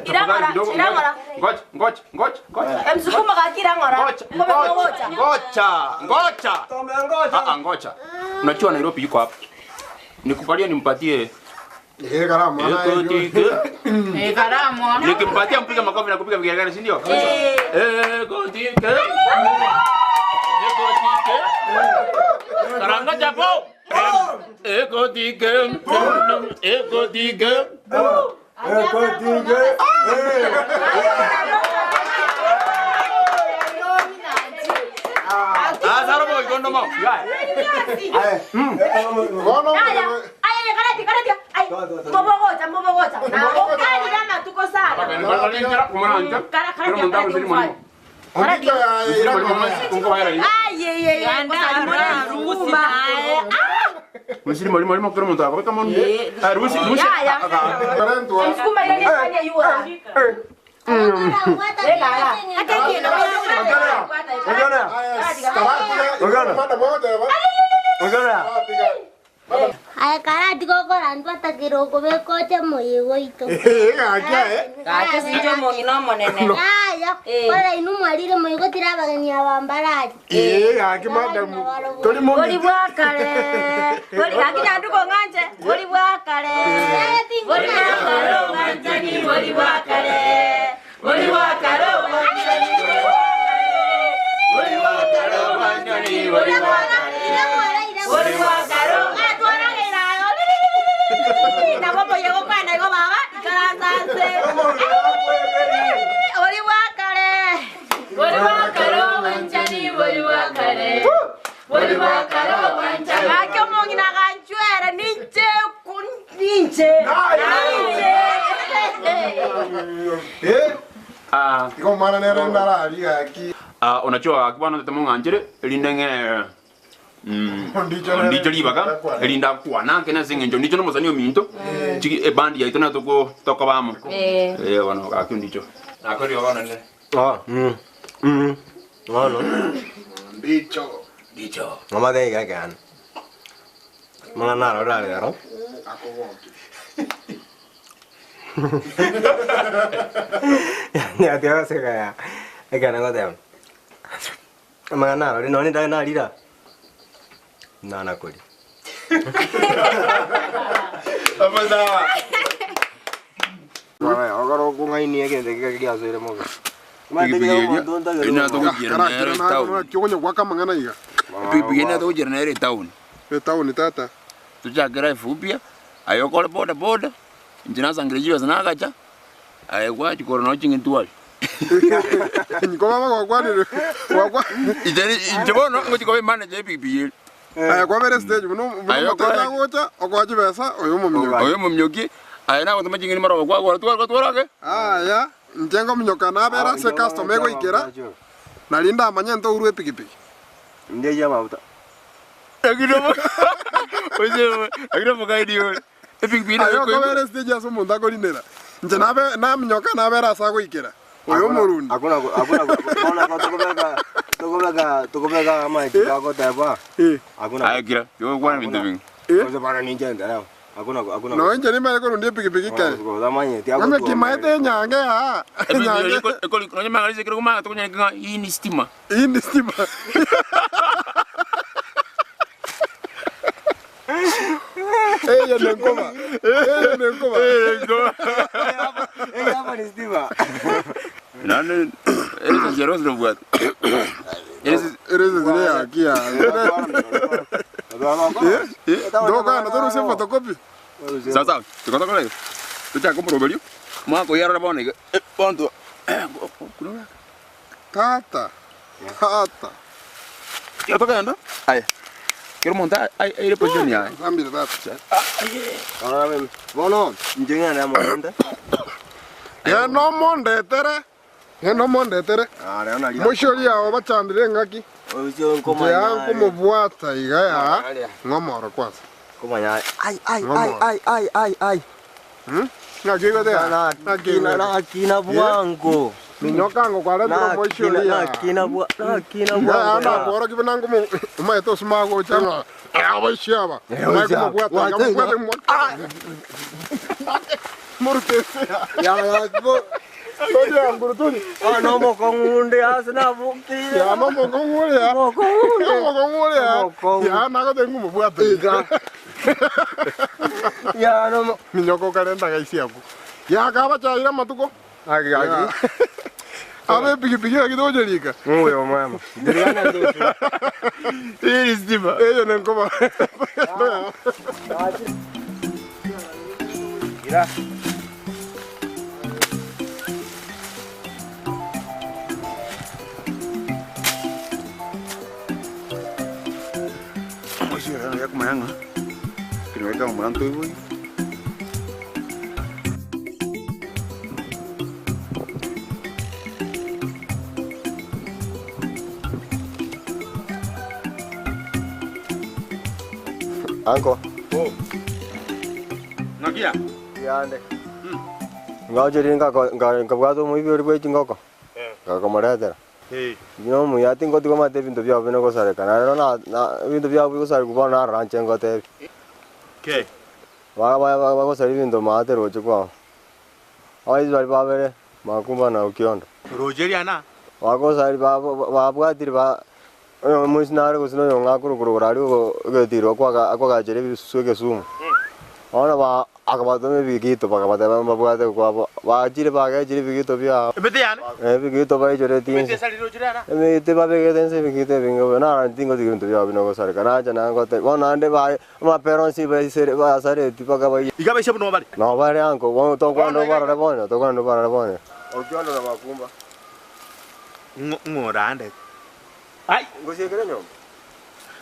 Speaker 18: Irangora, irangora.
Speaker 6: Ngocha, ngocha, ngocha, ngocha.
Speaker 18: Msukuma kaki irangora.
Speaker 6: Ngocha, ngocha, ngocha. Ah ah, ngocha. Unajua Nairobi yuko hapa. Nikubalie nimpatie
Speaker 4: karamu.
Speaker 9: Karamu.
Speaker 6: Nikimpatia mpiga makofi na kupiga vigelegele, si ndio? Kotike. Kotike. Karanga chapo. Kotike. Kotike.
Speaker 15: Kotike.
Speaker 6: mdomo.
Speaker 18: Aya. Aya, aya karati karati. Ay. Mobogocha, mobogocha. Na okali kama tuko sana. Kara kara.
Speaker 4: Karati.
Speaker 18: Ay, ay, ay. Anda,
Speaker 6: Musiri moli moli mokoro muntu akobeka mono. Ah, rusi rusi.
Speaker 18: Ya ya. Msukuma ile fanya yura.
Speaker 13: Aya karati kokora ntwata kiroko bekoche moyego ito.
Speaker 18: Gake sinjo mong'ina omonene.
Speaker 13: Aya, kora inu mwarire moyego tirabageni abambarari.
Speaker 4: Gaki madam. Tori mo.
Speaker 18: Bori bwakare. Bori gaki nyanduko ng'anje. Bori bwakare. Bori bwakare ng'anjani bori bwakare. Bori bwakare ng'anjani. Bori bwakare ng'anjani bori bwakare. Bori bwakare. Nabo yego kwana igo baba ikaransanse. Ori wakare. Ori wakare wanjani ori wakare. Ori wakare wanjani. Akyo mongina ganchwere ninche kun ninche. Ninche.
Speaker 4: Ah, iko mana nere ndara ali gaki.
Speaker 6: Ah, unajua akibana temonga anjere lindenge ndicho libaka linda kwana kena singenjo ndicho nomosani ominto chiki ebandi yaito na toko tokobamo wano akyo ndicho akori wana ne
Speaker 15: Wano
Speaker 4: ndicho ndicho
Speaker 15: mama de gagan mama naro rare ro
Speaker 4: akogonki
Speaker 15: ya te vas a caer es que no te mama naro no ni da na lira Nana kori.
Speaker 4: Amanda.
Speaker 15: Mama, agora com a inia que te queria hacer mo.
Speaker 6: Ina to kujira nere town.
Speaker 4: Kionye kwa kama ngana iga.
Speaker 6: Pipi ina to kujira nere town.
Speaker 4: Town tata.
Speaker 6: Tuchakira ifupia. Ayo kole boda boda. Njina sangrejiwa zinakacha. Ayo kwa chikoro no chingintuali.
Speaker 4: Niko mama kwa kwa kwa kwa.
Speaker 6: Ijeni njebono ngochikobe manager pipi.
Speaker 4: Aya kwa mere stage muno muno tata gocha okwaji besa oyo mumnyoki.
Speaker 6: Oyo mumnyoki. Aya na gotoma chingini maro kwa kwa twara twara ke.
Speaker 4: Aya njengo mnyoka na bera se customer ego ikera. Nalinda amanye nto urwe pikipiki.
Speaker 15: Ndiye jama uta.
Speaker 6: Agiro. Oye, agiro mukaidi. Pikipiki
Speaker 4: na. Ayo kwa mere stage aso munda korinera. Nje nabe na mnyoka na bera sa go ikera. Oyo murundi.
Speaker 15: Hakuna hakuna bona kwa tukobeka tukobeka kama ikako tapa. Hakuna.
Speaker 6: Ayo kira, yo kwa vintu vingi.
Speaker 15: Kwa bana ninja ndara. Hakuna hakuna.
Speaker 4: No nje ni mara korundi pikipiki kale. Kwa kimaete nyange ha.
Speaker 6: Nyange. Eko no mangalize kiro kuma tukunya kinga hii ni stima.
Speaker 4: Hii ni stima. Eh ya ngoma. Eh ngoma.
Speaker 6: Eh ngoma.
Speaker 15: Eh hapa ni stima.
Speaker 6: Nani eres zeros lo buat. Eres
Speaker 4: zile aquí ya. Doka na toru se photocopy.
Speaker 6: Sasa, tukata kwa leo. Tucha kwa roberio. Mwa ko yara bona bonto.
Speaker 4: Tata. Tata.
Speaker 6: Ya toka ndo. Ay. Quiero montar ay ay posición ya.
Speaker 4: Zambia tata.
Speaker 15: Ahora bono, njenga na monda.
Speaker 4: Ya no monde tere. Ya no monde tere. Mushori yao bachandire ngaki. Ya kumubwata iga ya. Ngomoro kwanza.
Speaker 15: Kumanya. Ai ai ai ai ai ai ai.
Speaker 4: Na kigo de.
Speaker 15: Na na kina bwango.
Speaker 4: Minyoka ngo kwa retro mushori ya.
Speaker 15: Na kina bwa na kina bwango.
Speaker 4: Na na bora kibinangu mu umayeto sumago chama. Aba shiaba. Kumubwata kumubwata. Murutese.
Speaker 15: Ya ya bo.
Speaker 4: Toja ngurutuni.
Speaker 15: Ah no mo kongunde asina bukti.
Speaker 4: Ya no mo kongunde ya.
Speaker 15: Mo kongunde.
Speaker 4: Mo kongunde ya. Ya nago tengo mo bwata.
Speaker 15: Ya no mo.
Speaker 4: Minyoko kalenda gaisi yaku. Ya akaba chaira matuko.
Speaker 15: Aki aki.
Speaker 4: Abe pikipiki akidoje lika.
Speaker 15: Uyo mama. Diriana ndo.
Speaker 6: Hii stima.
Speaker 4: Eh no ngoma.
Speaker 15: Ira.
Speaker 12: Mayanga. Kinaweka mwanangu hivyo.
Speaker 15: Anko.
Speaker 12: Oh. Nakia.
Speaker 15: Yande. Ngaje ringa ngabwato muibi uri bwe chingoko. Ngakomoretera.
Speaker 12: Eh.
Speaker 15: Gino muyati ngoti komate bintu byabo bino gosarekana. Rero na bintu byabo bigosari kuba na ranche ngote.
Speaker 12: Ke.
Speaker 15: Ba gosari bintu mate roje kwa. Aiz bari babere makumba na ukiondo.
Speaker 12: Rojeria na.
Speaker 15: Bagosari ba babwatiri ba muisinare gosino yonga kurukuru rari getiro kwa akwa bisuke sumu. Ona ba akabatome bigito bakabata babwate kwa ba jire ba jire bigito bia.
Speaker 12: Emete yani?
Speaker 15: Bigito ba jire tin.
Speaker 12: Emete sali rojere na.
Speaker 15: Emete ba begeten se bigito bingo na tingo tingo bia bino gosare kana jana gote. Bona ande ba ma peron si ba sere ba sare tipa ka ba.
Speaker 12: Iga ba shabu no bari.
Speaker 15: No bari anko wono to kwando bara bono to kwando bara bono. Okiondo na makumba.
Speaker 12: Ngora ande. Ai,
Speaker 15: ngosie kere nyom.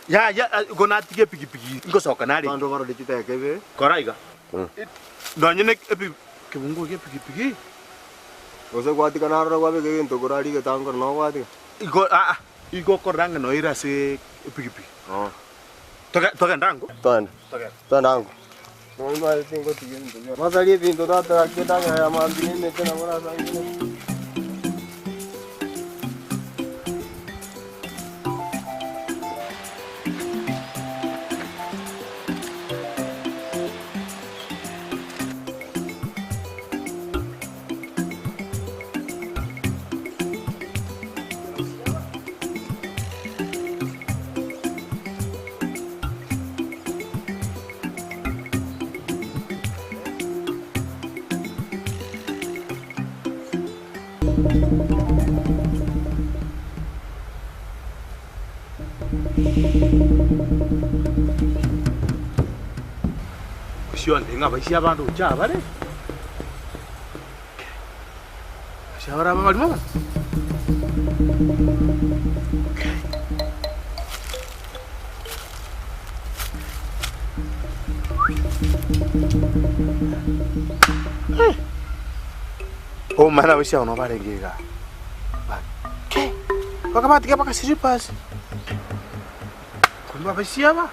Speaker 12: Ya gona tige pigi ngosoka nari.
Speaker 15: Kwando bara dichite kebe.
Speaker 12: Kora iga. Nonyene epi kibungo ke pigi.
Speaker 15: Gose gwati kanaro gwabe ke into korari ke tangor no gwati.
Speaker 12: Igo a igo koranga no ira se pigi.
Speaker 15: Oh.
Speaker 12: Toka ndango.
Speaker 15: Toka. Toka ndango. No ima tingo tige into. Masali pinto tata ke tanga ya mandini ne tena bora sangine.
Speaker 12: Shionde ngaba bandu chabare. Shabara bali mama. Oh mana wisha ono barengega. Ke. Bakamati ke bakasiripas. Kumba basiaba.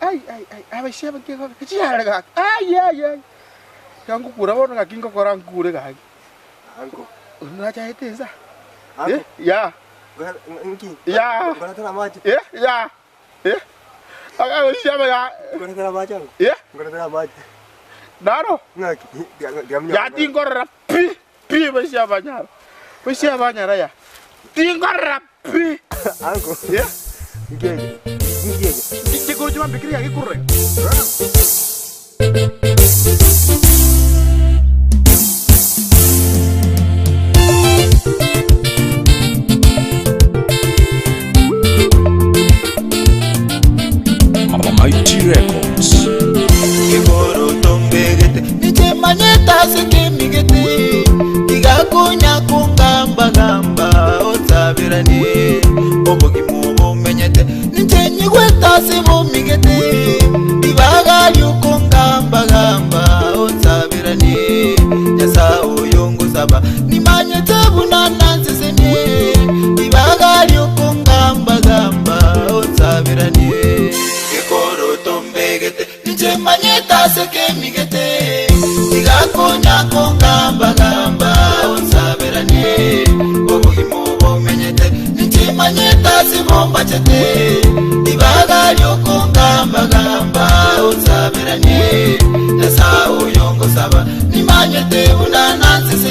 Speaker 12: Ai. Yangu kura bona ngakingo kora ngure gaki.
Speaker 15: Anko.
Speaker 12: Unacha eteza.
Speaker 15: Anko.
Speaker 12: Ya.
Speaker 15: Nki.
Speaker 12: Ya.
Speaker 15: Ngora tena maji.
Speaker 12: Ya. Aka shaba ya.
Speaker 15: Ngora tena maji anko. Ngora tena maji.
Speaker 12: Naro.
Speaker 15: Ngaki.
Speaker 12: Ya tingora pi. Pi bashaba nyara. Bashaba nyara ya. Tingora pi.
Speaker 15: Anko. Nki. Nki.
Speaker 12: Nki ko bikiri ya kurre.
Speaker 19: Mighty Records.
Speaker 20: Nimanyete unanansi.